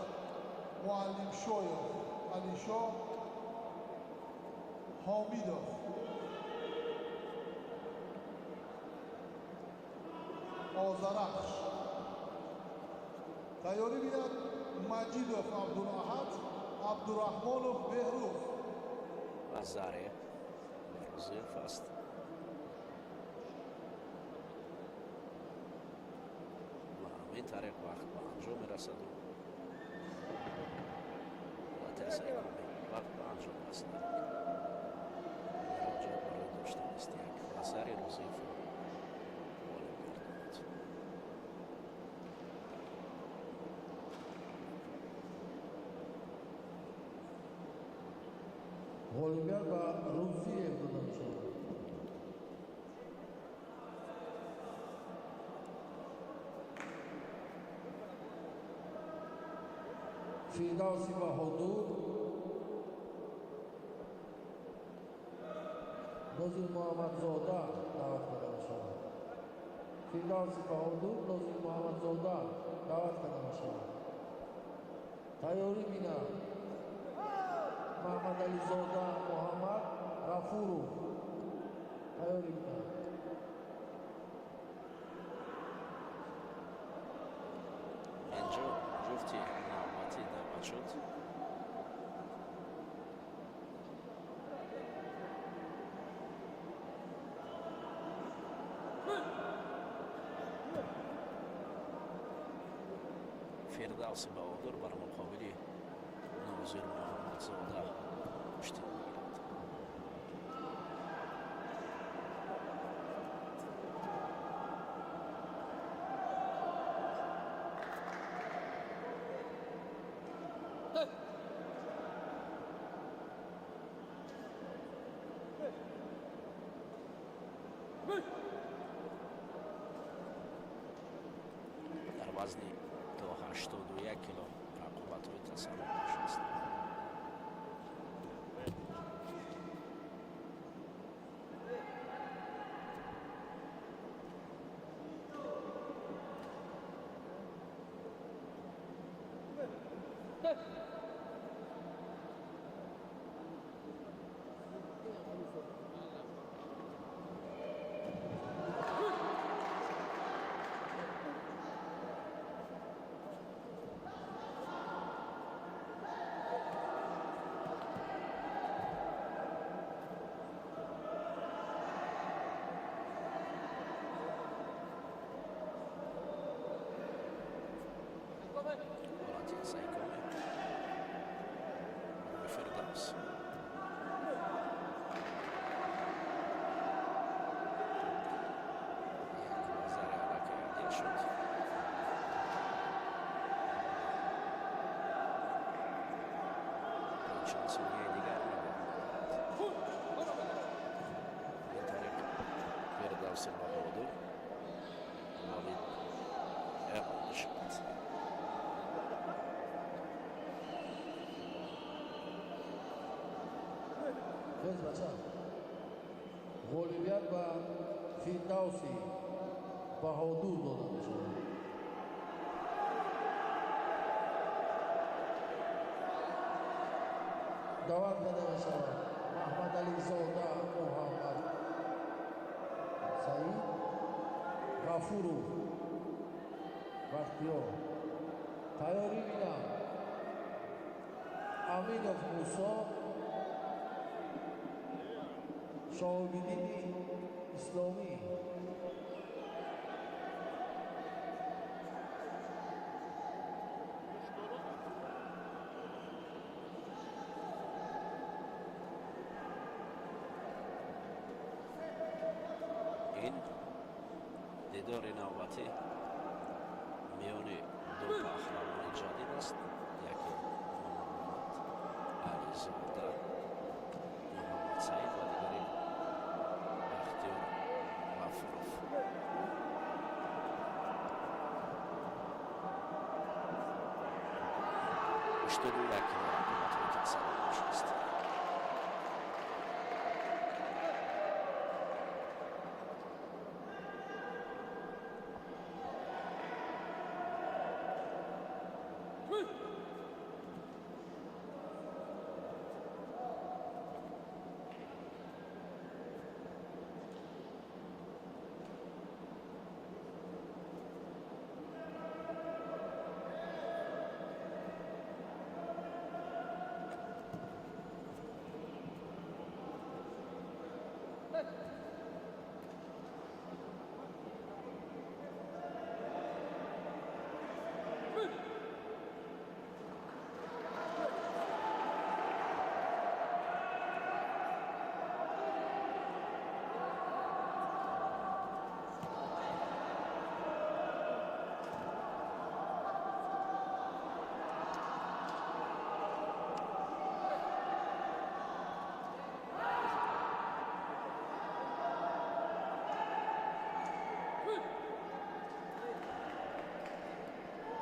Муаллим Шоев Алишо Ҳомидов. Озарахш. Тайёрӣ бинад Маҷидов Абдулаҳад, Абдураҳмонов Беҳрӯз. Ва заре Рӯзиев аст. Ва ҳамин тариқ вақт ба анҷом мерасаду ҳолати асайкомӣ вақт ба анҷом расида, муроҷиат барои доштанист як вазари Рӯзиевро ғолиб гардонад. Ғолибият ба Рӯзиев дода мешавад. Фирдавси Баҳодур, Нозир Муҳаммадзода даъват карда мешавад. Фирдавси Баҳодур, Нозир Муҳаммадзода даъват карда мешавад. Тайёрӣ бинад Маҳмадализода Муҳаммад Ғафуров. Тайёрӣ бинад. Инҷо ҷуфти навбатӣ даъват шуд. Фирдавси Баҳодур бар муқобили Нозир Муҳаммадзода гӯштин мегирад. Дар вазни то 81 кило рақобатҳои тасаллубахш аст. Ҳолати асайкомӣ барои Фирдавс. Як вазари аллакай ҳадя шуд. Чанд сонияи дигар нигоҳ медорад. Ин тариқ Фирдавси Баҳодур ғолиб эълон мешавад. Хез, бача. Ғолибият ба Фирдавси Баҳодур дода мешавад. Даъват карда мешавад Маҳмадализода Муҳаммад Саид Ғафуров Бахтиёр. Тайёрӣ бинам Аминов Мусо, Шоҳобиддини Исломӣ. Ин дидори навбатӣ миёни ду паҳлавони ҷадид аст. Яке Муҳаммад Ализода Муҳаммад Саид ва дигаре Бахтиёр Ғафуров. 81 кило рақобатҳои тасаллобахш аст.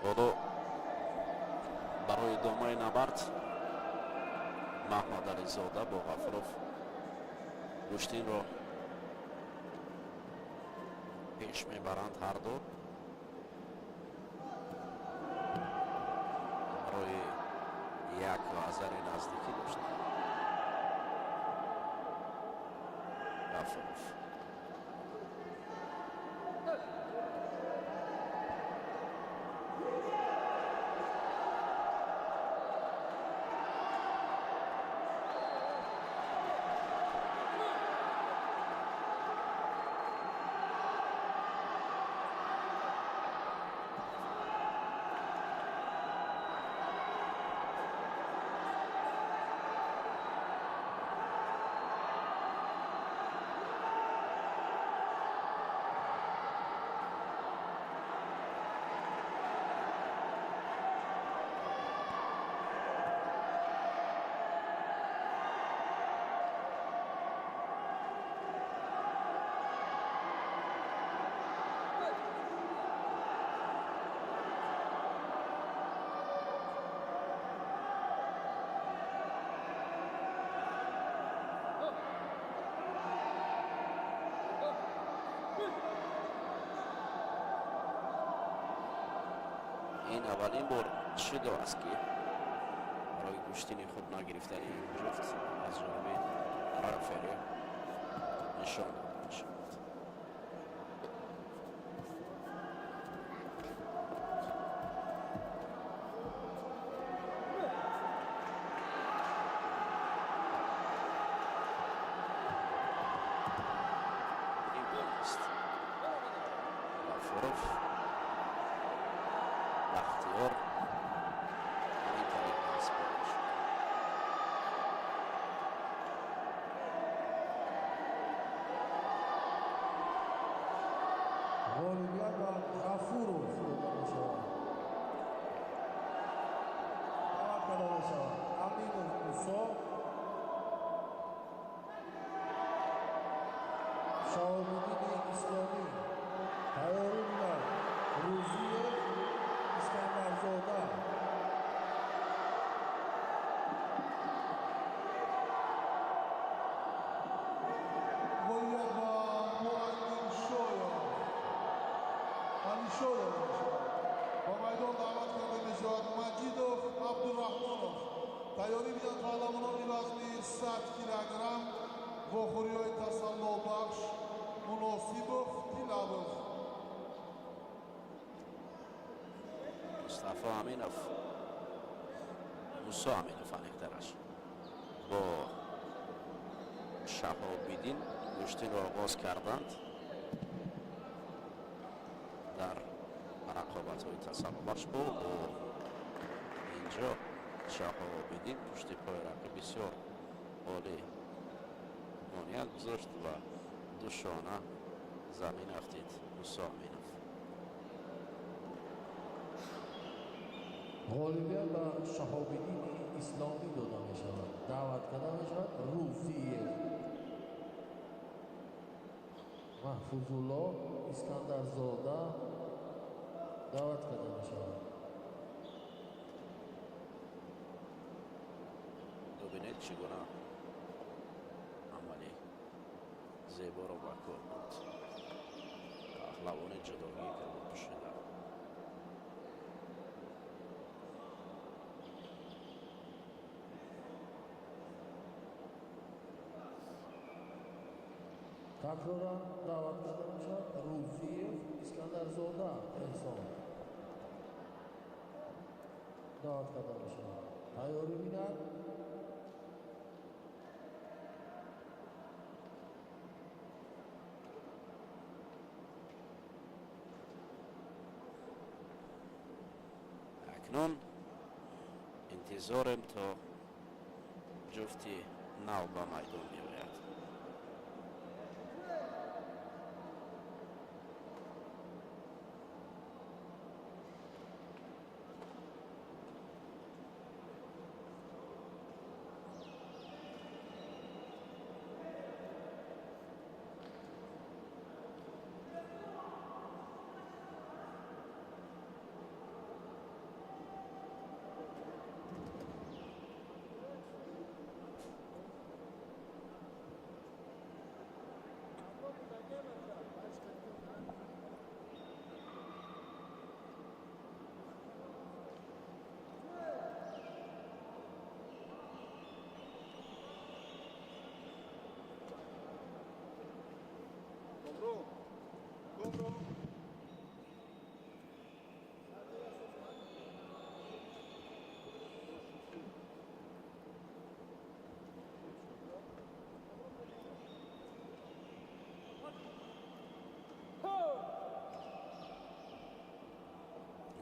Ҳоло барои идомаи набард Маҳмадализода бо Ғафуров гӯштинро пеш мебаранд ҳарду барои як лаҳзари наздикӣ доштанд. Ғафуров ин аввалин бор шудааст, ки барои гӯштини хуб нагирифтани ин ҷуфт аз ҷониби рефери нишон дода мешавад. Имкон аст, Ғафуров Бахтиёр ҳамин тариқ супорида шуд. Ғолибият ба Ғафуров дода мешавад. Даъват карда мешавад Аминов Мусо, Шаҳобиддини Исломӣ. Тайёрӣ бинад Рӯзиев Искандарзода. Ғолибият ба Муаллимшоев Алишо дода мешавад. Ба майдон даъват карда мешавад Маҷидов Абдураҳмонов. Тайёрӣ бинанд паҳлавонони вазни 100 килограмм вохӯриҳои тасаллобахш Муносибов Тилабов. Мустафо Аминов, Мусо Аминов аниқтараш, бо Шаҳобиддин гӯштинро оғоз карданд дар рақобатҳои тасаллобахш. Бо инҷо Шаҳобиддин пушти пои рақиб бисёр олӣ монеа гузошт ва ду шона замин афтид Мусо Аминов. Ғолибият ба Шаҳобиддини Исломӣ дода мешавад. Даъват карда мешавад Рӯзиев Маҳфузулло Искандарзода даъват карда мешавад. Бубинед, чӣ гуна амали зеборо ба кор бурд. Паҳлавони ҷудогӣ кабуд пӯшида. Такроран даъват карда мешавад Рӯзиев Искандарзода Эҳсон. Даъват карда мешавад. Тайёрӣ бинад. Акнун интизорем, то ҷуфти нав ба майдон биёяд.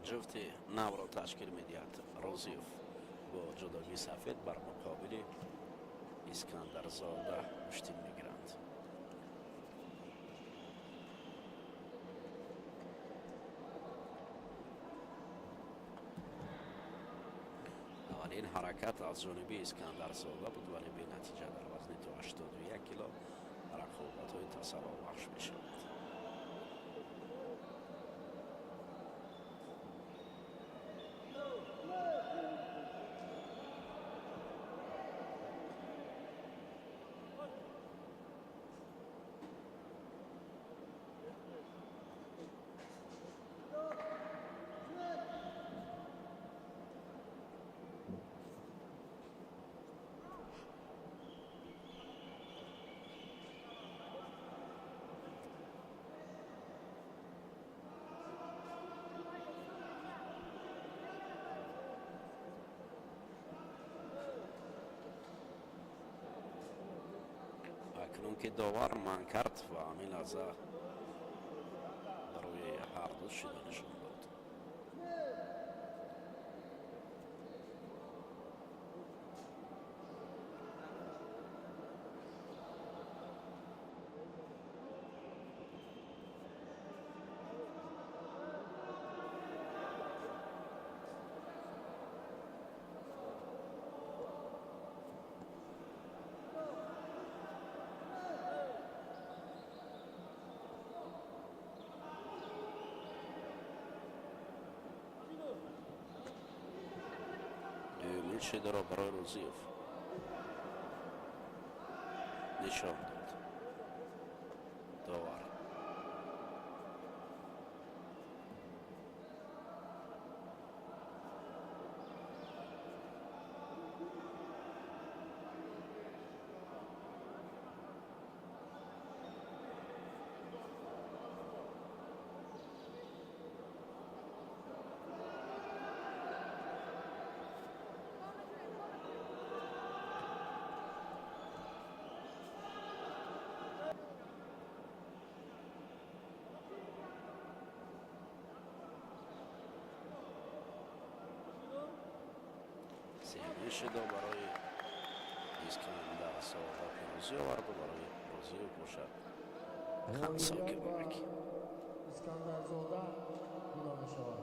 Ҷуфти навро ташкил медиҳад Розиев бо ҷудогии сафед бар муқобили Искандарзода гӯштин мегиранд. Аввалин ҳаракат аз ҷониби Искандарзода буд, вале бенатиҷа. Дар вазни то 81 кило рақобатҳои тасаллобахш мешавад. Акнун ки довар манъ кард ва ҳамин лаҳза барои ҳарду шида нишон дод. Дуюмин шидаро барои Рӯзиев нишон дод довар. Сеюмин шидо барои Искандарзода пирӯзӣ оварду, барои Рӯзиев бошад хансоки Ғолибият ба бомак. Искандарзода дода мешавад.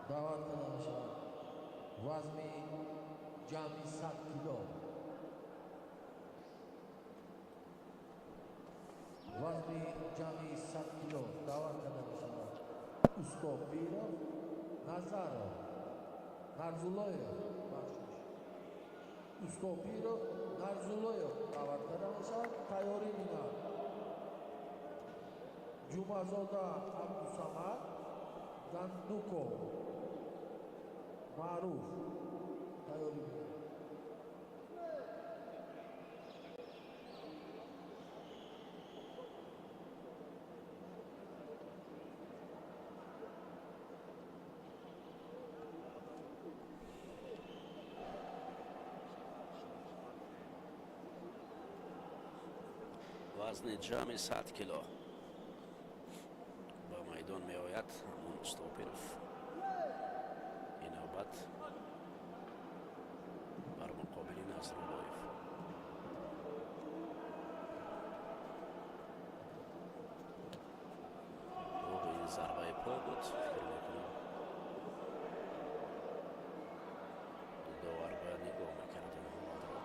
Даъват карда мешавад вазни ҷамъи 100 кило. Вазни ҷамъи 100 кило даъват карда мешавад Устопиров Назаров Нарзулоев, бахшиш, Устопиров Нарзулоев даъват карда мешавад. Тайёрӣ бинад Ҷумъазода Абдусамад Гандуков Маъруф тайёрӣ бинад. Вазни ҷамъи 100 кило ба майдон меояд ҳамон Устопиров. Ин навбат бар муқобили Назруллоев. Ин зарбаи по буд, фикр мекунам довар бояд нигоҳ мекард ин ҳолатро.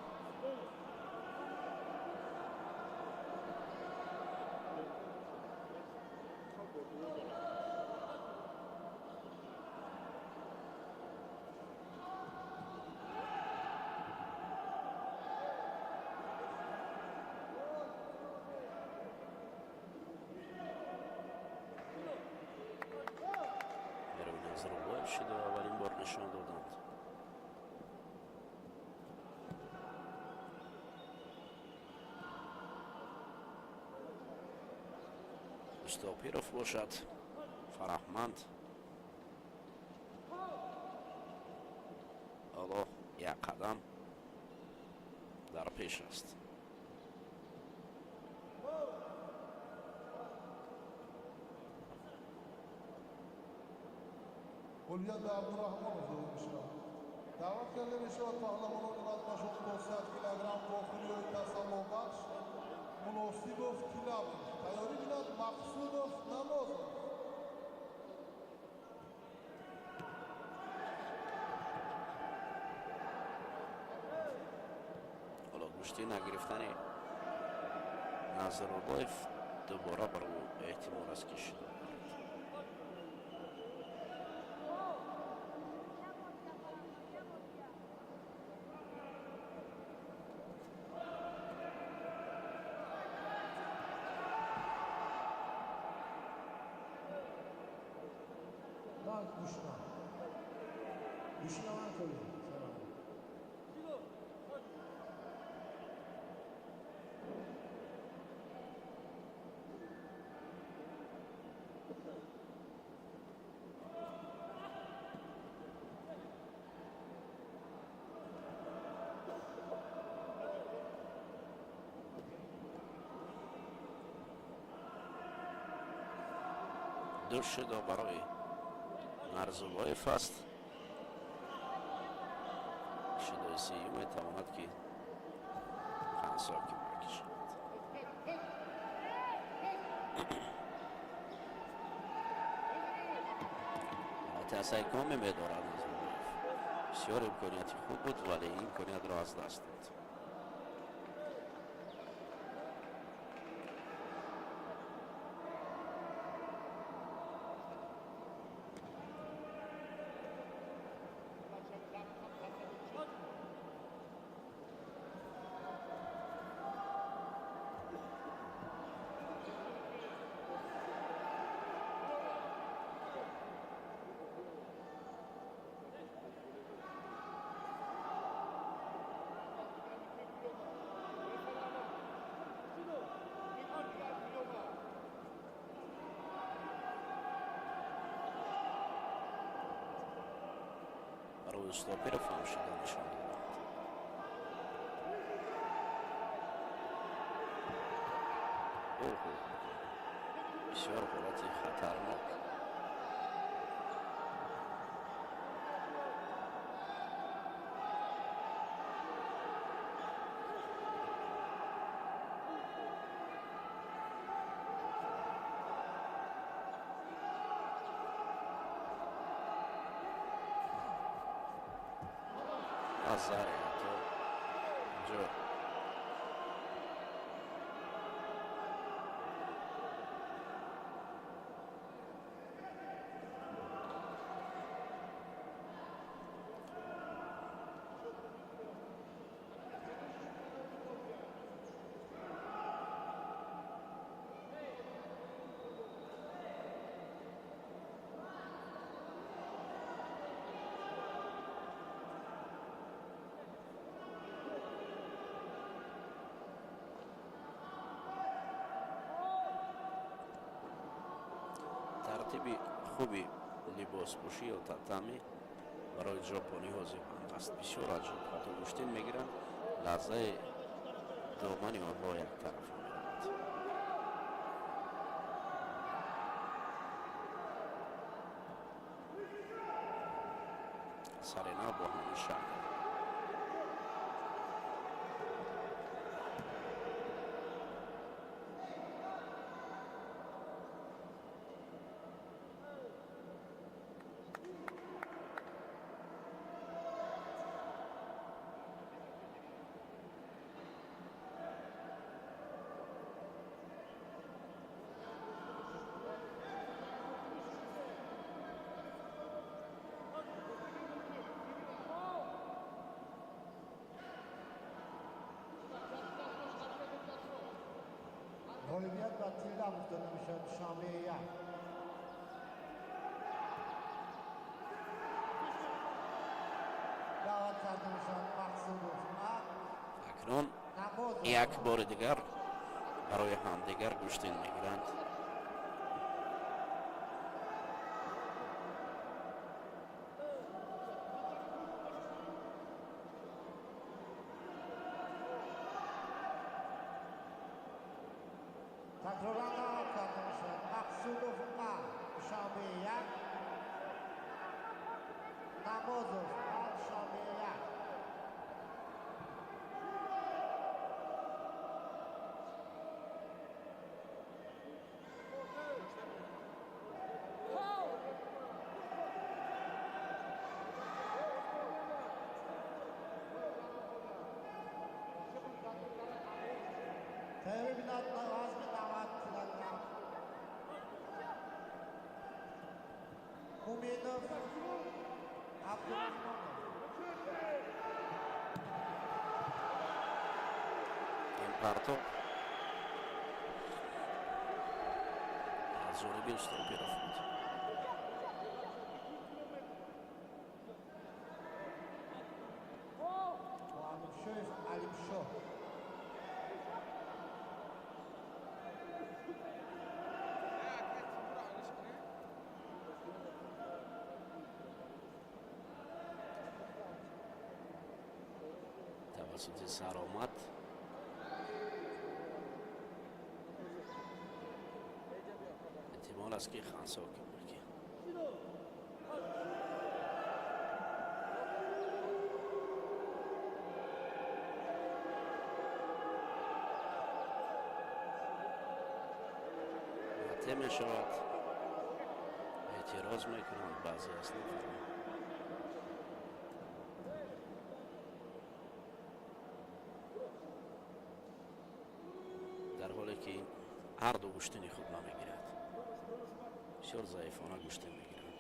Назруллоев шиду аввалин бор нишон доданд. Устопиров бошад фараҳманд ҳоло як қадам дар пеш аст. Ғолибият ба Абдураҳмонов дода мешавад. Даъват карда мешавад паҳлавонони вазнашон то 100 килограмм вохӯриҳои тасаллобахш Муносибов Тилавов. Тайёрӣ бинад Мақсудов Намозов. Ҳоло гӯшти нагирифтани Назруллоев дубора бар ӯ эҳтимол аст ки шида. Ду шидо барои Нарзуллоев аст. Шидои сеюм метавонад ки хансоки бакишад. Ҳолати асайкоме медорад Назруллоев. Бисёр имконияти хуб буд, вале имкониятро аз даст дод. Устопиров ҳам шида нишон доданд. Оҳо, бисёр ҳолати хатарнок. Азаре то ҷо Тартиби хуби либоспӯшӣ ё татами барои ҷопониҳо зебанд аст. Бисёр аҷиб, ҳатто гӯштин мегиранд, лаҳзаи домани онҳо як тараф меравад. Сарена бо ҳамин шакл. Ғолибият ба Тилдамов дода мешавад. Душанбе як. Даъват карда мешавад Мақсудов. Акнун як бори дигар барои ҳамдигар гӯштин мегиранд. Такроран даъват карда мешавад Мақсудов А, Душанбе як. Намозов А, Душанбе як. Тайёрӣ бинад вазни 90 килограмм. Муминов Абдурахмонов. Ин партоб аз ҷониби Устопиров буд. Алимшоев Алимшоҳ. Тавассути саромад эҳтимол аст, ки Хансоки Маки ате мешавад. Эътироз мекунанд баъзе аз нафарон. Дар ҳоле ки ҳарду гӯштини хуб намегирад, бисёр заифона гӯштин мегиранд.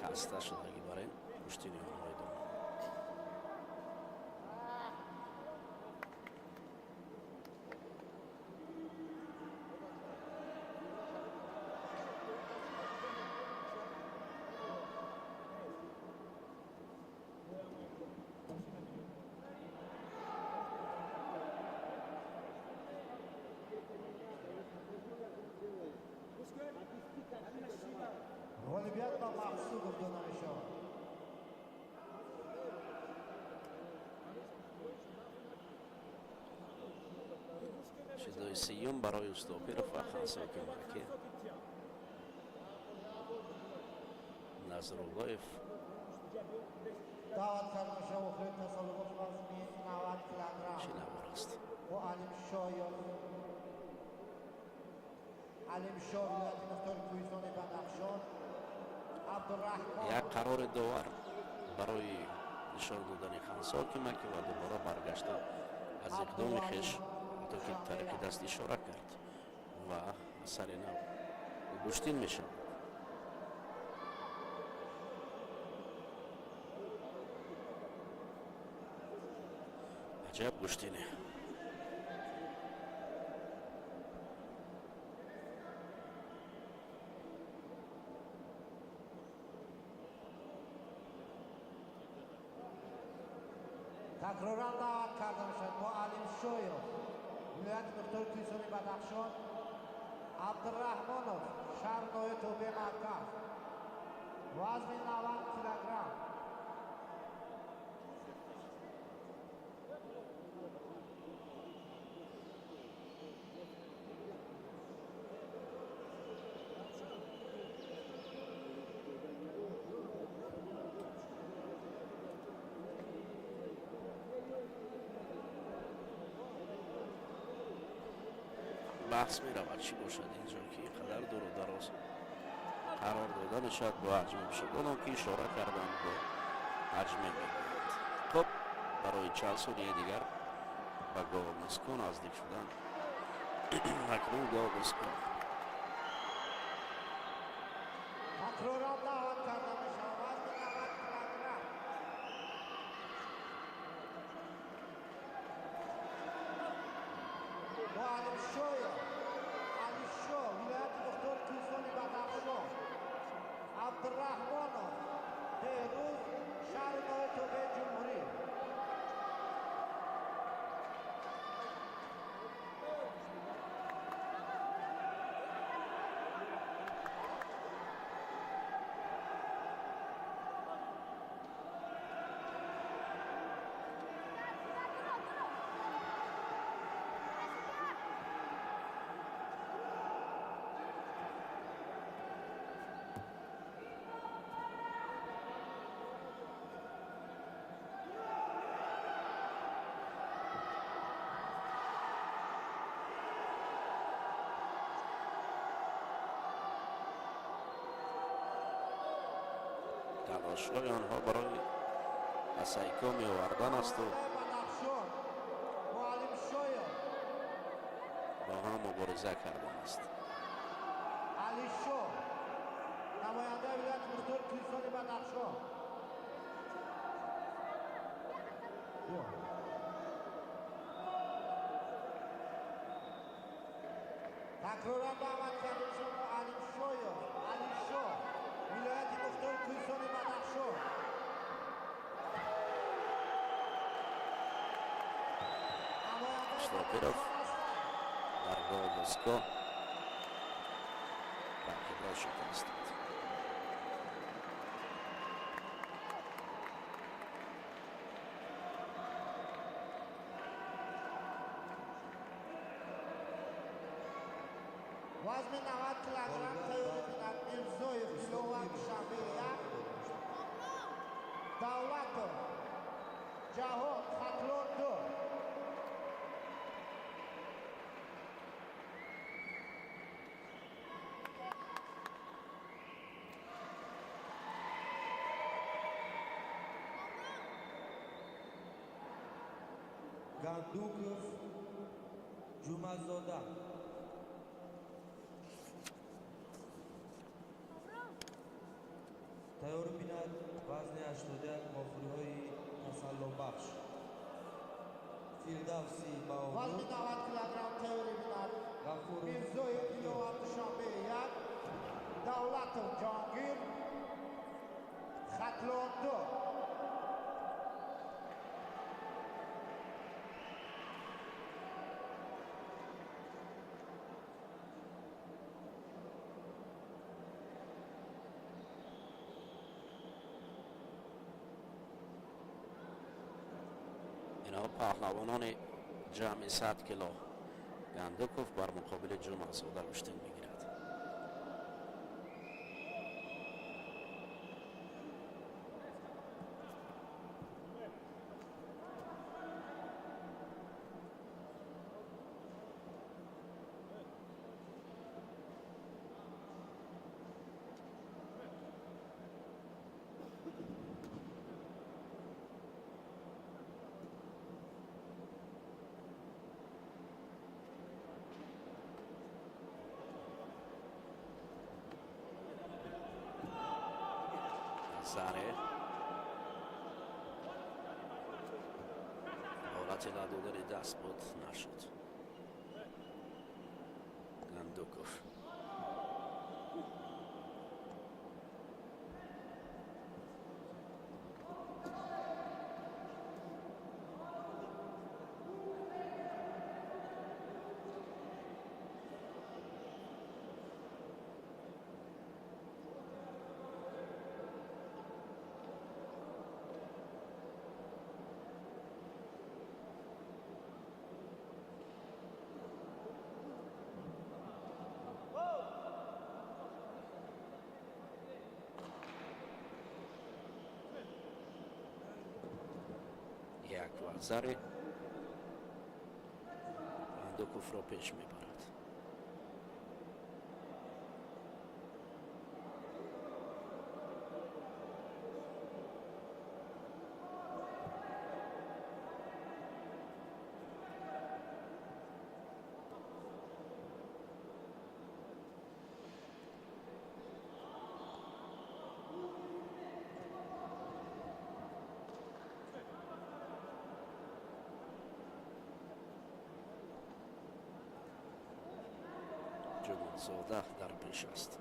Хаста шудагӣ бар ин гӯштини онҳо идома. Ғолибият ба Мақсудов дода мешавад. Чизои сеюм барои Устопиров ва Хансоки Маки. Назруллоев. Даъват карда мешавад охири тасаллуботи вазни 90 килограмм. Чӣ навор аст? Бо Алимшоев Алимшо, вилояти мухтори Кӯҳистони Бадахшон, Абдураҳмон. Як қарори довар барои нишон додани Хансоки Маки ва дубора баргашта аз иқдоми хеш, ҳатто ки тариқи даст ишора кард ва сари нав гӯштин мешавад. Аҷаб гӯштине! Такроран даъват карда мешавад бо Алимшоев, Вилояти Мухтори Кӯҳистони Бадахшон, Абдураҳмонов, шаҳри ноҳияи тобеи марказ, вазни 90 килограмм. Баҳс меравад, чӣ бошад инҷо, ки ин қадар дуру дароз қарор дода мешавад бо ҳаҷме бишад, онон ки ишора карданд бо ҳаҷме мегӯянд. Хуб, барои чанд сонияи дигар ба говмуско наздик шудан. Акнун говмуско. Такроран даъват карда мешавад, вазни 90 килограмм. Муаллимшоев Алишо, вилояти Мухтори Кӯҳистони Бадахшон, Абдураҳмонов Беҳрӯз, шаҳри ноҳияи тобеи ҷумҳурӣ. Талошҳои онҳо барои ба сайкоми овардан асту Бадахшон, Муаллимшоев бо ҳам мубориза кардан аст. Алишо, намояндаи вилояти Мухтори Кӯҳистони Бадахшон. Такроран даъват карда мешавад Муаллимшоев Алишо, вилояти Мухтори Кӯҳистони Бадахшон. Намояндаи Шлопиров Бадахшон ҳастанд. дар говмуско рақибро шикаст дод. Вазни 90 килограмм тайёрӣ бинад Мирзоев Диловар, Душанбе 1, Давлатов Ҷаҳон, Хатлон 2. Гандуков Ҷумазода. Тайёрӣ бинад вазни 81, вохӯриҳои тасаллобахш. Фирдавси Вазни Баҳодур, 90 килограмм тайёрӣ бинад Ғафуров Мирзоев Диловар, Душанбе 1, Давлатов Ҷонгир, Хатлон 2. Инҳо паҳлавонони ҷамъи 100 кило. Гандуков бар муқобили Ҷумъазода гӯштин мегирад. Саре ҳолати ла додани даст буд, нашуд. Гандуков Як вазари Андуковро пеш мебарад. Ҷумонзода дар пеш аст.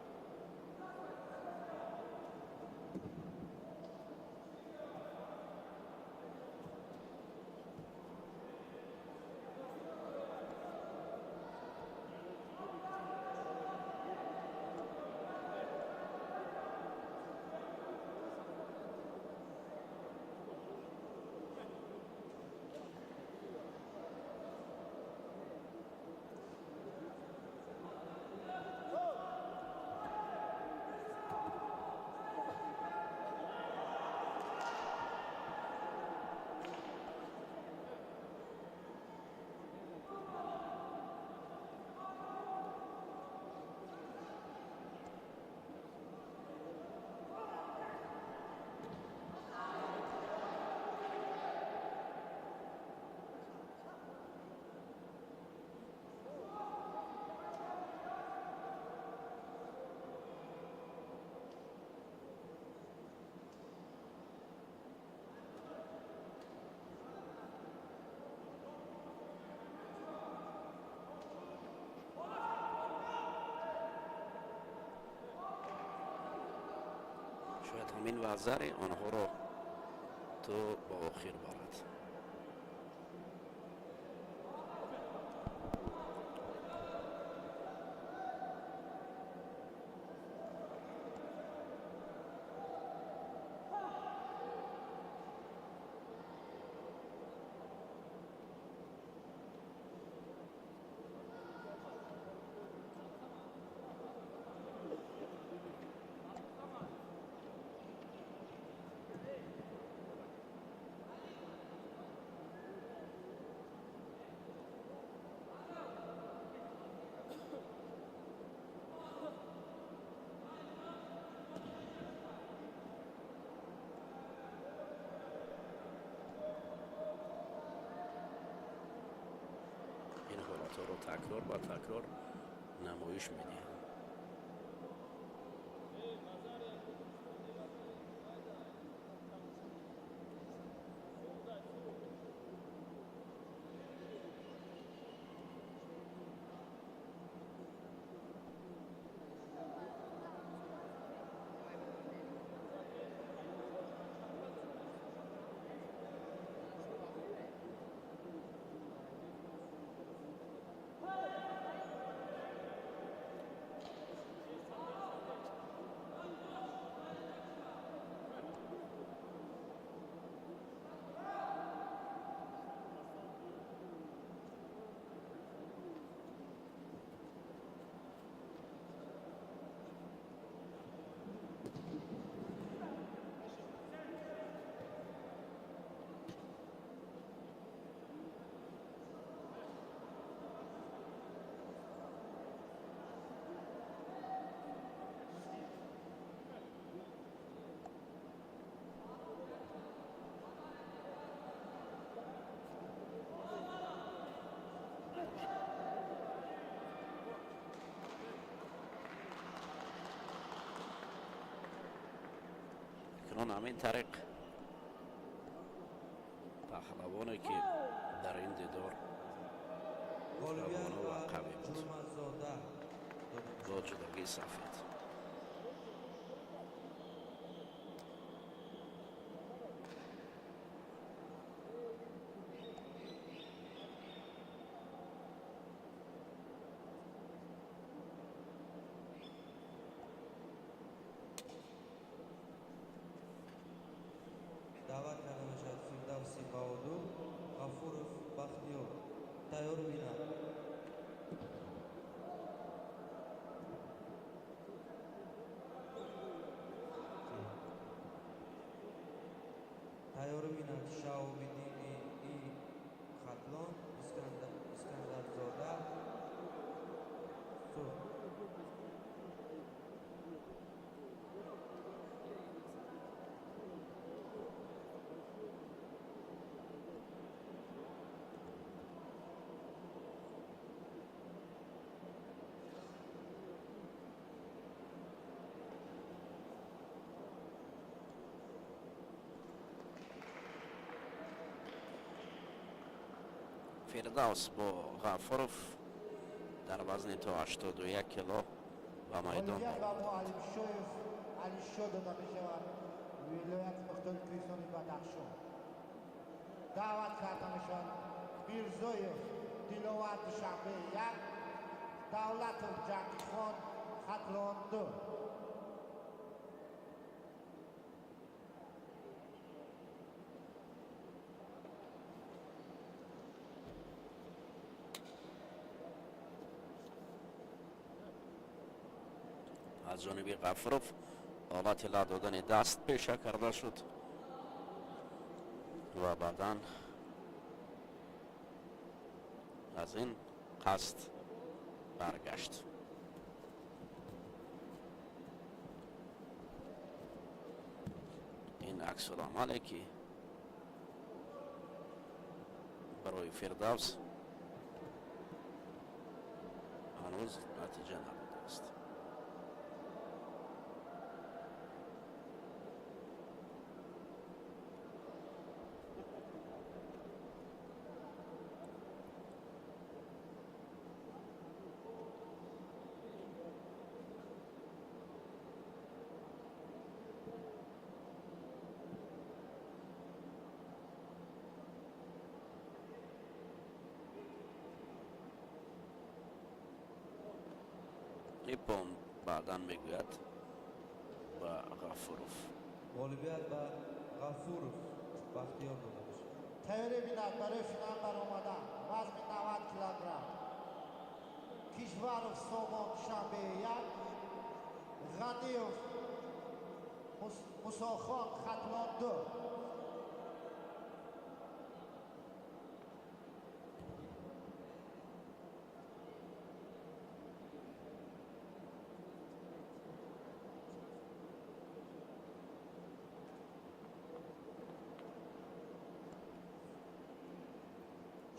Шояд ҳамин вазари онҳоро то ба охир барад. Ин ҳолатҳоро такрор ба такрор намоиш медиҳанд. Акнун ҳамин тариқ паҳлавоне ки дар ин дидор Ғолибият тавоно ба ва қавӣ буд Ҷумазода дода бо мешавад. ҷудогии сафед. Даъват карда мешавад Фирдавси Баҳодур, Ғафуров Бахтиёр. Тайёр бинад. Фирдавс бо Ғафуров дар вазни то 81 кило ба майдон. Ғолибият ба Муаллимшоев Алишо дода мешавад, вилояти мухтори Кӯҳистони Бадахшон. Даъват карда мешавад Мирзоев Диловар, Душанбе як, Давлатов Ҷангихон, Хатлон ду. Аз ҷониби Ғафуров ҳолати ла додани даст пеша карда шуд ва баъдан аз ин қасд баргашт. Ин аксуламале, ки барои Фирдавс ҳанӯз натиҷа надодааст. Иппон баъдан мегӯяд ба Ғафуров. Ғолибият ба Ғафуров Бахтиёр дода мешавад. Тайёрӣ бинад барои финал баромадан. Вазни 90 килограмм, Кишваров Сомон, Душанбе як, Ғаниев Мусохон, Хатлон ду.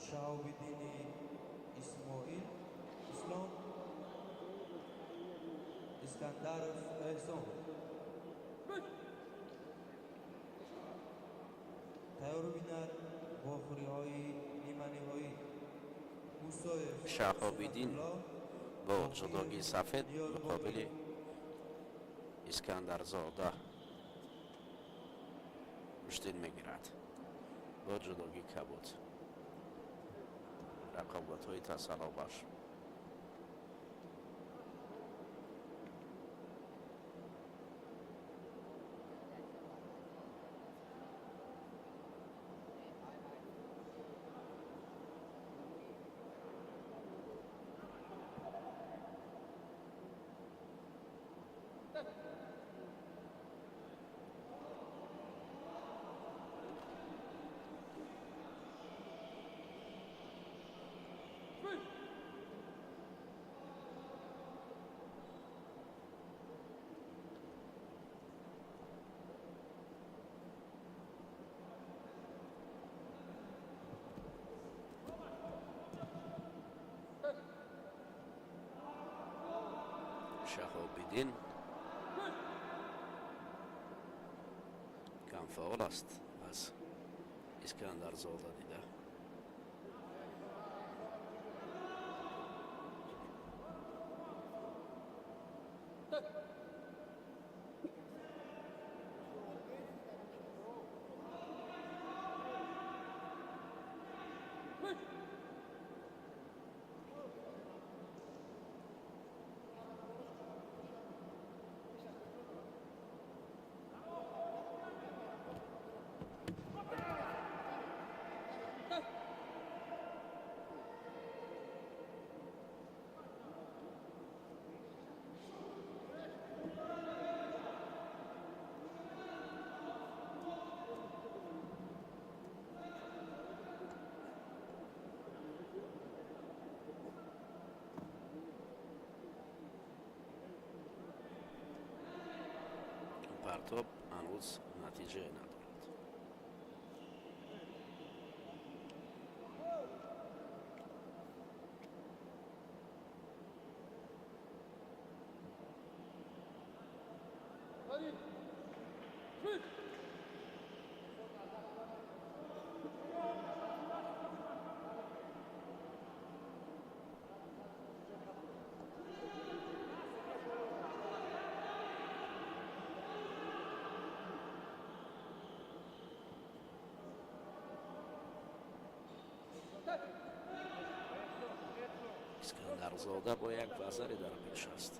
Шаҳобиддини Исмоил Ислом, Искандаров Эҳсон. Тайёрӣ бинад вохӯриҳои ниманиҳоӣ. Мусоев Шаҳобиддин Сифатулло, бо ҷудогии сафед Ниёзмоҳӣ. муқобили Искандарзода гӯштин мегирад бо ҷудогии кабуд. Рақобатҳои тасаллобахш. Шаҳобиддин камфаъол аст аз Искандарзода дида. Партоб ҳанӯз натиҷае надорад. Искандарзода бо як вазаре дар пеш аст.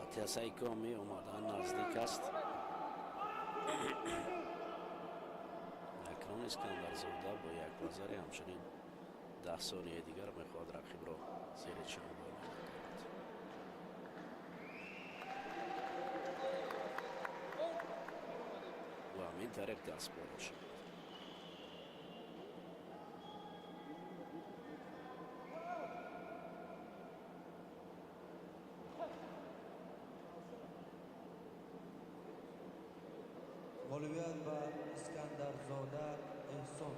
ҳолати ҳасаи коми омадан наздик аст. Акнун Искандарзода бо як вазари ҳамчунин 10 сонияи дигар мехоҳад рақибро зери чангол дорад. Ва ҳамин тариқ даст боло шавад. Ғолибият ба Искандарзода Эҳсон.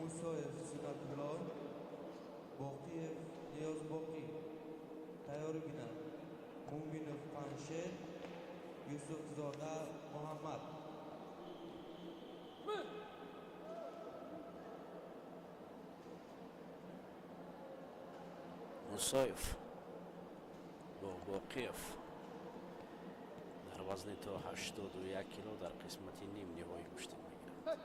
Мусоев Синатулло, Боқиев Ниёзбоқӣ. Тайёрӣ бинанд. Муъминов Паншер, Юсуфзода Муҳаммад. Мусоев бо Боқиев дар вазни то 81 кило дар қисмати нимниҳоӣ гӯштин мегиранд.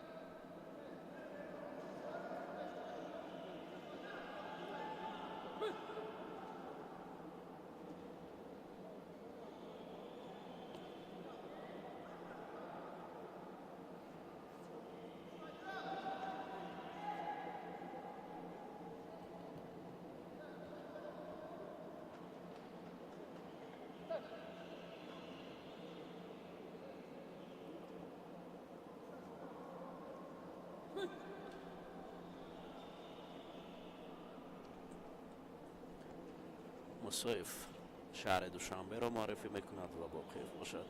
Мусоев шаҳри Душанберо муаррифӣ мекунад ва Боқиев бошад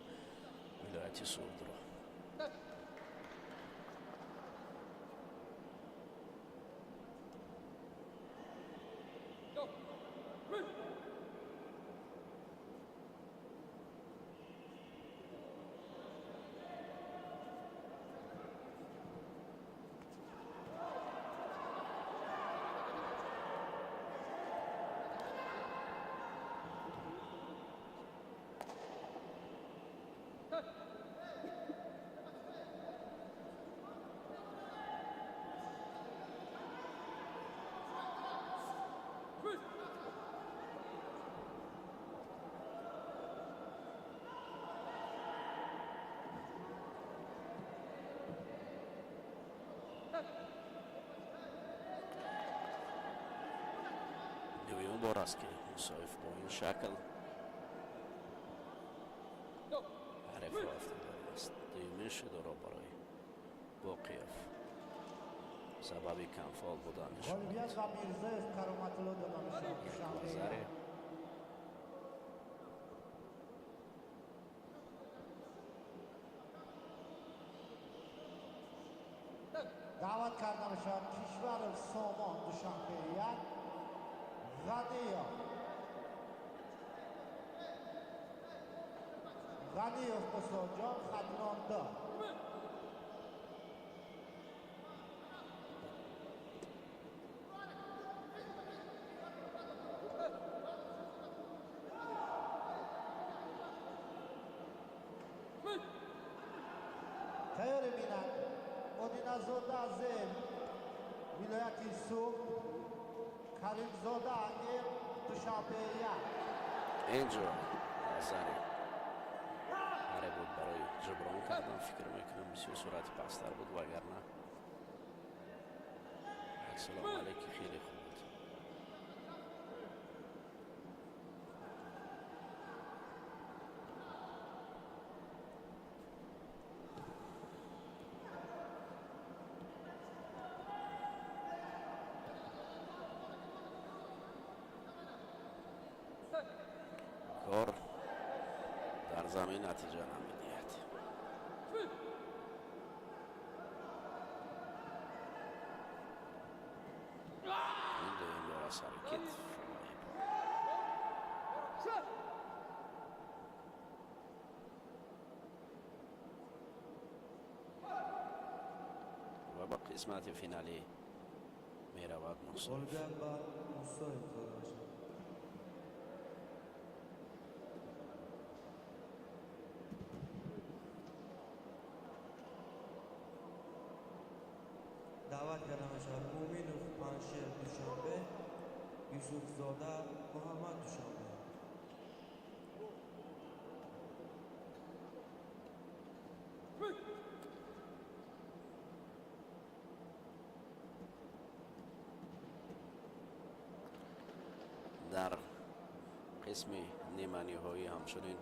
вилояти Суғдро. Дуюм бор аст, ки Мусоев бо ин шакл ҳарифро афтодааст. Дуюмин шудоро барои Боқиев сабаби камфол буданаш. Ғолибият ба Мирзоев Кароматулло дода мешавад. Вазаре даъват карда мешавад Кишваров Сомон, Душанбе 1, Ғаниев. Ғаниев Мусоҷон, Хатлон 2. Тайёрӣ бинанд. Одиназода Зем, вилояти Суғд, Каримзода М, Душанбе 1. Инҷо назари ҳаре буд барои ҷуброн кардан. Фикр мекунам, бисёр суръати пасттар буд, вагарна аксуломале ки хеле хуб буд. Кор дар замин натиҷа намедиҳад. Ин дуюм бора сари китф ва иппон. Ва ба қисмати финалӣ меравад Мусоев. Ғолибият ба Мусоев дода мешавад. Даъват карда мешавад Муъминов Панҷшер, Душанбе, Юсуфзода Муҳаммад, Душанбе. Дар қисми ниманиҳоӣ ҳамчунин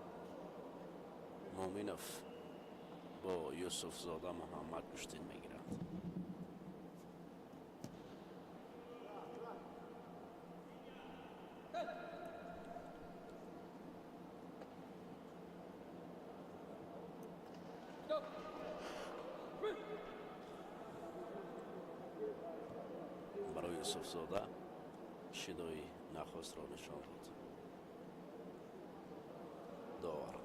Муъминов бо Юсуфзода Муҳаммад гӯштин мегиранд. Барои Юсуфзода шидои нахустро нишон дод довар.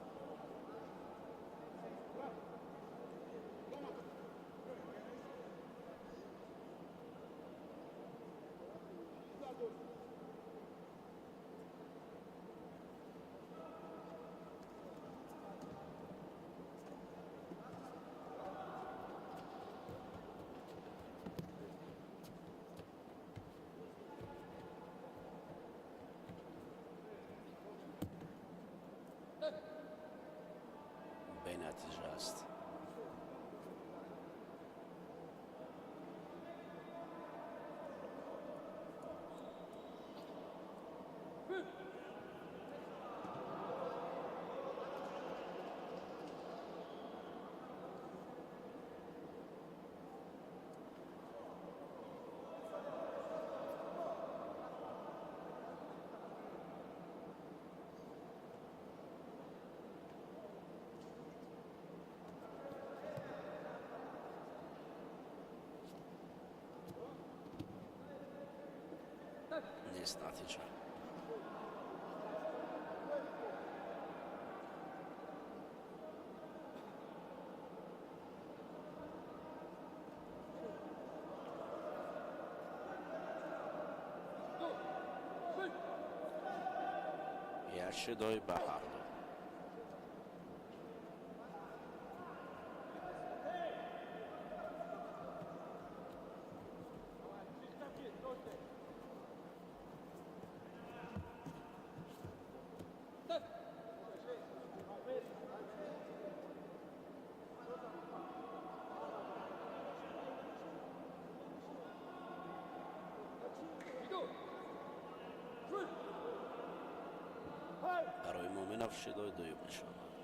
Бенатиҷа аст. Нест натиҷа. Як шидои ба ҳарду. Барои Муъминов шидои дуюм нишон дод.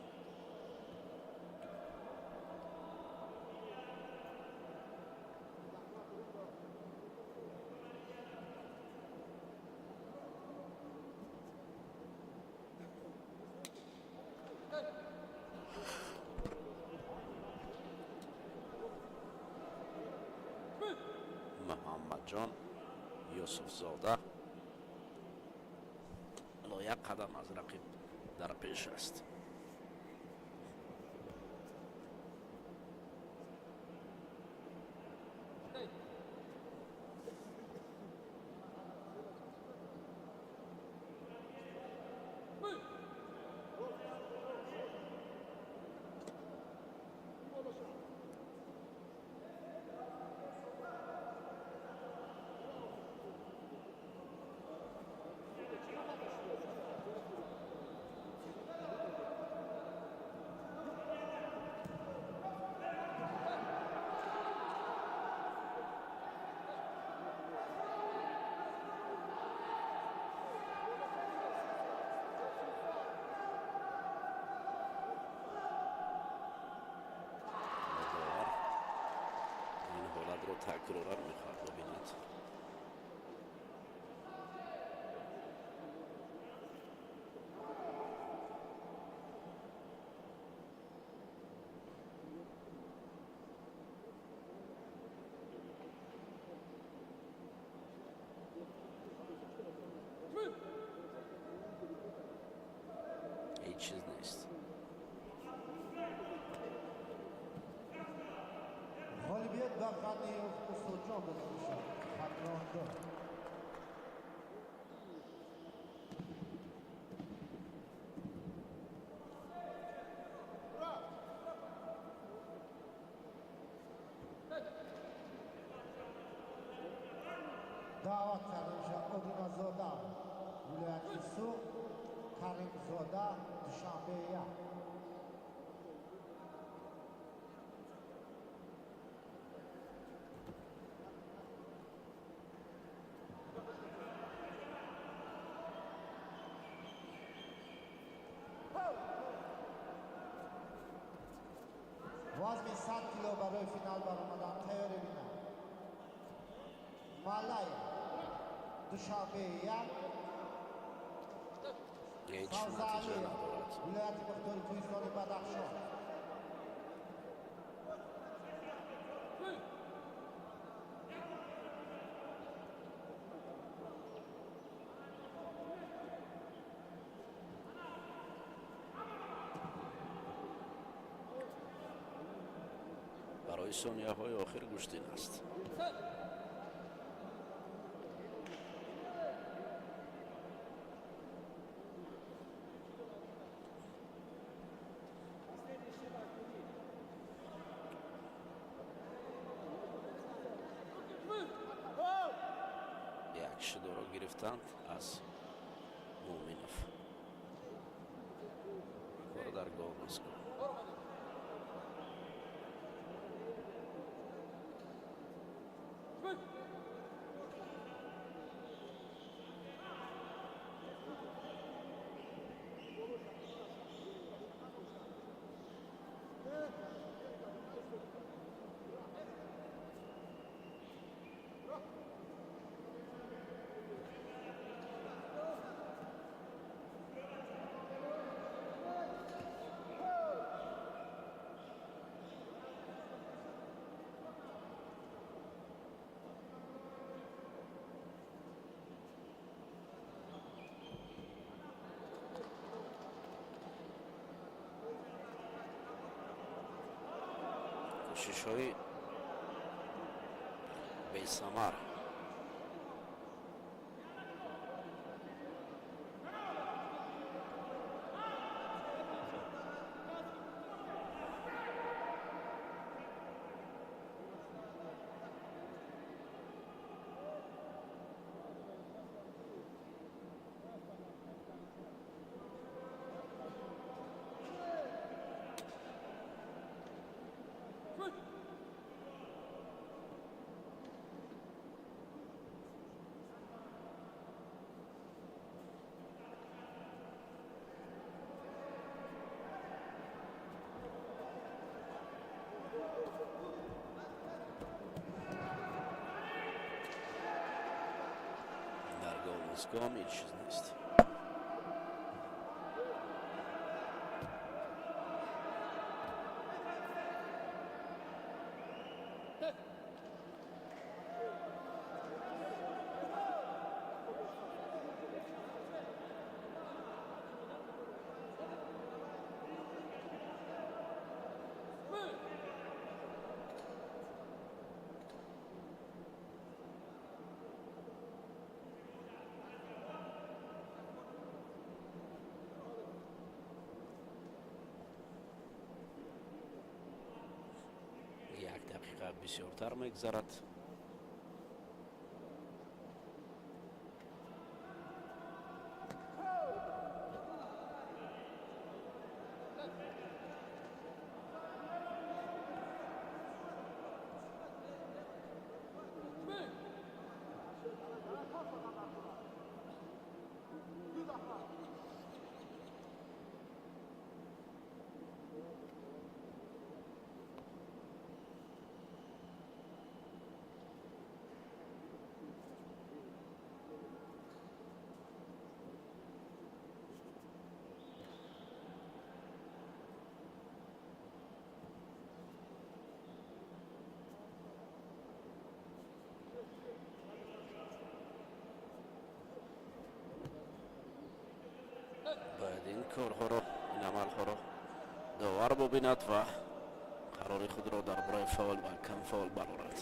Муҳаммадҷон Юсуфзода ҳоло як қадам аз рақиб дар пеш аст. Довар ин ҳолатро такроран мехоҳад бибинад. Ҳеҷ чиз нест. Ғолибият ба Ғаниев Устодҷон дода мешавад. Хатлон 2. Даъват карда мешавад Одиназода, вилояти Суғд, Каримзода, Душанбе 1. Вазми 100 кило барои финал баромадан тайёрӣ бинанд. Малая, Душанбе 1. Ҳеҷ натиҷа надорад. Вилояти Мухтори Кӯҳистони Бадахшон. Барои сонияҳои охир гӯштин аст. Як шидоро гирифтанд аз Муъминов. Кор дар гол нест. Кӯшишҳои бесамар. Дар гол низгом ҳеҷ чиз нест. Як дақиқа бисёртар мегзарад. Бояд ин корҳоро Ин амалҳоро довар бубинад ва қарори худро дар бораи фаул ва камфаул барорад.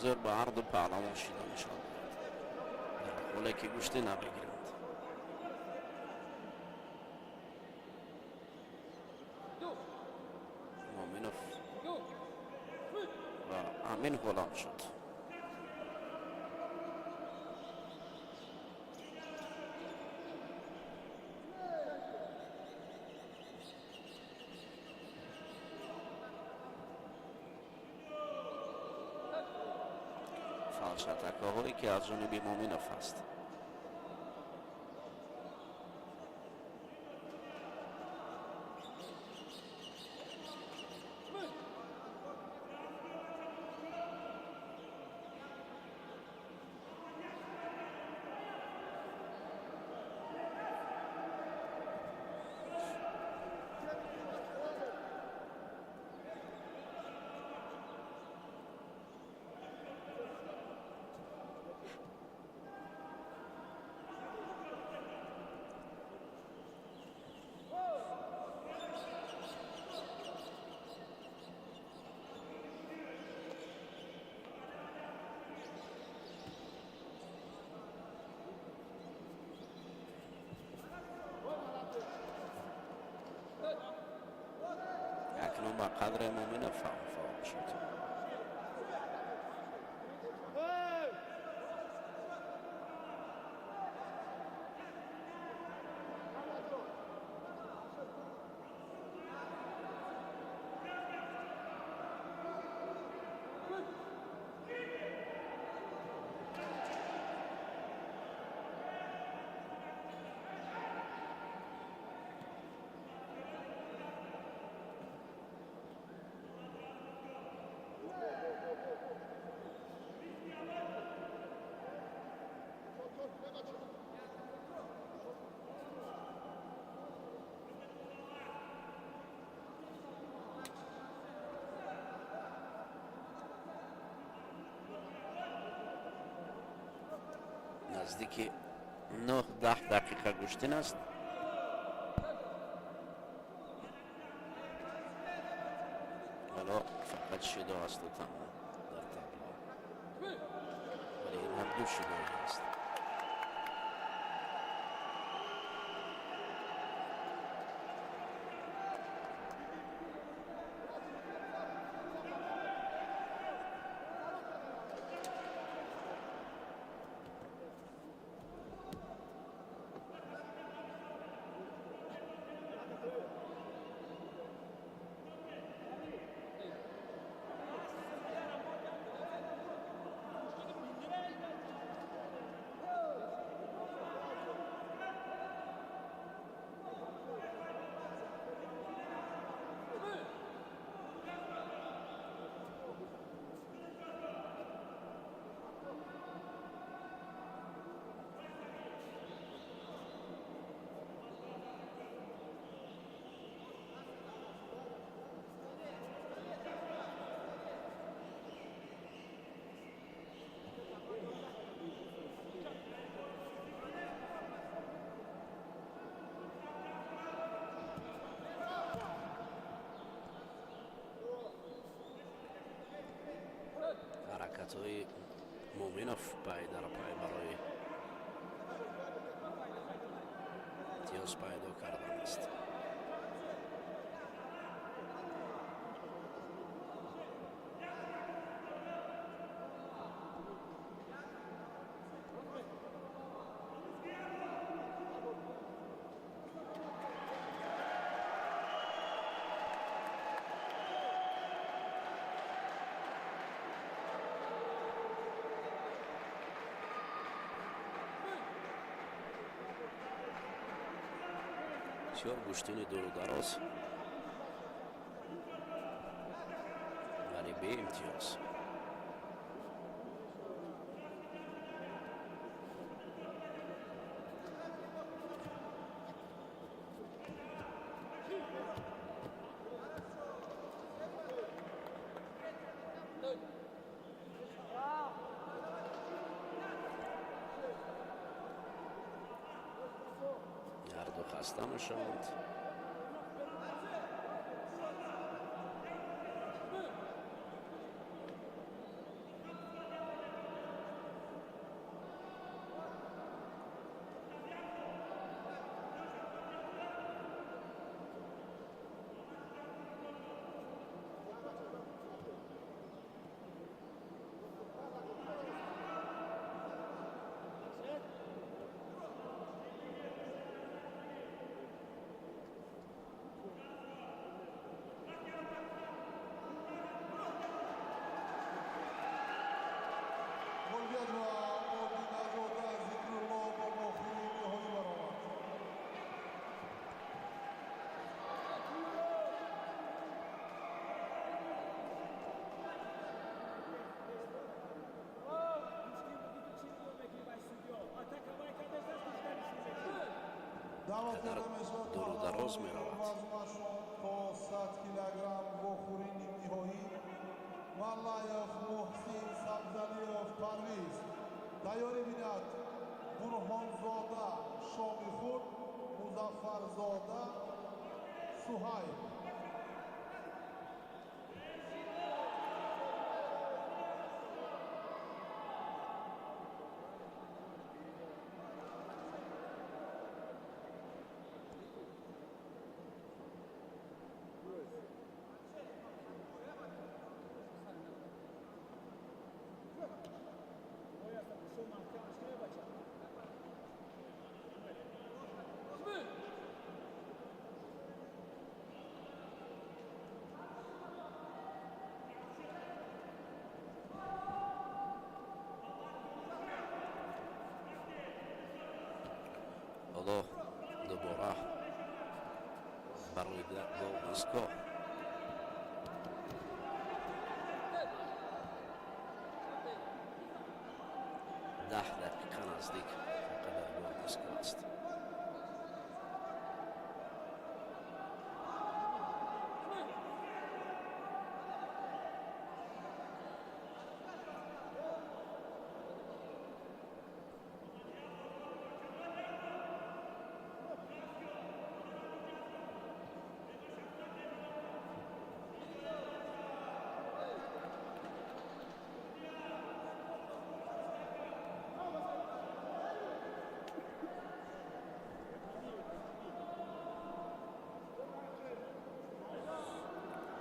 Бигзор ба ҳарду паҳлавон шида нишон диҳад, дар ҳоле ки гӯштӣ намегиранд. Муъминов ва ҳамин ҳолам шуд. Фалшатакаҳое, ки аз ҷониби Муъминов аст. Акнун ба қадре Муъминов фаъол шуд. Наздики 9-10 дақиқа гӯштин аст. Ҳоло фақат шидо асту тамом дар табло, вале ин ҳам ду шидоӣ аст. Ҳаракатҳои Муъминов пай дар пай барои имтиёз пайдо кардан аст. Бисёр гӯштини дуру дароз, вале беимтиёз. Ҳарду хаста мешаванд. Ғолибият ба Одиназода Зикрулло бо вохӯрии ниҳоӣ баромад. Даъват Қадар карда мешавад дуру дароз паҳлавонони меравад. вазнашон то 100 килограмм вохӯрии нимниҳоӣ: Маллаев Муҳсин, Сабзалиев Парвиз. Тайёрӣ бинад Бурҳонзода Шомихурд, Музаффарзода Суҳайб. Ҳоло дубора барои голдискоҳ. 10 дақиқа наздик фақат дар голдискоҳ аст.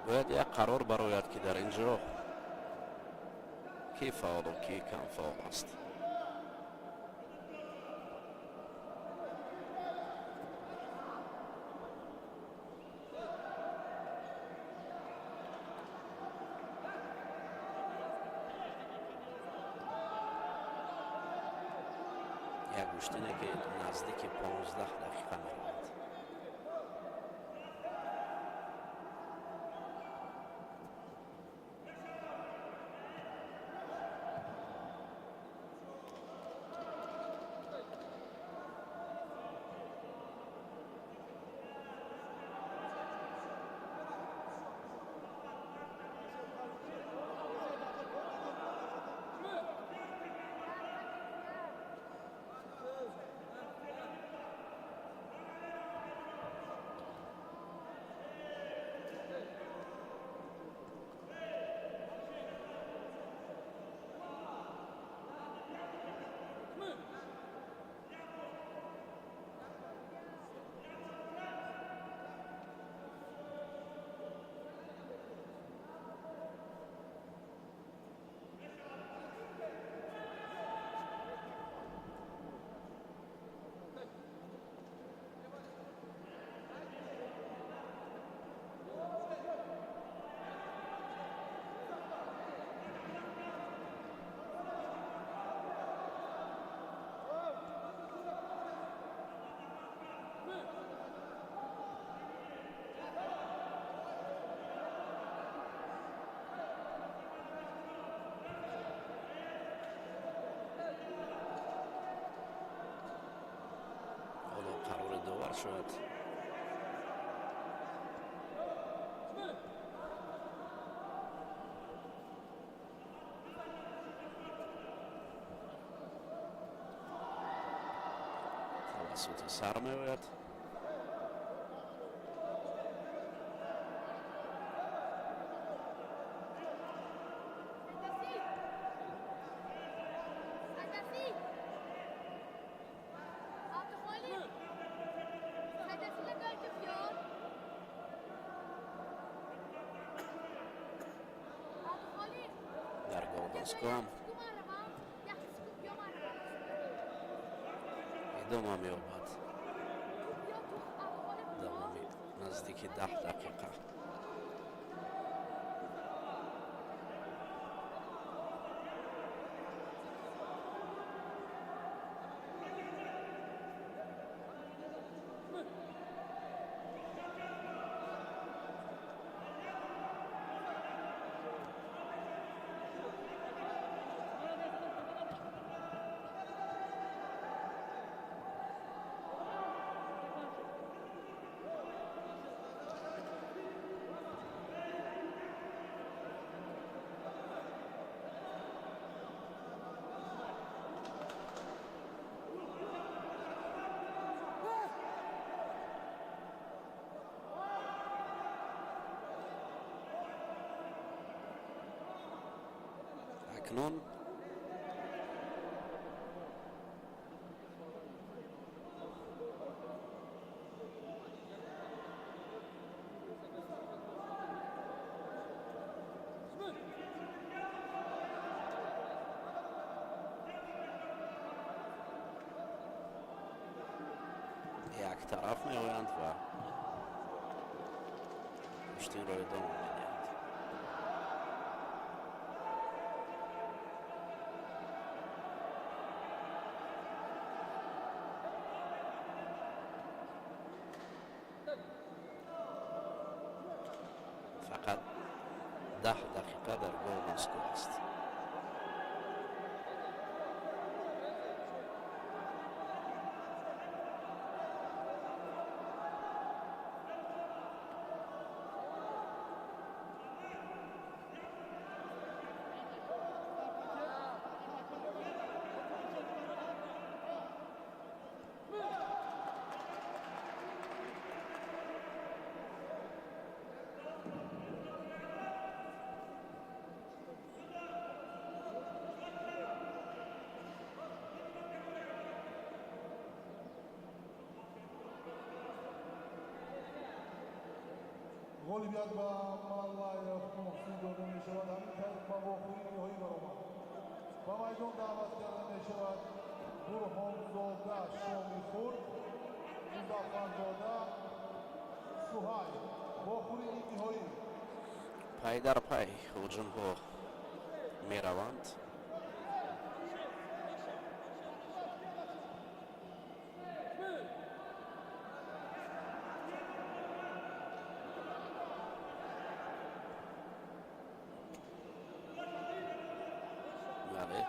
Бояд як қарор барояд, ки дар ин ҷо ки фаъолу ки камфаъол аст. Як гӯштине, ки наздики 15 дақиқа меравад. Шояд тавассути сар меояд. Дар Голденском идома меёбад давоми наздики 10 дақиқа. Акнун як тараф меоянд ва гӯштинро идома медиҳанд. Фақат 10 дақиқа дар Голденско аст. Ғолибият ба Маллаев Муҳсин дода мешавад. Ҳамин тариқ ба вохӯрии ниҳоӣ баромад. Ба майдон даъват карда мешавад Бурҳонзода Шоми Хурд, Музаффарзода Суҳайл. Вохӯрии ниҳоӣ. Пай дар пай ҳуҷумҳо мераванд. Бале,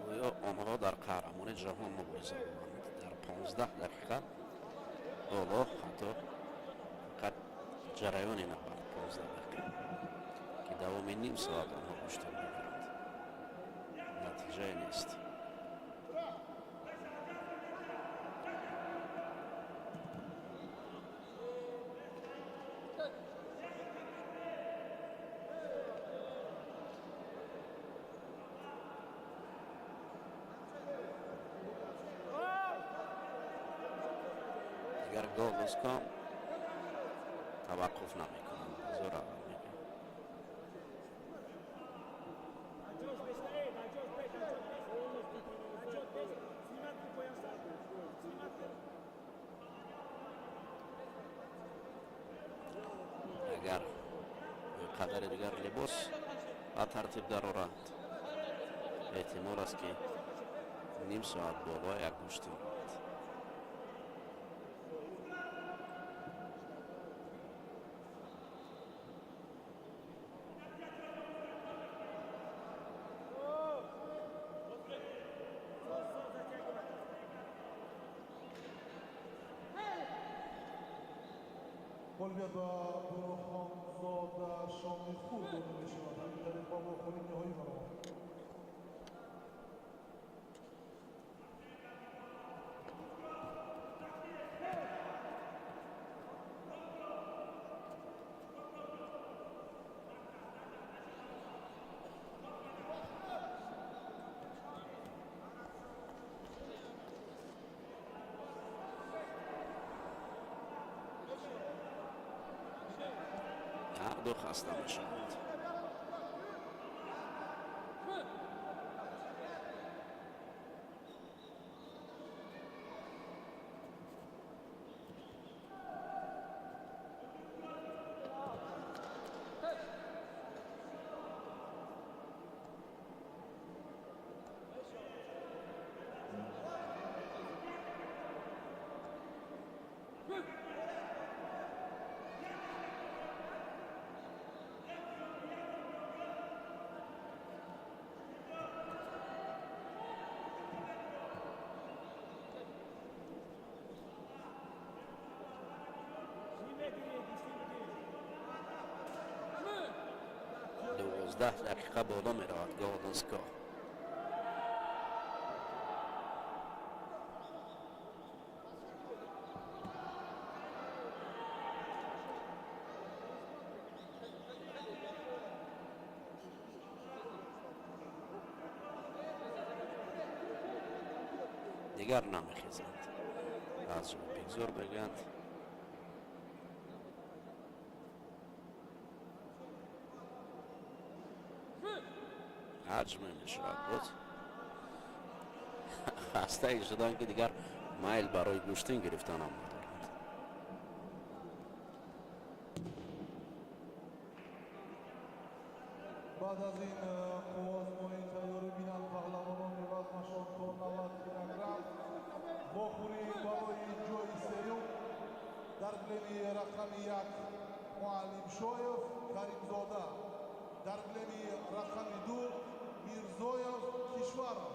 гӯё онҳо дар қаҳрамони ҷаҳон мубориза доранд. Дар 15 дақиқа боло ҳатто фақат ҷараёни набард 15 дақиқа, ки давоми ним соат онҳо гӯштин мекунанд, натиҷае нест. Дигар Голденском таваққуф намекунанд, зӯравар мегӯянд. Агар қадари дигар либос ба тартиб дароранд, эҳтимол аст, ки ним соат боло як гӯштин равад. Ғолибият ба Бурҳонзода Шомихур дода мешавад. Ҳамин тариқ ба вохӯрии ниҳоӣ баромад. Ду хаста мешаванд. 12 дақиқа боло меравад Голденско. Дигар намехезанд. Аз ҷой бегзор мегӯянд. Ҳаҷме мешавад боз. Хастае шуданд, ки дигар майл барои гӯштин гирифтанам надоранд. Баъд аз ин қувваозмоӣ тайёрӣ бинанд паҳлавонони вазнашон то 90 килограмм. Вохӯрӣ барои ҷои сеюм дар гилеми рақами 1 Муаллимшоев Каримзода, дар гилеми рақами 2 Мирзоев Кишваров.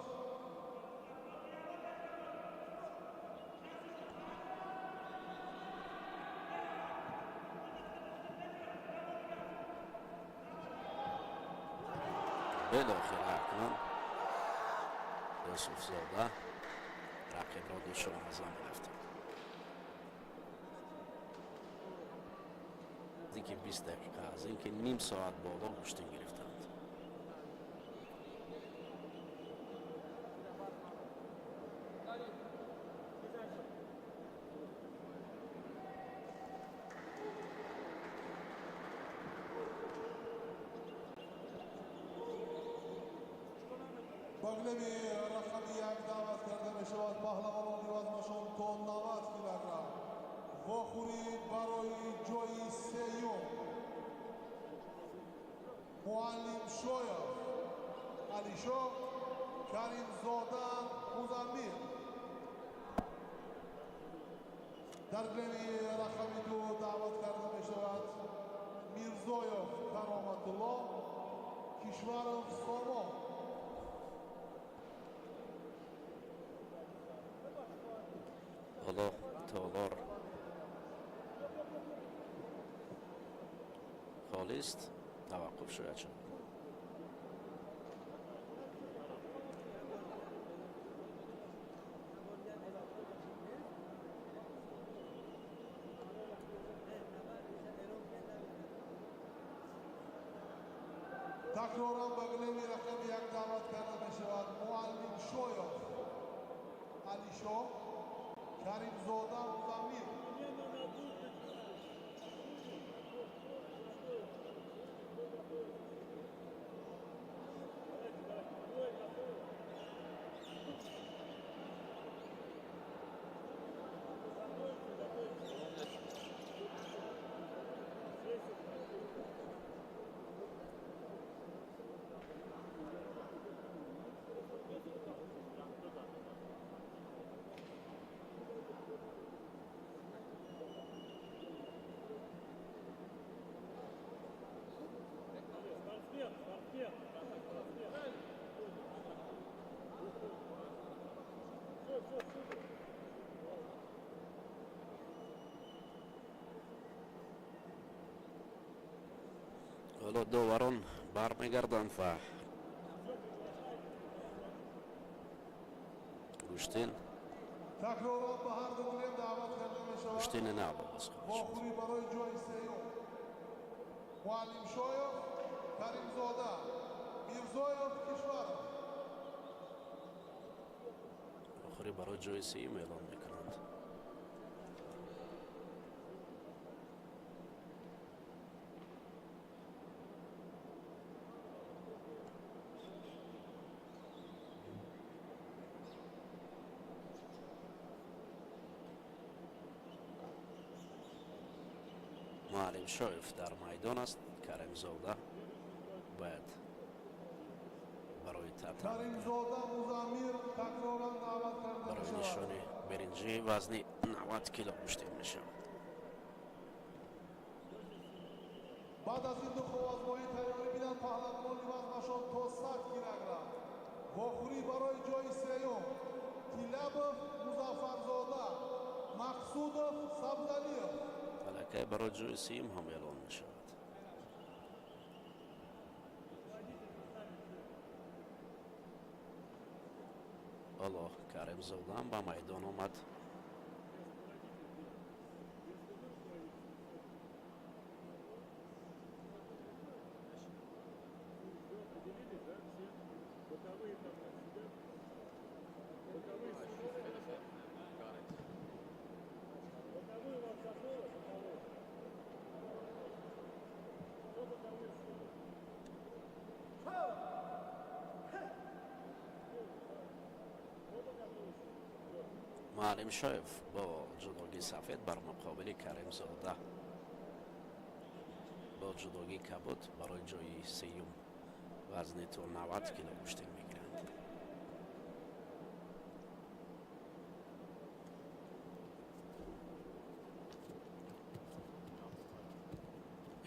Билохира акнун Юсуфзода рақибро дучор аз замин афтод. Аз ин ки 20 дақиқа, аз ин ки ним соат боло гӯштин гирифтанд. Ба гилеми рақами 1 даъват карда мешавад паҳлавонони вазнашон то 90 килограмм. Вохӯрӣ барои ҷои сеюм Муаллимшоев Алишо, Каримзода Музаммил. Дар гилеми рақами 2 даъват карда мешавад Мирзоев Кароматулло, Кишваров Сомон. Ҳоло толор холист, таваққуф шояд шуд. Такроран ба гилеми рақами 1 даъват карда мешавад Муаллимшоев Алишо, Каримзода Музаммил. Ҳоло доварон бармегарданд ва гӯштин Такроран ба ҳар ду гулем даъват карда мешавад. Гӯштини нав оғоз хоҳад шуд. Вохӯрӣ барои ҷои сеюм: Муаллимшоев Каримзода, Мирзоев Кишваров. Вохӯрӣ барои ҷои сеюм эълон мекунанд. Муаллимшоев дар майдон аст. Каримзода бояд барои татами Каримзода Музаммир такроран даъват карда барои мешавад. Нишони биринҷии вазни 90 кило гӯштин мешавад. Баъд аз ин ду қуввазмоӣ тайёрӣ бинанд паҳлавонони вазнашон то 100 килограмм. Вохӯрӣ барои ҷои сеюм: Тилабов Музаффарзода, Мақсудов Сабзалиев. Аллакай барои ҷои сеюм ҳам эълон мешавад. Ҳоло Каримзодаам ба майдон омад. Муаллимшоев бо ҷудогии сафед бар муқобили Каримзода бо ҷудогии кабуд барои ҷои сеюм вазни то 90 кило гӯштин мегиранд.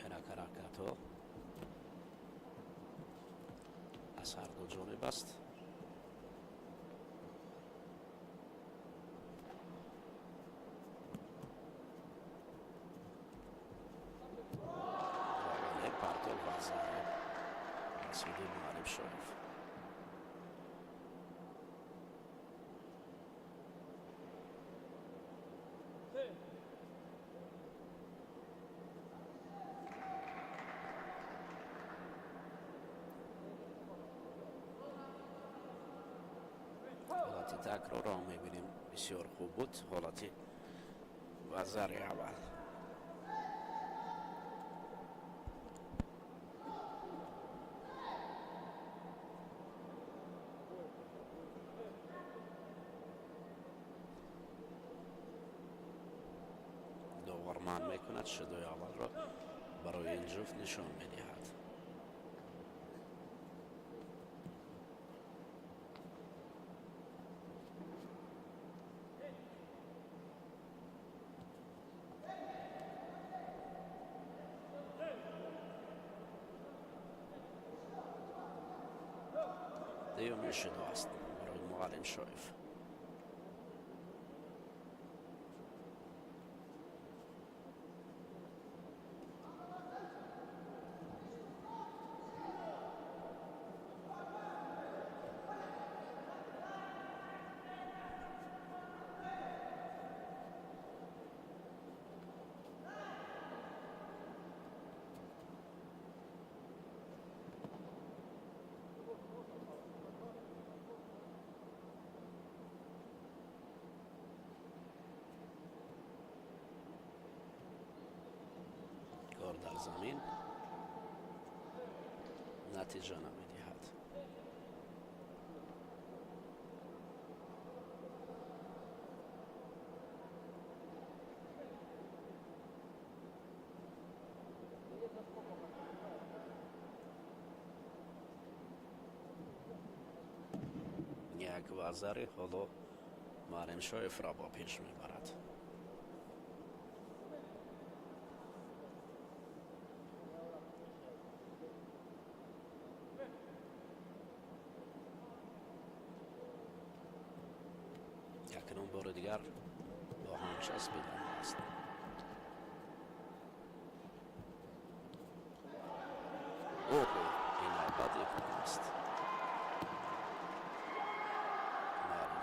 Инак ҳаракатҳо аз ҳар ду ҷониб аст. Вале партов вазари Масуди Муаллимшоев. Ҳолати такрорро мебинем, бисёр хуб буд ҳолати вазари аввал. Довар манъ мекунад, шидои аввалро барои ин ҷуфт нишон медиҳад. Дуюмин шидо аст барои Муаллимшоев. Кор дар замин натиҷа намедиҳад. Як вазари ҳоло Муаллимшоевро бо пеш мебарад. Акнун бори дигар бо ҳам часпидан аст.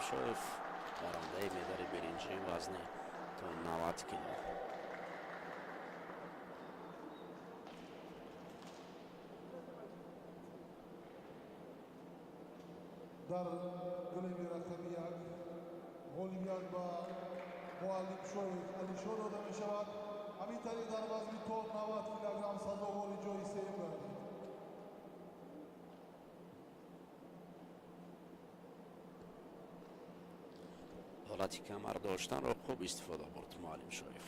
Муаллимшоев, барандаи медали биринҷии вазни то 90 кило. Дар гилеми рақами як ғолибият ба Муаллимшоев Алишо дода мешавад. Ҳамин тариқ дар вазни то 90 килограмм сазовори ҷои сеюм гардид. Ҳолати камар доштанро хуб истифода бурд Муаллимшоев.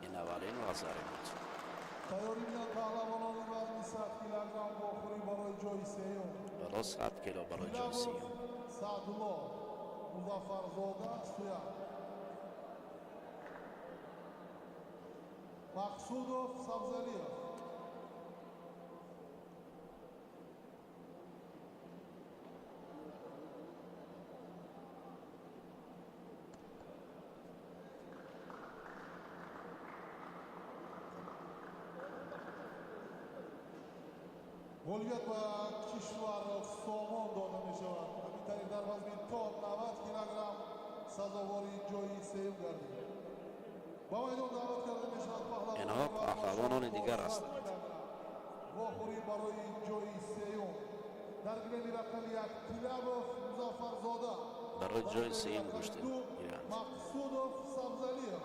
Ин аввалин вазаре буд. Тайёрӣ бинанд паҳлавонони вазни 100 килограмм вохӯрӣ барои ҷои сеюм. Боло 100 кило барои ҷои сеюм. Саъдулло, Музаффарзода Суян, Мақсудов Сабзалиев. Ғолибият ба Кишваров Сомон дода мешавад. Ҳамин тариқ дар вазни то 90 килограмм сазовори ҷои сеюм гардид. Ба майдон даъват карда мешавад Инҳо паҳлавонони дигар ҳастанд. Вохӯрӣ барои ҷои сеюм. Дар гилеми рақами як Тилабов Музаффарзода, барои ҷои сеюм гӯштин гиранд. Мақсудов Сабзалиев.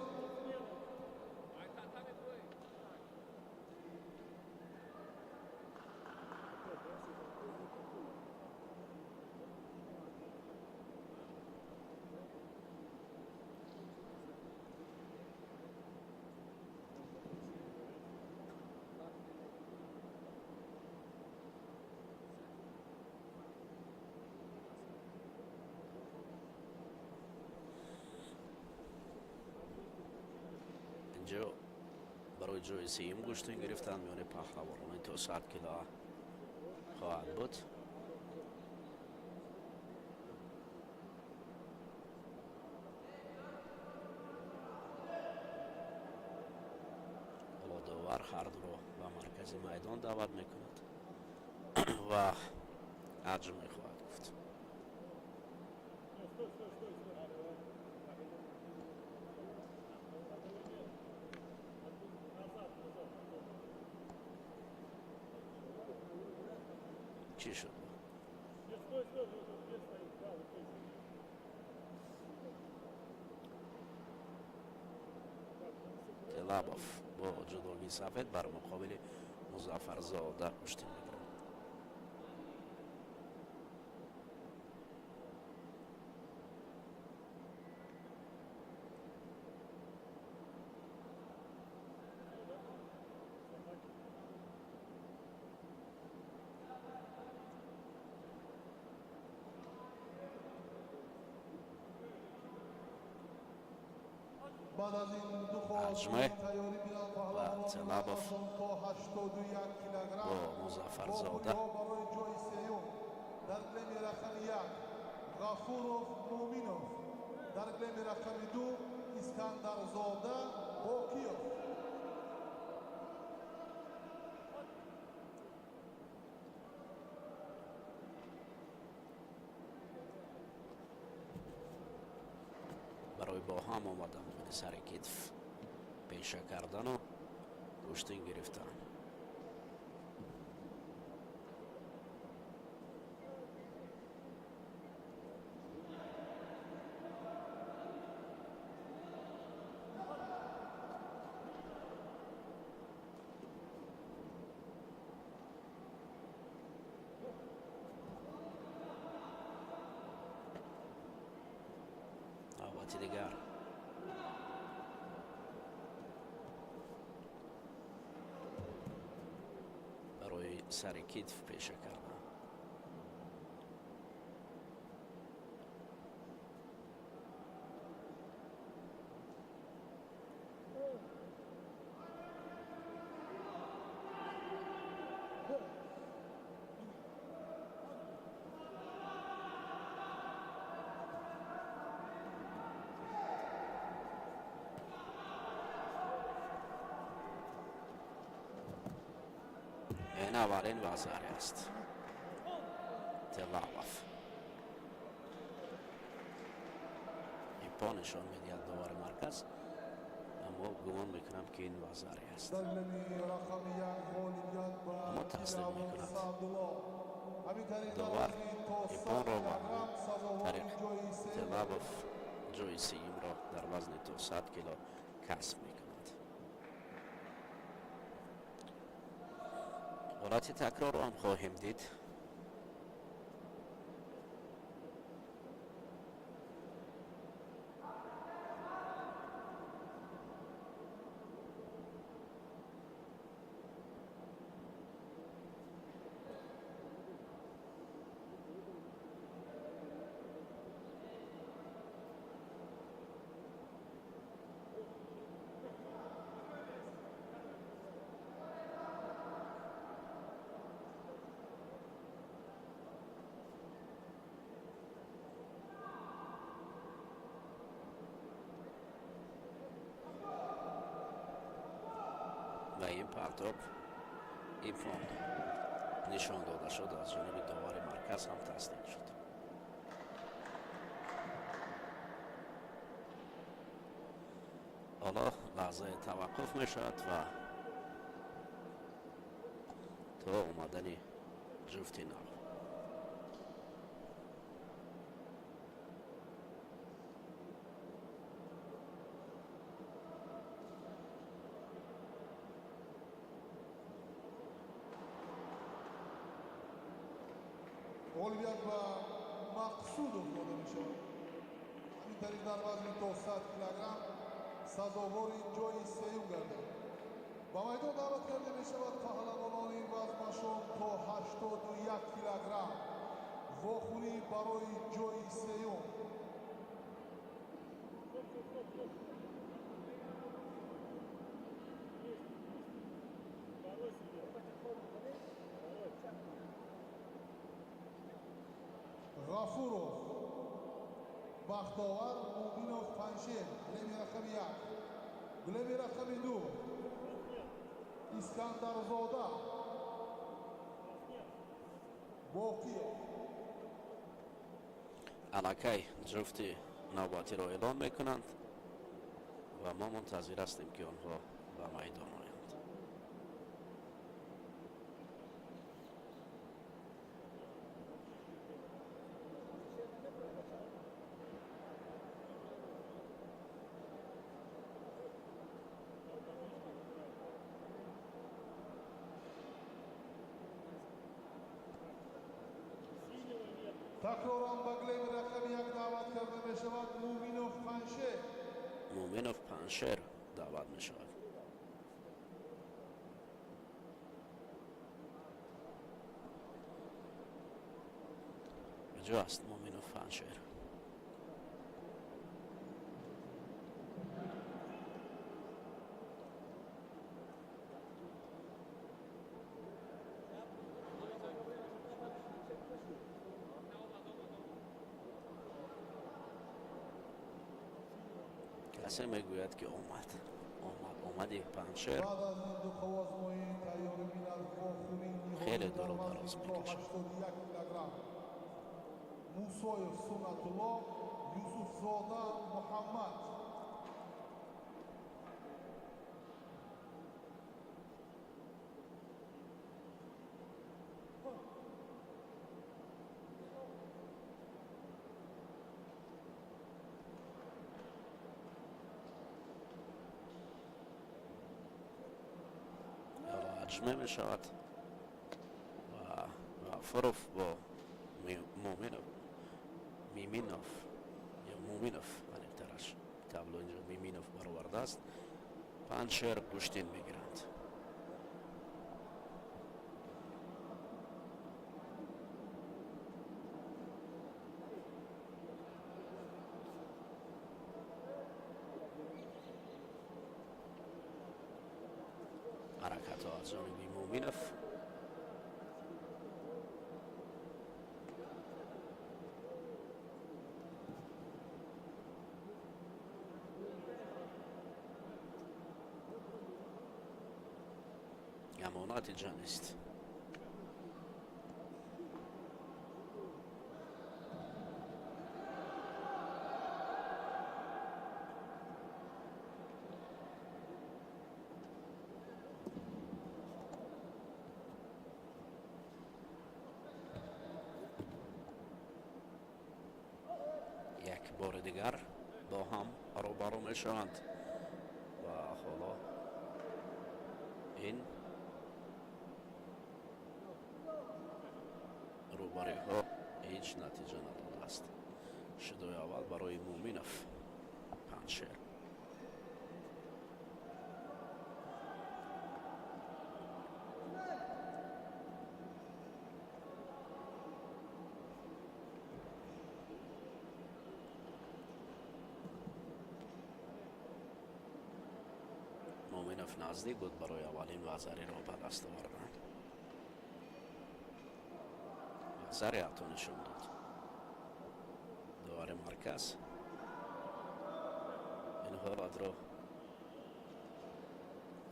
Инҷо барои ҷои сеюм гӯштин гирифтанд миёни паҳлавонони то 100 кило хоҳад буд. Ҳоло довар ҳардуро ба маркази майдон даъват мекунад ва аҷр мехоҳад гуфт. Чӣ шуд? Тилабов бо ҷудогии сафед бар муқобили Музаффарзода гӯштин мегирад. Баъд аз ин ду Аҷме тайёрӣ бинанд ва паҳлавонони Тилабов вазнашон то 81 килограмм бо Музаффарзода. вохӯриҳо барои ҷои сеюм. Дар гилеми рақами як Ғафуров Муъминов, дар гилеми рақами ду Искандарзода Бокиев. Барои бо ҳам омадан худи сари китф пеша кардану гӯштин гирифтан. Навбати дигар барои сари китф пеша кардан. Ин аввалин вазаре аст. Телавов иппон нишон медиҳад довари марказ, аммо гумон мекунам, ки ин вазаре аст. Дар гилеми рақами як ғолибият ба Аммо таслим Тилавов мекунад. Саъдулло. Ҳамин тариқ дар Довар вазни то 100 иппонро ба килограмм сазовори тариқ ҷои сеюм. Телавов ҷои сеюмро дар вазни то 100 кило касб мекунад. Ҳолати такрорро ҳам хоҳем дид. Ва ин партоб иппон нишон дода шуд, аз ҷониби довари марказ ҳам таслим шуд. Ҳоло лаҳзаи таваққуф мешавад ва то омадани ҷуфти нав. Ғолибият ба Мақсудов дода мешавад. Ҳамин тариқ дар вазни то 100 килограмм сазовори ҷои сеюм гардид. Ба майдон даъват карда мешавад паҳлавонони вазмашон то 81 килограмм. Вохӯрӣ барои ҷои сеюм. Ғафуров Бахтовар, Муминов Паншер, гилеми рақами як. Гилеми рақами ду Искандарзода Боқиев. Аллакай ҷуфти навбатиро эълон мекунанд ва мо мунтазир ҳастем, ки онҳо ба майдон оянд. Такроран ба гилеми рақами як даъват карда мешавад Муминов Паншер. Муминов Паншер даъват мешавад. Куҷо аст Муминов Паншер? Касе мегӯяд, ки омад, омад, омади Паншер. Баъд аз ин ду қуввазмоӣ тайёрӣ бинад вохӯрии ниҳоӣ Хеле дар дуру вазни дароз то мекашад. 81 килограмм. Мусоев Суннатулло, Юсуфзода Муҳаммад. Ҳоло ҳаҷме мешавад ва Ғафуров бо Муминов, Миминов ё Муминов, аниқтараш табло инҷо Миминов баровардааст, Паншер гӯштин мегиранд. Ҳаракатҳо аз ҷониби Муминов. Амонати ҷанист. Бори дигар бо ҳам рӯбарӯ мешаванд ва ҳоло ин рӯбарӯиҳо ҳеҷ натиҷа надодааст. Шудои аввал барои Муъминов Панҷшер. Муъминов наздик буд барои аввалин вазариро ба даст овардан. Вазари ҳатто нишон дод довари марказ. Ин ҳолатро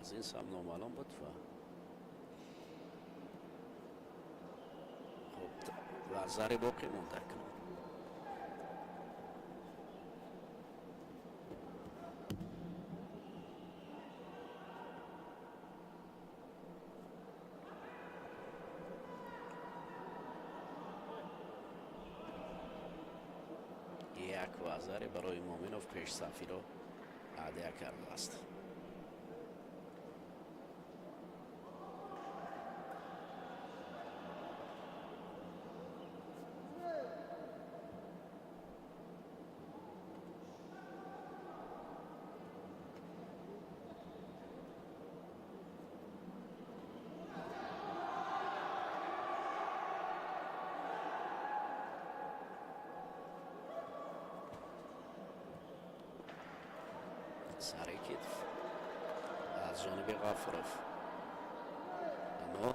аз ин сам номаълум буд ва хуб, вазари боқӣ монда акнун. Як вазаре барои Муъминов пешсафиро ҳадя кардааст. Сари китф аз ҷониби Ғафуров, аммо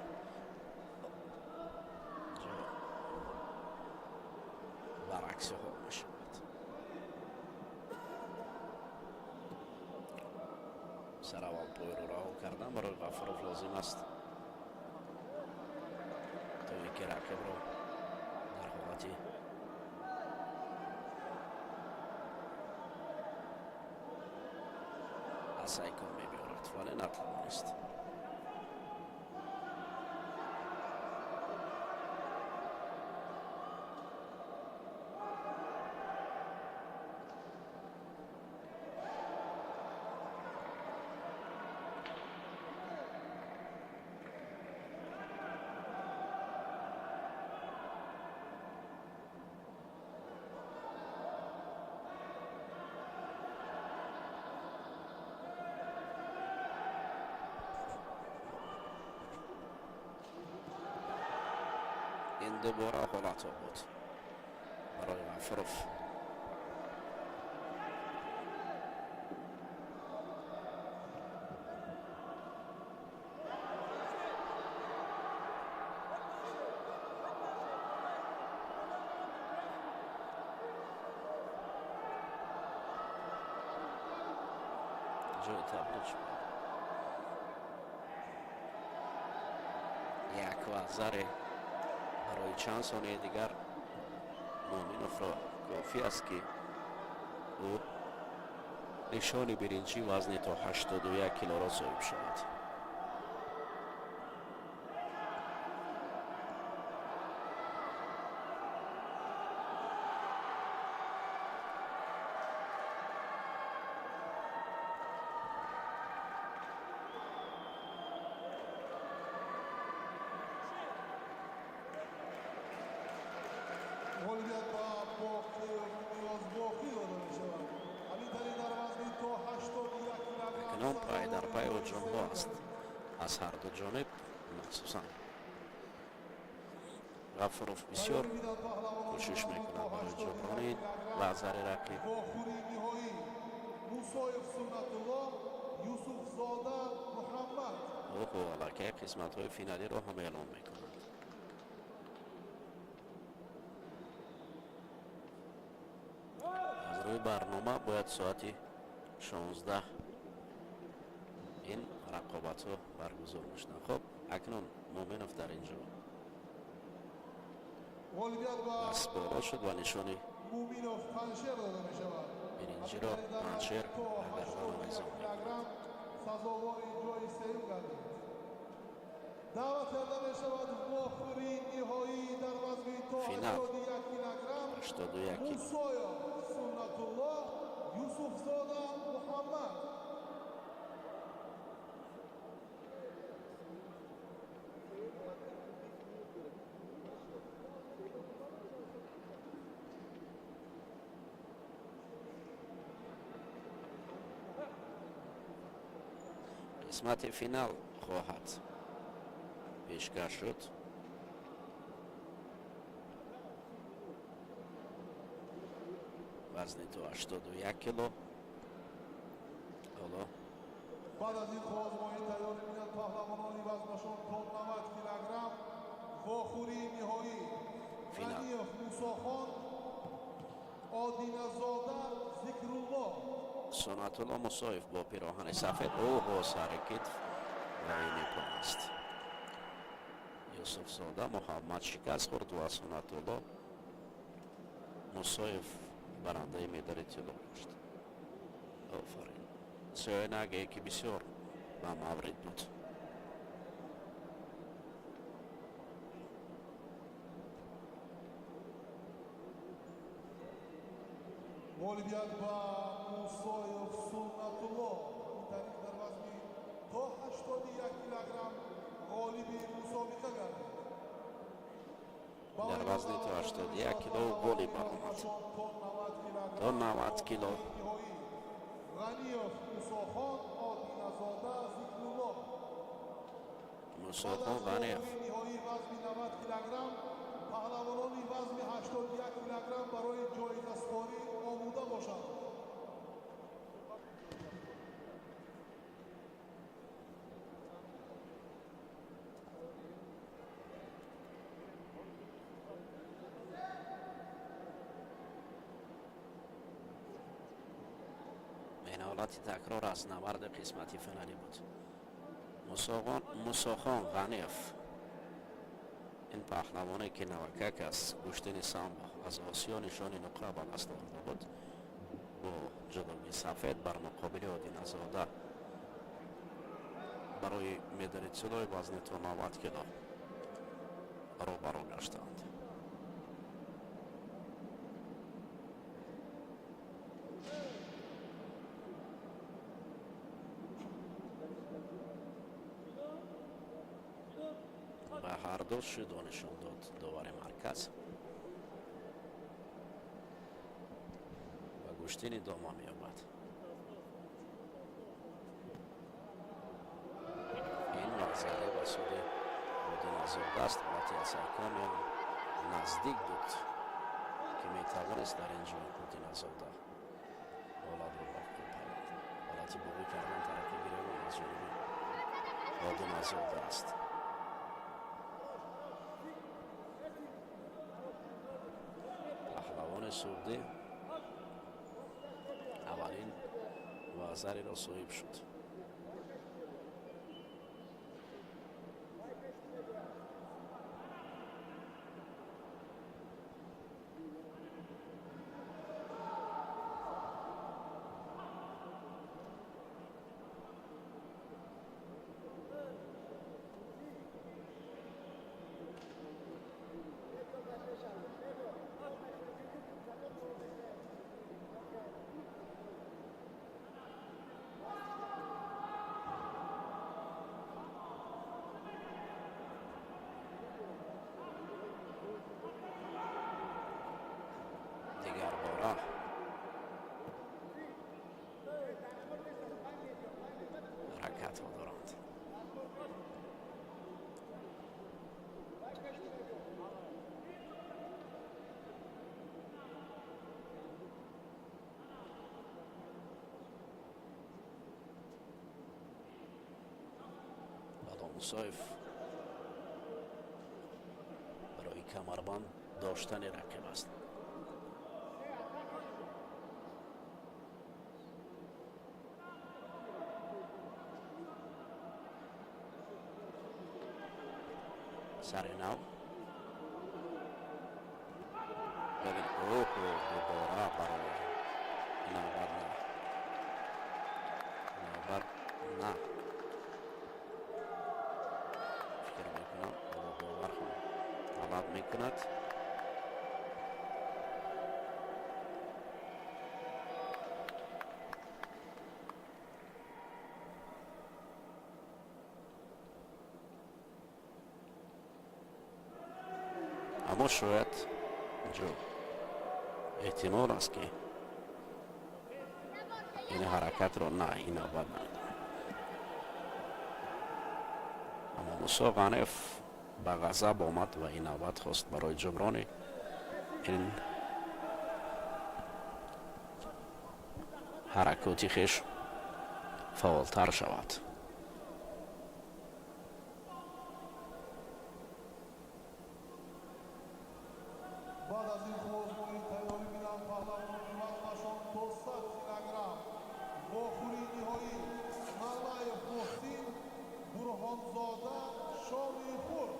ҷо баръакси ҳол мешавад. Сараввал пойро раҳо кардан барои Ғафуров лозим аст, то ин ки рақибро дар ҳолати асайкор мебиёрад, вале натавонист. Ин дубора ҳолатҳо буд барои Ғафуров. Ҷои табло чӣ? Як вазаре барои чанд сонияи дигар Муъминовро кофӣ аст, ки ӯ нишони биринҷӣ вазни то 81 килоро соҳиб шавад. Ғолибият ба Боқиев Ниёзбоқӣ дода мешавад. Ҳамин тариқ, дар вазни то 81 килограмм Акнун пай дар пай ҳуҷумҳо аст аз ҳарду ҷониб. Махсусан Ғафуров бисёр кӯшиш мекунад барои ҷуброни вазари рақиб. Вохӯрии ниҳоӣ: Мусоев Суннатулло, Юсуфзода Муҳаммад. Оҳо, аллакай қисматҳои финалиро ҳам эълон мекунанд. Аз рӯи барнома бояд соати 16 ин рақобатҳо баргузор мешуданд. Хуб, акнун Муъминов дар ин ҷо Ғолибият ба дастболо шуд ва нишони Муъминов Панҷшер дода мешавад. биринҷиро Панҷшер ба гардан овезон мекунад. Килограмм сазовори ҷои сеюм гардид. Даъват карда мешавад вохӯрии ниҳоӣ дар вазни то Финал. 81 килограмм. 81 кило. Мусоев Суннатулло, Юсуфзода Муҳаммад. Қисмати финал хоҳад пешкаш шуд. Вазни то 81 кило ҳоло. Баъд аз ин хоозмоӣ тайёр мебинанд паҳлавонони вазнашон то 90 килограмм, вохӯрии ниҳоӣ. Финал. Ғаниев Мусохон, Одиназода Зикрулло. Сунатулло Мусоев бо пироҳани сафед, ӯ сари китф ва ин аст. Юсуфзода Муҳаммад шикаст хӯрд ва Сунатулло Мусоев барандаи медали тилло гашт. Офарин сеоянаге, ки бисёр ба маврид буд. Ғолибият ба Мусоев Суннатулло. Ҳамин тариқ, дар вазни то 81 килограмм ғолиби мусобиқа гардид. Дар вазни то 81 кило ғолиб баромад. То 90 кило. Ғаниев Мусохон, Одиназода Зикрулло. Мусохон Ғаниев. Ниҳоии вазни 90 килограмм, паҳлавонони вазни 81 килограмм барои ҷоизаспорӣ омода бошанд. Ин ҳолати такрор аз наварди қисмати финалӣ буд. Мусохон Ғаниев, ин паҳлавоне, ки навакак аз гӯштини самбо аз Осиё нишони нуқра ба даст оварда буд, бо ҷудоги сафед бар муқобили Одиназода барои медали тиллои вазни то 90 кило рӯбарӯ гаштанд. Ба ҳарду шидо нишон дод довари марказ ва гӯштин идома меёбад. Ин вазаре ба суди Одиназода аст. Ҳолати асайкомиам наздик буд, ки метавонист дар ин ҷо Одиназода ҳолатро ба вуқӯъ пайванд. Ҳолати боғӣ кардан тарафи гиревон аз ҷониби Одиназода аст. Паҳлавони суғдӣ аввалин вазареро соҳиб шуд. Дигарбора ҳаракатҳо доранд. Бало, Мусоев барои камарбанд доштани рақиб аст. Сари нав бибин, оҳо, дубора барои навбат на, навбат на, фикр Аммо шояд инҷо эҳтимол аст, ки ин ҳаракатро на ин навбат намедонам, аммо Мусо Ғанев ба ғазаб омад ва ин навбат хост барои ҷуброни ин ҳаракоти хеш фаъолтар шавад. Баъд аз ин озмони тайёрӣ бинанд паҳлавонони вазнашон то 100 килограмм. Вохӯрии ниҳоӣ: Маллаев Муҳсин, Бурҳонзода Шоми Хурд.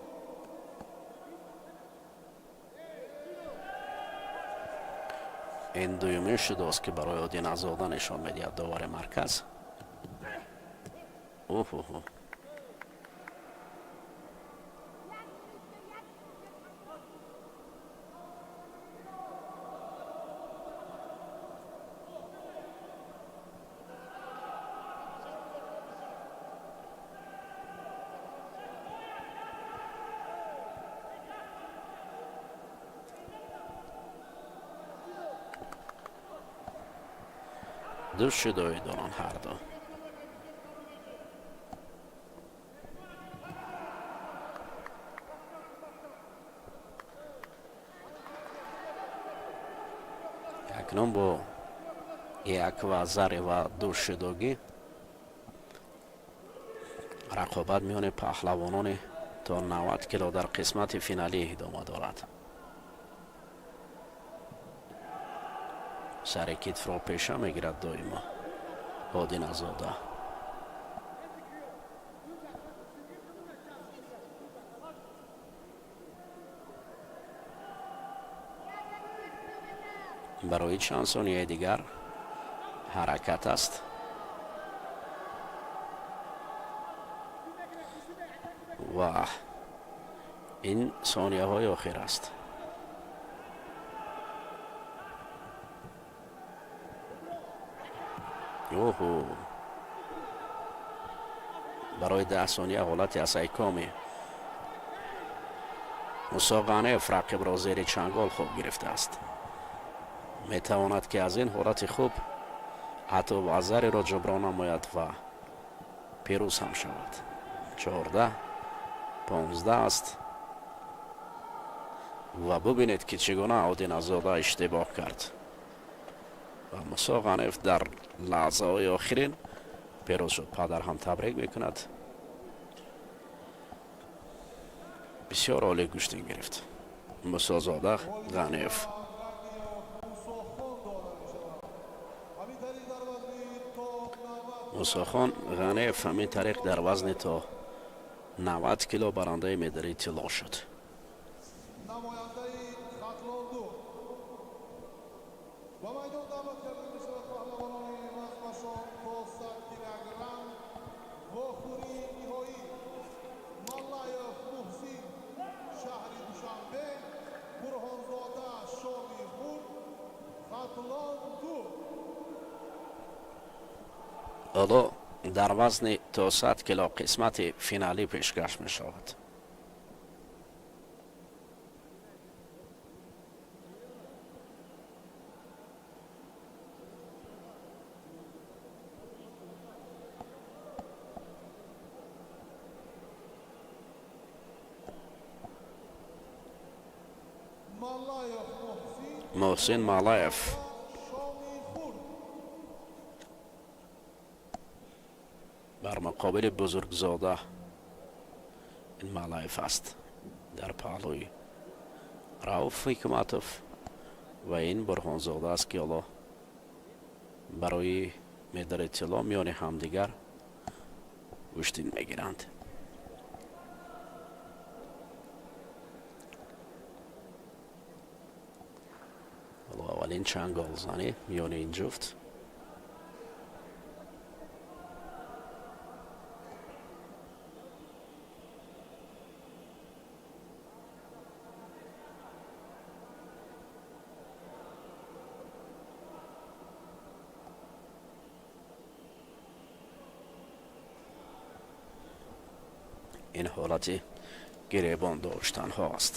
Ин дуюмин шудааст, ки барои Одиназода нишон медиҳад довари марказ. Оҳоҳо, ду шудоӣ доранд ҳарду. Акнун бо як вазаре ва ду шудогӣ рақобат миёни паҳлавонони то 90 кило дар қисмати финалӣ идома дорад. Сари китфро пеша мегирад доимо Одиназода. Барои чанд сонияи дигар ҳаракат аст ва ин сонияҳои охир аст. Оҳо, барои 10 сония ҳолати асайкоми Мусо Ғанев рақибро зери чангол хуб гирифтааст. Метавонад, ки аз ин ҳолати хуб ҳатто вазареро ҷуброн намояд ва пирӯз ҳам шавад. 14, 15 аст ва бубинед, ки чӣ гуна Одиназода иштибоҳ кард ва Мусо Ғанев дар лаҳзаҳои охирин пирӯз шуд. Падар ҳам табрик мекунад. Бисёр олӣ гӯштин гирифт Мусозода Ғанев. Мусохон дода мешавад. Ҳамин тариқ дар вазни то 90 Мусохон Ғанев ҳамин тариқ дар вазни то 90 кило барандаи медали тилло шуд. Намояндаи Хатлонду ба майдон даъват карда мешавад паҳлавонони вазнашон то 100 килограмм. Вохӯрии ниҳоӣ: Маллаев Муҳсин, шаҳри Душанбе, Бурҳонзода Шоми Хурд, Хатлон ду. Ҳоло дар вазни то 100 кило қисмати финалӣ пешкаш мешавад. Маллаев Муҳсин, Муҳсин Малаев Шоми Хурд. Бар муқобили Бузургзода. Ин Малаев аст дар паҳлӯи Рауф Ҳикматов ва ин Бурҳонзода аст, ки ҳоло барои медали тилло миёни ҳамдигар гӯштин мегиранд. Ҳоло аввалин чанголзанӣ миёни ин ҷуфт. Ин ҳолати гиребон доштанҳо аст.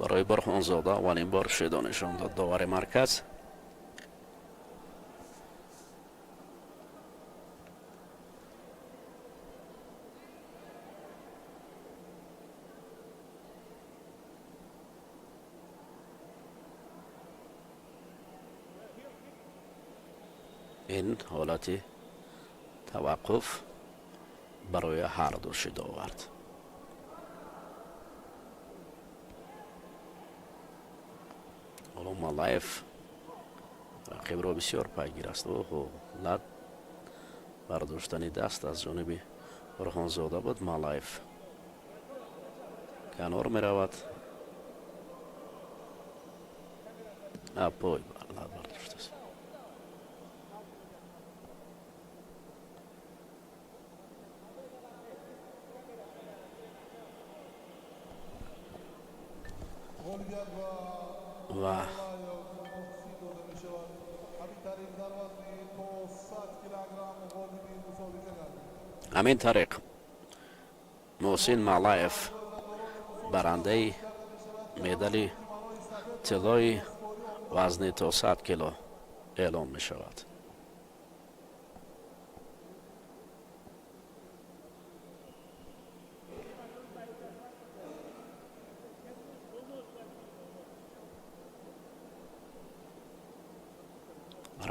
Барои Бурҳонзода аввалин бор шидо нишон дод довари марказ. Ин ҳолати таваққуф барои ҳарду шидо овард. Ҳоло Малаев рақибро бисёр пайгир аст. Оҳо, лат бардоштани даст аз ҷониби Бурҳонзода буд. Малаев канор меравад. Пой лат бардоштааст. Ва ҳамин тариқ Муҳсин Малаев барандаи медали тиллои вазни то 100 кило эълон мешавад.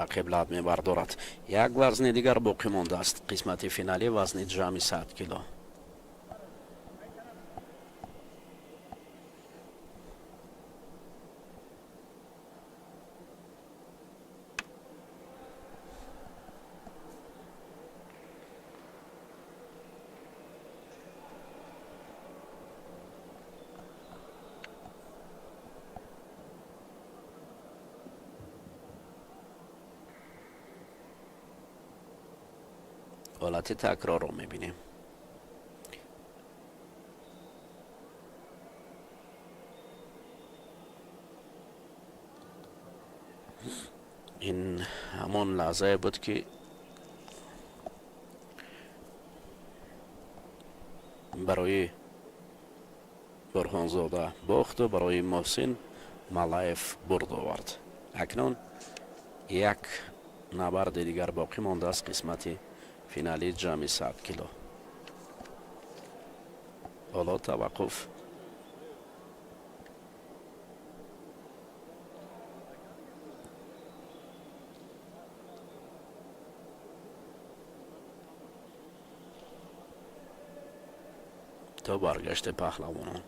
Рақиб лат мебардорад. Як вазни дигар боқӣ мондааст, қисмати финалӣ, вазни ҷамъи 100 кило. Ҳолати такрорро мебинем. Ин ҳамон лаҳзае буд, ки барои Бурҳонзода бохту барои Муҳсин Малаев бурд овард. Акнун як набарди дигар боқӣ мондааст, қисмати финали ҷамъи 100 кило. Ҳоло таваққуф. То баргашти паҳлавонон.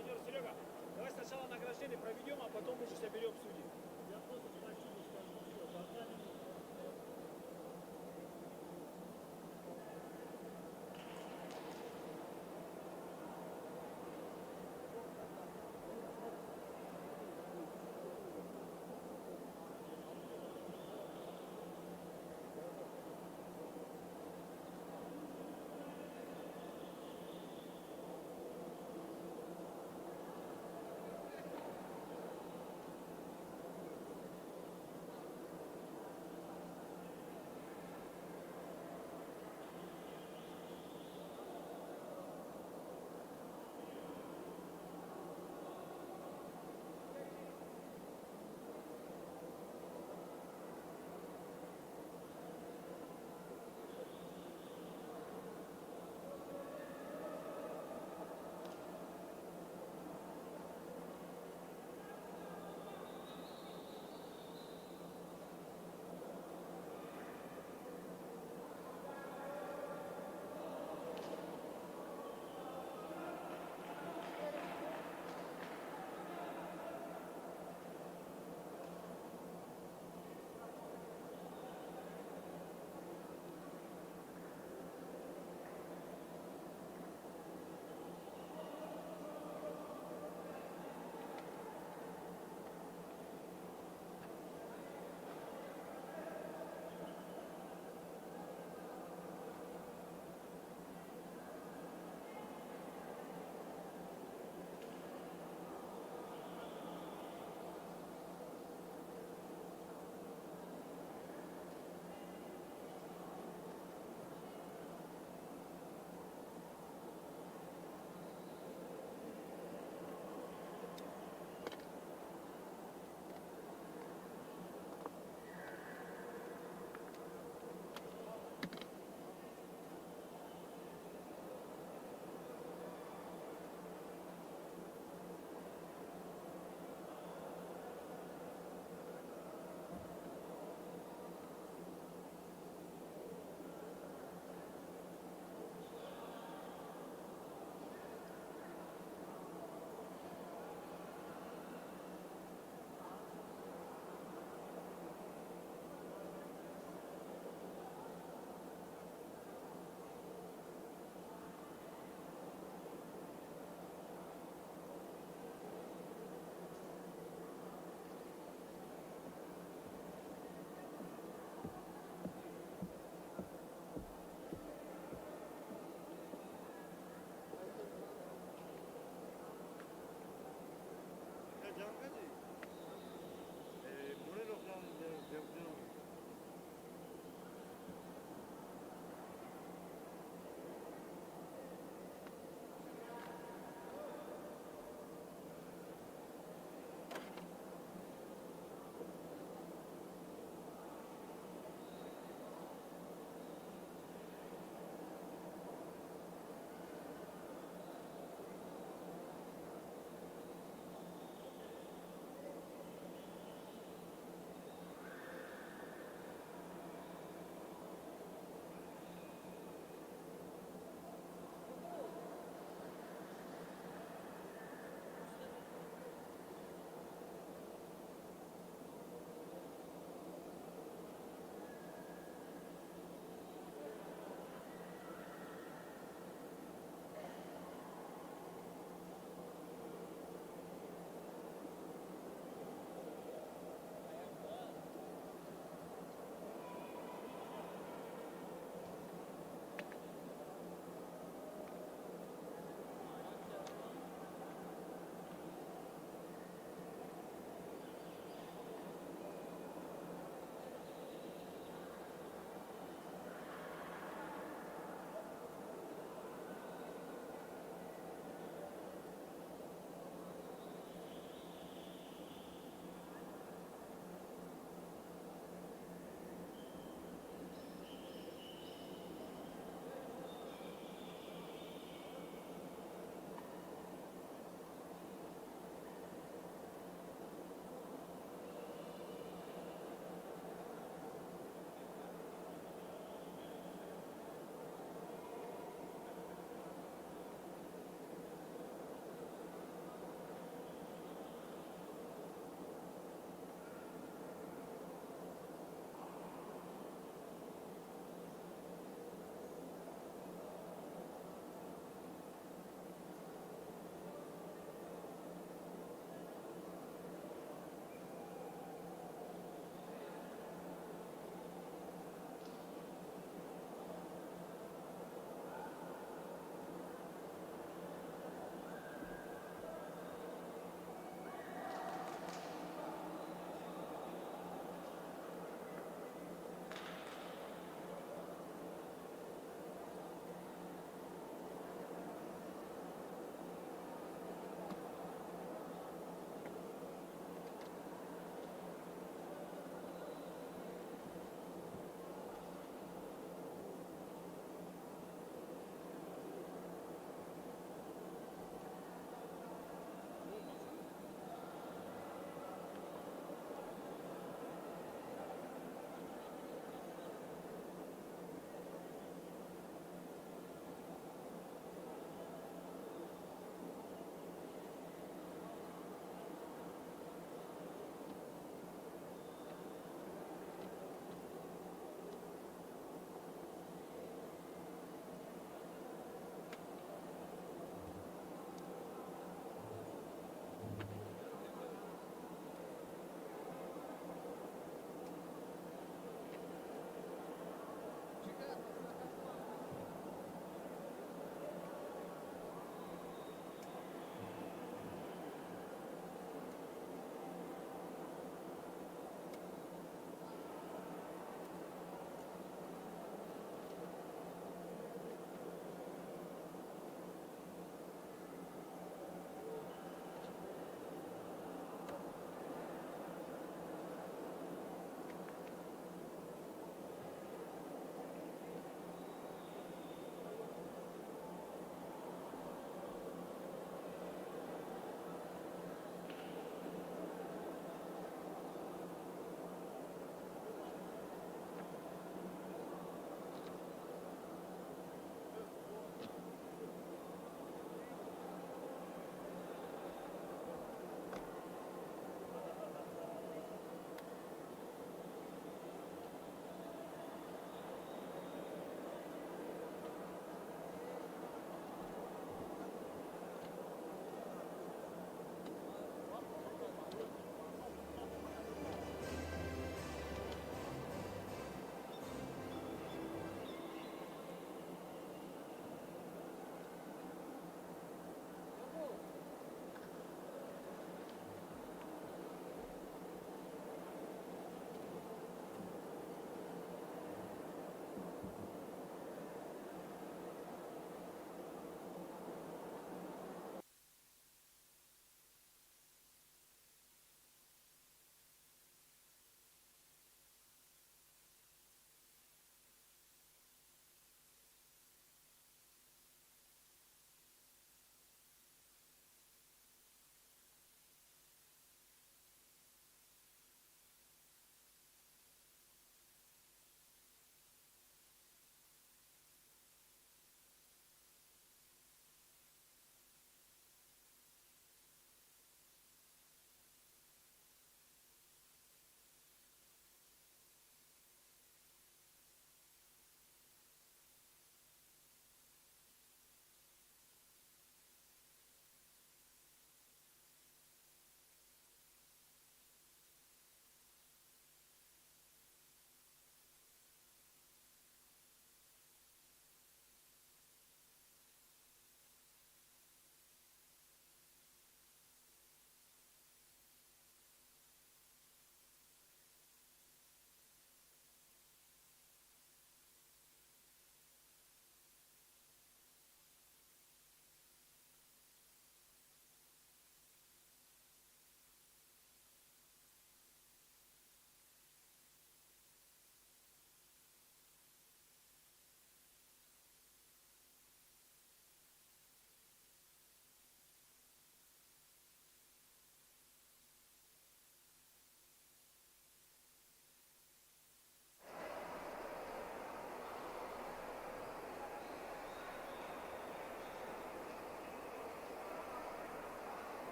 Сеньор Серега, давай сначала награждение проведем, а потом уже соберем судей. Я просто спасибо скажу. Все, пока не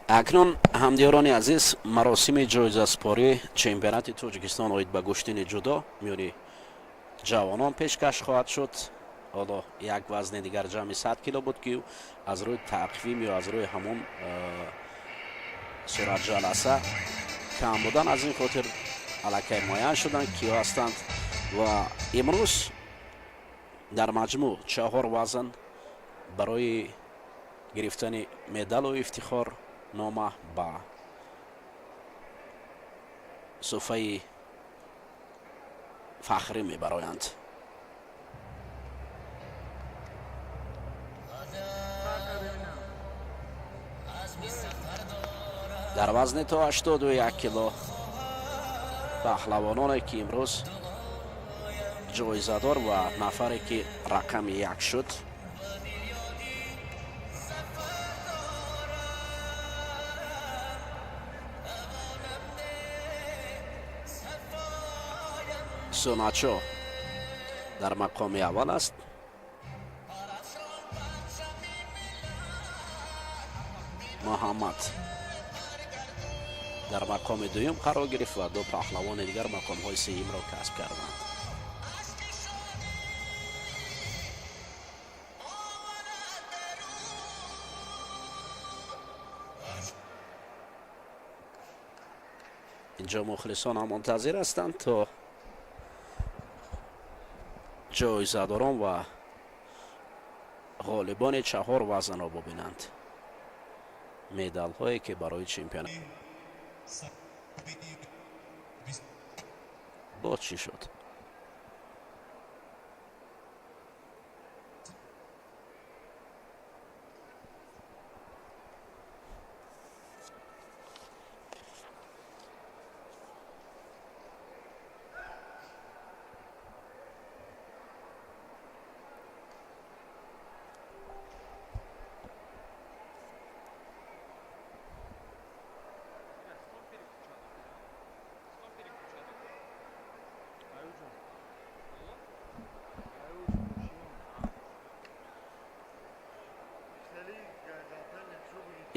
Акнун, ҳамдиёрони азиз, маросими ҷоизаспорӣ чемпионати Тоҷикистон оид ба гӯштини ҷудо миёни ҷавонон пешкаш хоҳад шуд. Ҳоло як вазни дигар, ҷамъи 100 кило буд, ки аз рӯи тақвим ё аз рӯи ҳамон суратҷаласа кам будан, аз ин хотир аллакай муайян шуданд, киё ҳастанд. Ва имрӯз дар маҷмӯъ чаҳор вазн барои гирифтани медалу ифтихорнома ба суфаи фахрӣ мебароянд. Дар вазни то 81 кило паҳлавононе, ки имрӯз ҷоизадор ва нафаре, ки рақами як шуд, Суначо дар мақоми аввал аст. Муҳаммад дар мақоми дуюм қарор гирифт ва ду паҳлавони дигар мақомҳои сеюмро касб карданд. Инҷо мухлисон ҳам мунтазир ҳастанд, то ҷоизадорон ва ғолибони чаҳор вазнро бубинанд, медалҳое, ки барои чемпионат. Боз чӣ шуд?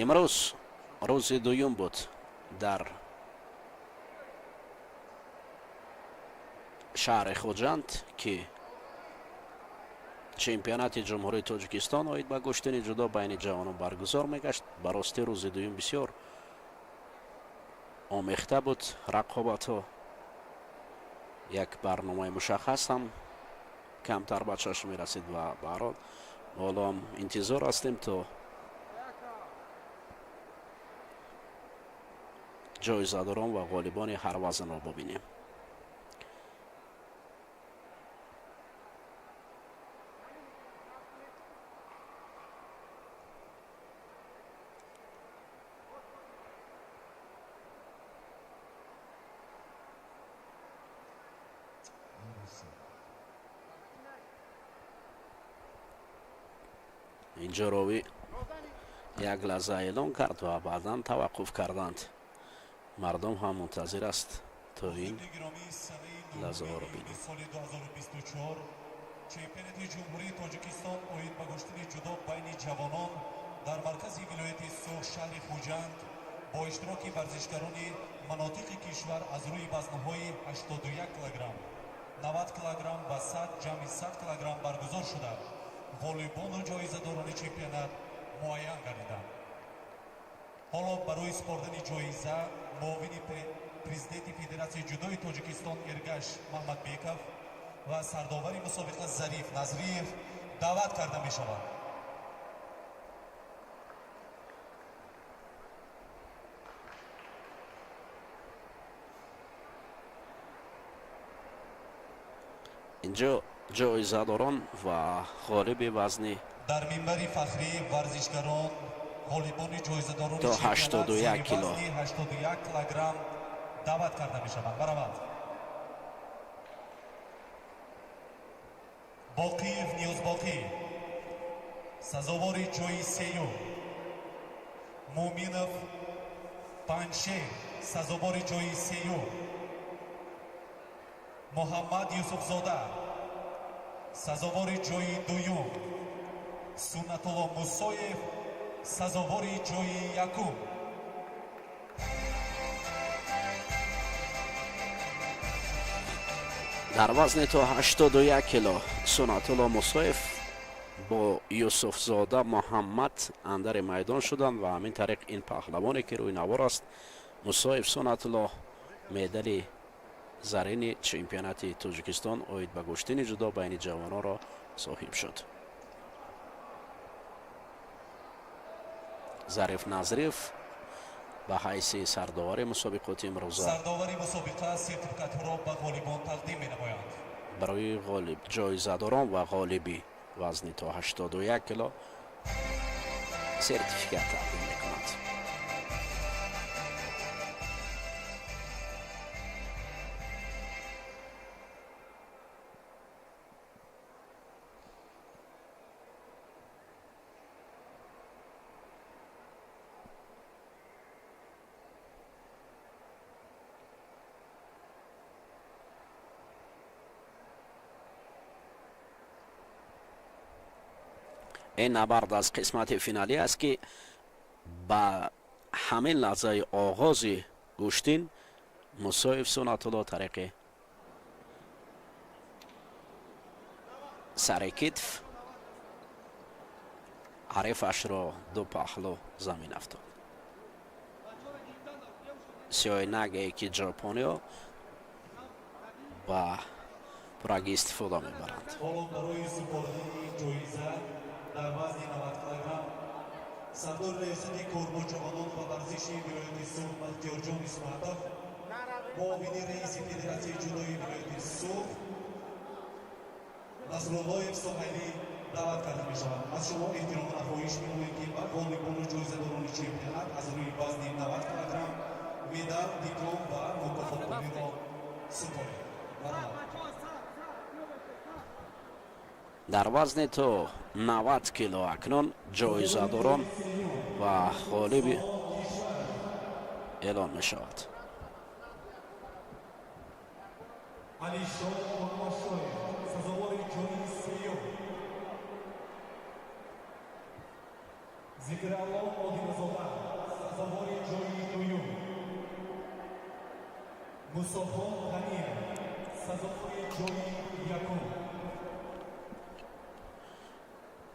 Имрӯз рӯзи дуюм буд дар шаҳри Хуҷанд, ки чемпионати Ҷумҳурии Тоҷикистон оид ба гӯштини ҷудо байни ҷавонон баргузор мегашт. Ба ростӣ, рӯзи дуюм бисёр омехта буд рақобатҳо, як барномаи мушаххас ҳам камтар ба чашм мерасид. Ва баҳарҳол, ҳоло ҳам интизор ҳастем, то ҷоизадорон ва ғолибони ҳар вазнро бубинем. Инҷо ровӣ як лаҳза эълон кард ва баъдан таваққуф карданд. Мардум ҳам мунтазир аст, то ин лаҳзаҳоро бинем. Соли 2024 чемпионати Ҷумҳурии Тоҷикистон оид ба гӯштини ҷудо байни ҷавонон дар маркази вилояти Суғд, шаҳри Хуҷанд, бо иштироки варзишгарони манотиқи кишвар аз рӯи вазнҳои 81 килограмм, 90 килограмм ва 100 ҷамъи 100 килограмм баргузор шуда, ғолибону ҷоизадорони чемпионат муайян гардиданд. Ҳоло барои супордани ҷоиза муовини президенти Федератсияи ҷудои Тоҷикистон Эргаш Маҳмадбеков ва сардовари мусобиқа Зариф Назриев даъват карда мешаванд. Инҷо ҷоизадорон ва ғолиби вазни Дар минбари фахрӣ варзишгарон, ғолибони ҷоизадорони то чемпионат 81 зери кило. вазни 81 килограмм даъват карда мешаванд. Бараванд. Боқиев Ниёзбоқӣ, сазовори ҷои сеюм. Муъминов Панҷшер, сазовори ҷои сеюм. Муҳаммад Юсуфзода, сазовори ҷои дуюм. Суннатулло Мусоев, сазовори ҷои якум. Дар вазни то 81 кило Сунатулло Мусоев бо Юсуфзода Муҳаммад андари майдон шуданд ва ҳамин тариқ ин паҳлавоне, ки рӯи навор аст, Мусоев Сунатулло, медали зарини чемпионати Тоҷикистон оид ба гӯштини ҷудо байни ҷавононро соҳиб шуд. Зариф Назриев ба ҳайси сардовари мусобиқоти имрӯза Сардовари мусобиқа сертификатҳоро ба ғолибон тақдим менамоянд. барои ғолиб, ҷоизадорон ва ғолиби вазни то 81 кило сертификат тақдим мекунад. Ин набард аз қисмати финалӣ аст, ки ба ҳамин лаҳзаи оғози гӯштин Мусоев Сунатулло тариқи сари китф ҳарифашро ду паҳлӯ замин афтод. Сиёйнаге, ки ҷопониё ба пуррагӣ истифода мебаранд. Ҳоло барои супоридани ҷоиза дар вазни 90 килограмм сардори раёсати кор бо ҷавонон ва варзиши вилояти Суғд Бахтиёрҷон Исматов, муовини раиси федератсияи ҷудои вилояти Суғд Насруллоев Соҳайлӣ даъват карда мешавад. Аз шумо эҳтиромона хоҳиш менамоем, ки ба ғолибону ҷоизадорони чемпионат аз рӯи вазни 90 килограмм медал, диплом ва мукофотпулиро супоред. Марҳамат. Дар вазни то 90 кило акнун ҷоизадорон ва ғолиби эълон мешавад. Алишо Муҳаммадшоев, сазовори ҷои сеюм. Зикралло Одиназода, сазовори ҷои дуюм. Мусохон Ғаниев, сазовори ҷои якум.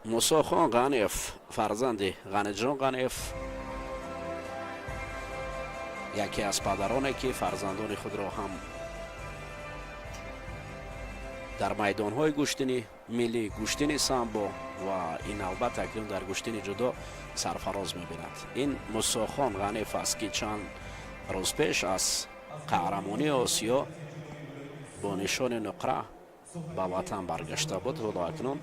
Мусохон Ғаниев, фарзанди Ғаниҷон Ғаниев, яке аз падароне, ки фарзандони худро ҳам дар майдонҳои гӯштини миллӣ, гӯштини самбо ва ин навбат акнун дар гӯштини ҷудо сарфароз мебинад. Ин Мусохон Ғаниев аст, ки чанд рӯз пеш аз қаҳрамонии Осиё бо нишони нуқра ба ватан баргашта буд. Ҳоло акнун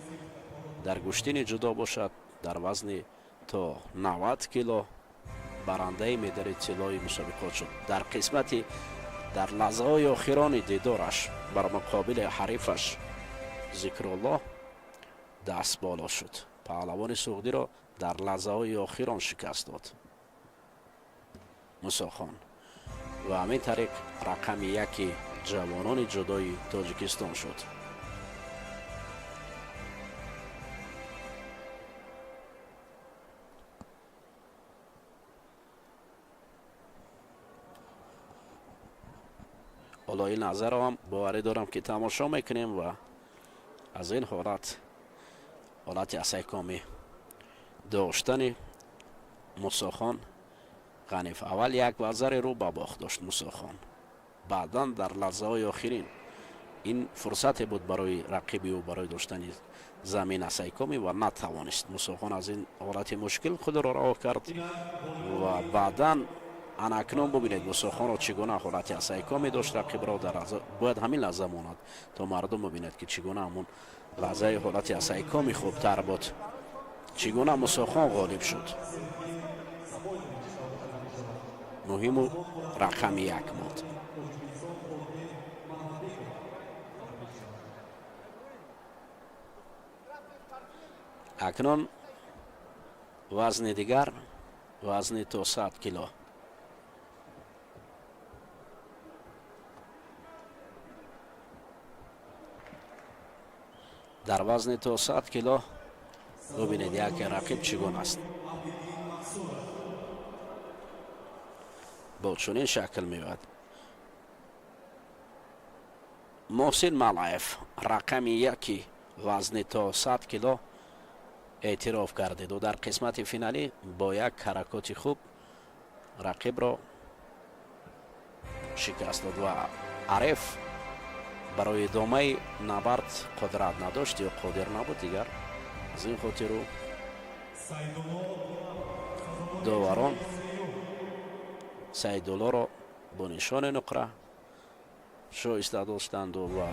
дар гӯштини ҷудо бошад, дар вазни то 90 кило барандаи медали тиллои мусобиқот шуд. Дар қисмати дар лаҳзаҳои охирони дидораш бар муқобили ҳарифаш Зикруллоҳ даст боло шуд. Паҳлавони суғдиро дар лаҳзаҳои охирон шикаст дод Мусохон ва ҳамин тариқ рақами яки ҷавонони ҷудои Тоҷикистон шуд. Ҳоло ин лаҳзаро ҳам боварӣ дорам, ки тамошо мекунем ва аз ин ҳолат, ҳолати асайкомӣ доштани Мусохон Ғаниф, аввал як вазари рӯ ба бохт дошт Мусохон, баъдан дар лаҳзаҳои охирин ин фурсате буд барои рақиби ӯ барои доштани замин асайкомӣ ва натавонист. Мусохон аз ин ҳолати мушкил худро раҳо кард ва баъдан ана акнун бубинед Мусохонро, чӣ гуна ҳолати асайкомӣ дошт рақибро дар бояд ҳамин лаҳза монад, то мардум бубинад, ки чӣ гуна ҳамун лаҳзаи ҳолати асайкоми хубтар буд, чӣ гуна Мусохон ғолиб шуд, муҳиму рақами як монд. Акнун вазни дигар, вазни то 100 кило. Дар вазни то 100 кило бубинед, яке рақиб чӣ гуна аст, бо чунин шакл меояд. Муҳсин Малаев, рақами яки вазни то 100 кило эътироф гардид. Ӯ дар қисмати финалӣ бо як ҳаракоти хуб рақибро шикаст дод ва ҳариф барои идомаи набард қудрат надошт ё қодир набуд дигар. Аз ин хотиру доварон Саидуллоро бо нишони нуқра шоиста доштанду ва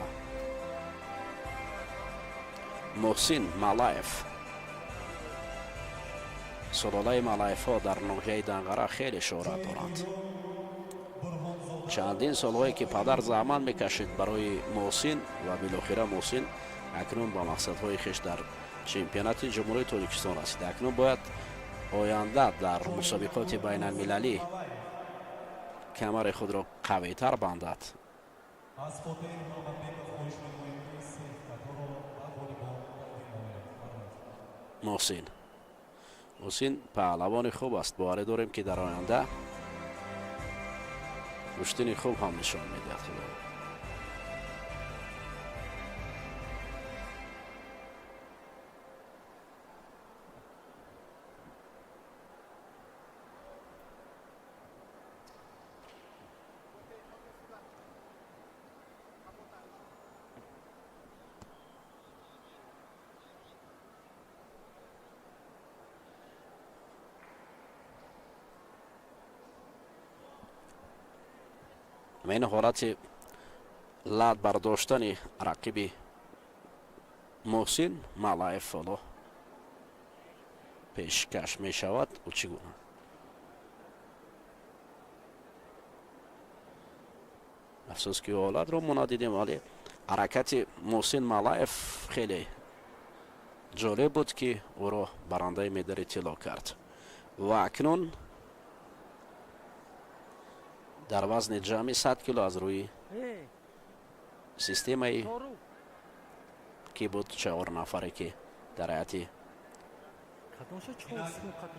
Муҳсин Малаев. Сулолаи Малаевҳо дар ноҳияи Данғара хеле шӯҳрат доранд. Чандин солҳое ки падар заҳмат мекашид барои Муҳсин ва билохира Муҳсин акнун ба мақсадҳои хеш дар чемпионати Ҷумҳурии Тоҷикистон расид. Акнун бояд оянда дар мусобиқоти байналмилалӣ камари худро қавитар бандад. Аз Фотеҳ Муҳаммадбеков хоҳиш менамоем, ки сертификатҳоро ба ғолибон тақдим намояд. Муҳсин паҳлавони хуб аст. Боварӣ дорем, ки дар оянда гӯштини хуб ҳам нишон медиҳад худо. Ин ҳолати лат бардоштани рақиби Муҳсин Малаев ҳоло пешкаш мешавад. Ӯ чӣ гуна афсӯс, ки ҳолатро мо надидем, вале ҳаракати Муҳсин Малаев хеле ҷолиб буд, ки ӯро барандаи медали тилло кард. Ва акнун дар вазни ҷамъи 100 кило аз рӯи системаи ки буд, чаҳор нафаре ки дар ҳайати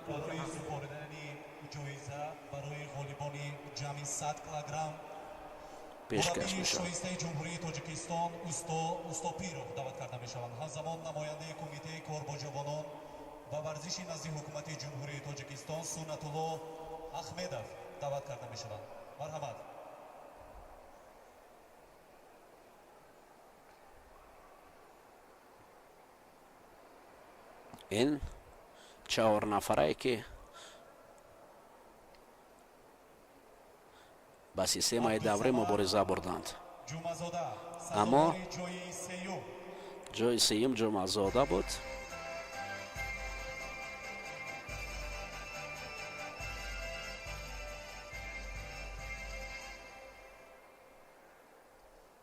Барои супоридани ҷоиза барои ғолибони ҷамъи 100 килограмм пешкаш мураббии мешавад. шоистаи Ҷумҳурии Тоҷикистон усто Устопиров даъват карда мешаванд. Ҳамзамон намояндаи Кумитаи кор бо ҷавонон ва варзиши назди Ҳукумати Ҷумҳурии Тоҷикистон Суннатулло Ахмедов даъват карда мешаванд. Марҳамат. Ин чаҳор нафарае ки ба системаи даврӣ мубориза бурданд. Ҷумъазода Аммо сазовори ҷои сеюм. Ҷои сеюм Ҷумъазода буд.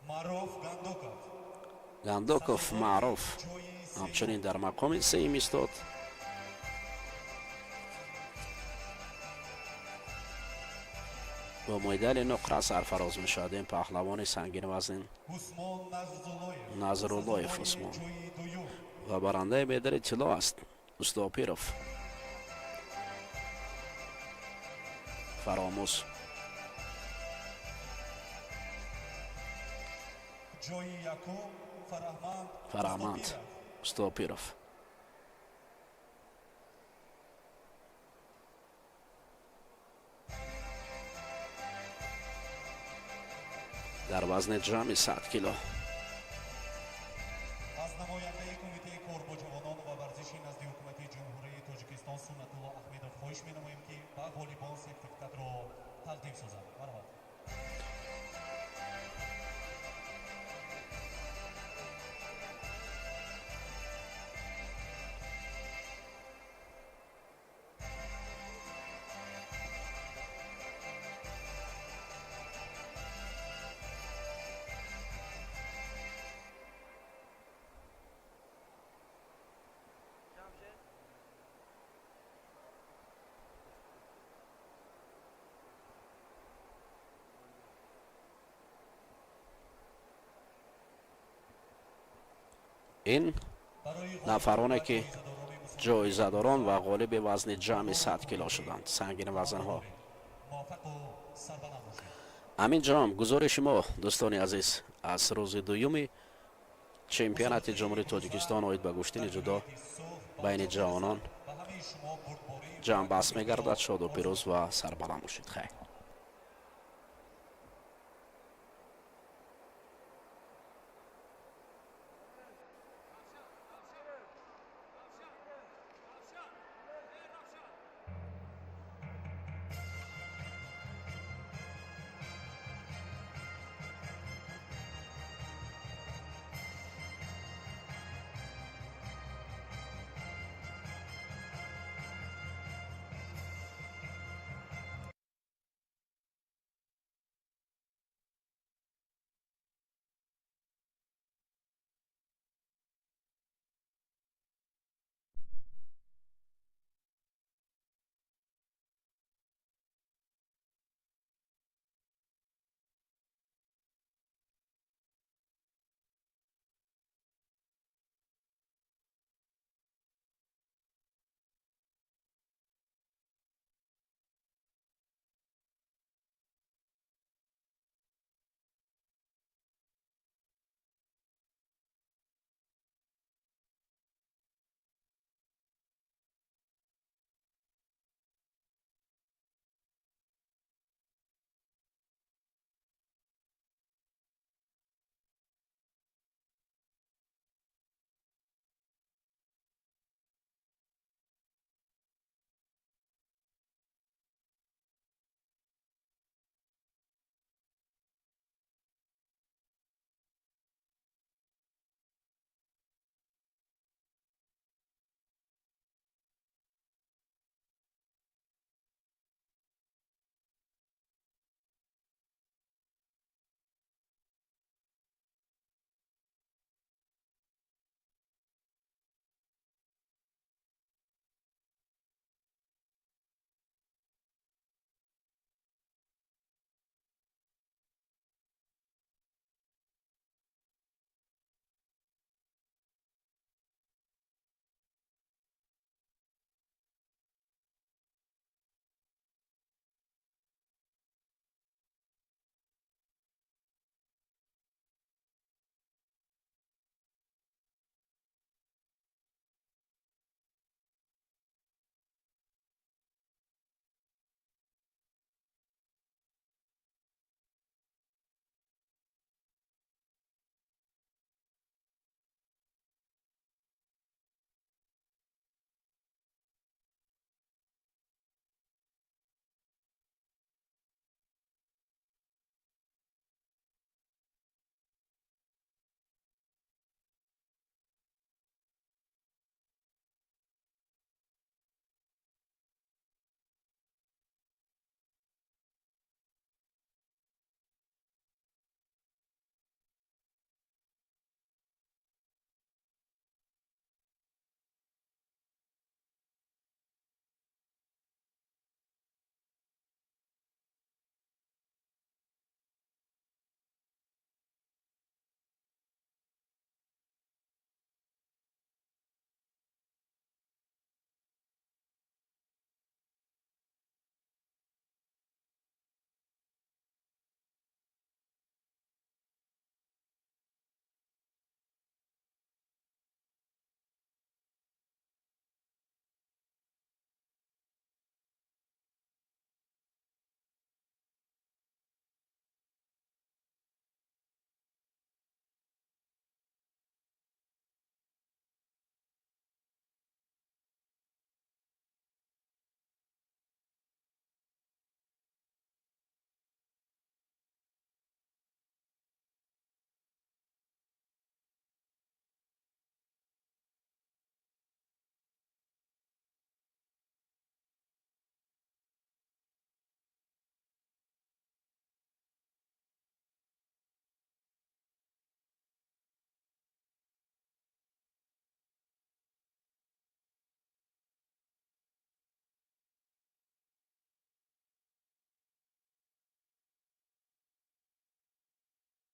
Маъруф Гандуков. Гандоков Маъруф ҷои сеюм. ҳамчунин дар мақоми сеюм истод. Бо медали нуқра сарфароз мешавад ин паҳлавони сангинвазнин. Усмон Назруллоев. Назруллоев сазовори Усмон. ҷои дуюм. Ва барандаи медали тилло аст Устопиров Фаромӯз. Ҷои якум Фараҳманд Фараҳманд Устопиров. Устопиров. Дар вазни ҷамъи 100 кило. Аз намояндаи Кумитаи кор бо ҷавонон ва варзиши назди Ҳукумати Ҷумҳурии Тоҷикистон Суннатулло Ахмедов хоҳиш менамоем, ки ба ғолибон сертификатро тақдим созанд. Марҳамат. Ин нафароне ки ҷоизадорон ва ғолиби вазни ҷамъи 100 кило шуданд, сангин вазнҳо. Ҳамин ҷо гузориши мо, дӯстони азиз, аз рӯзи дуюми чемпионати Ҷумҳурии Тоҷикистон оид ба гӯштини ҷудо байни ҷавонон ҷамъбаст мегардад. Шоду пирӯз ва сарбаланд бошед. Хайр.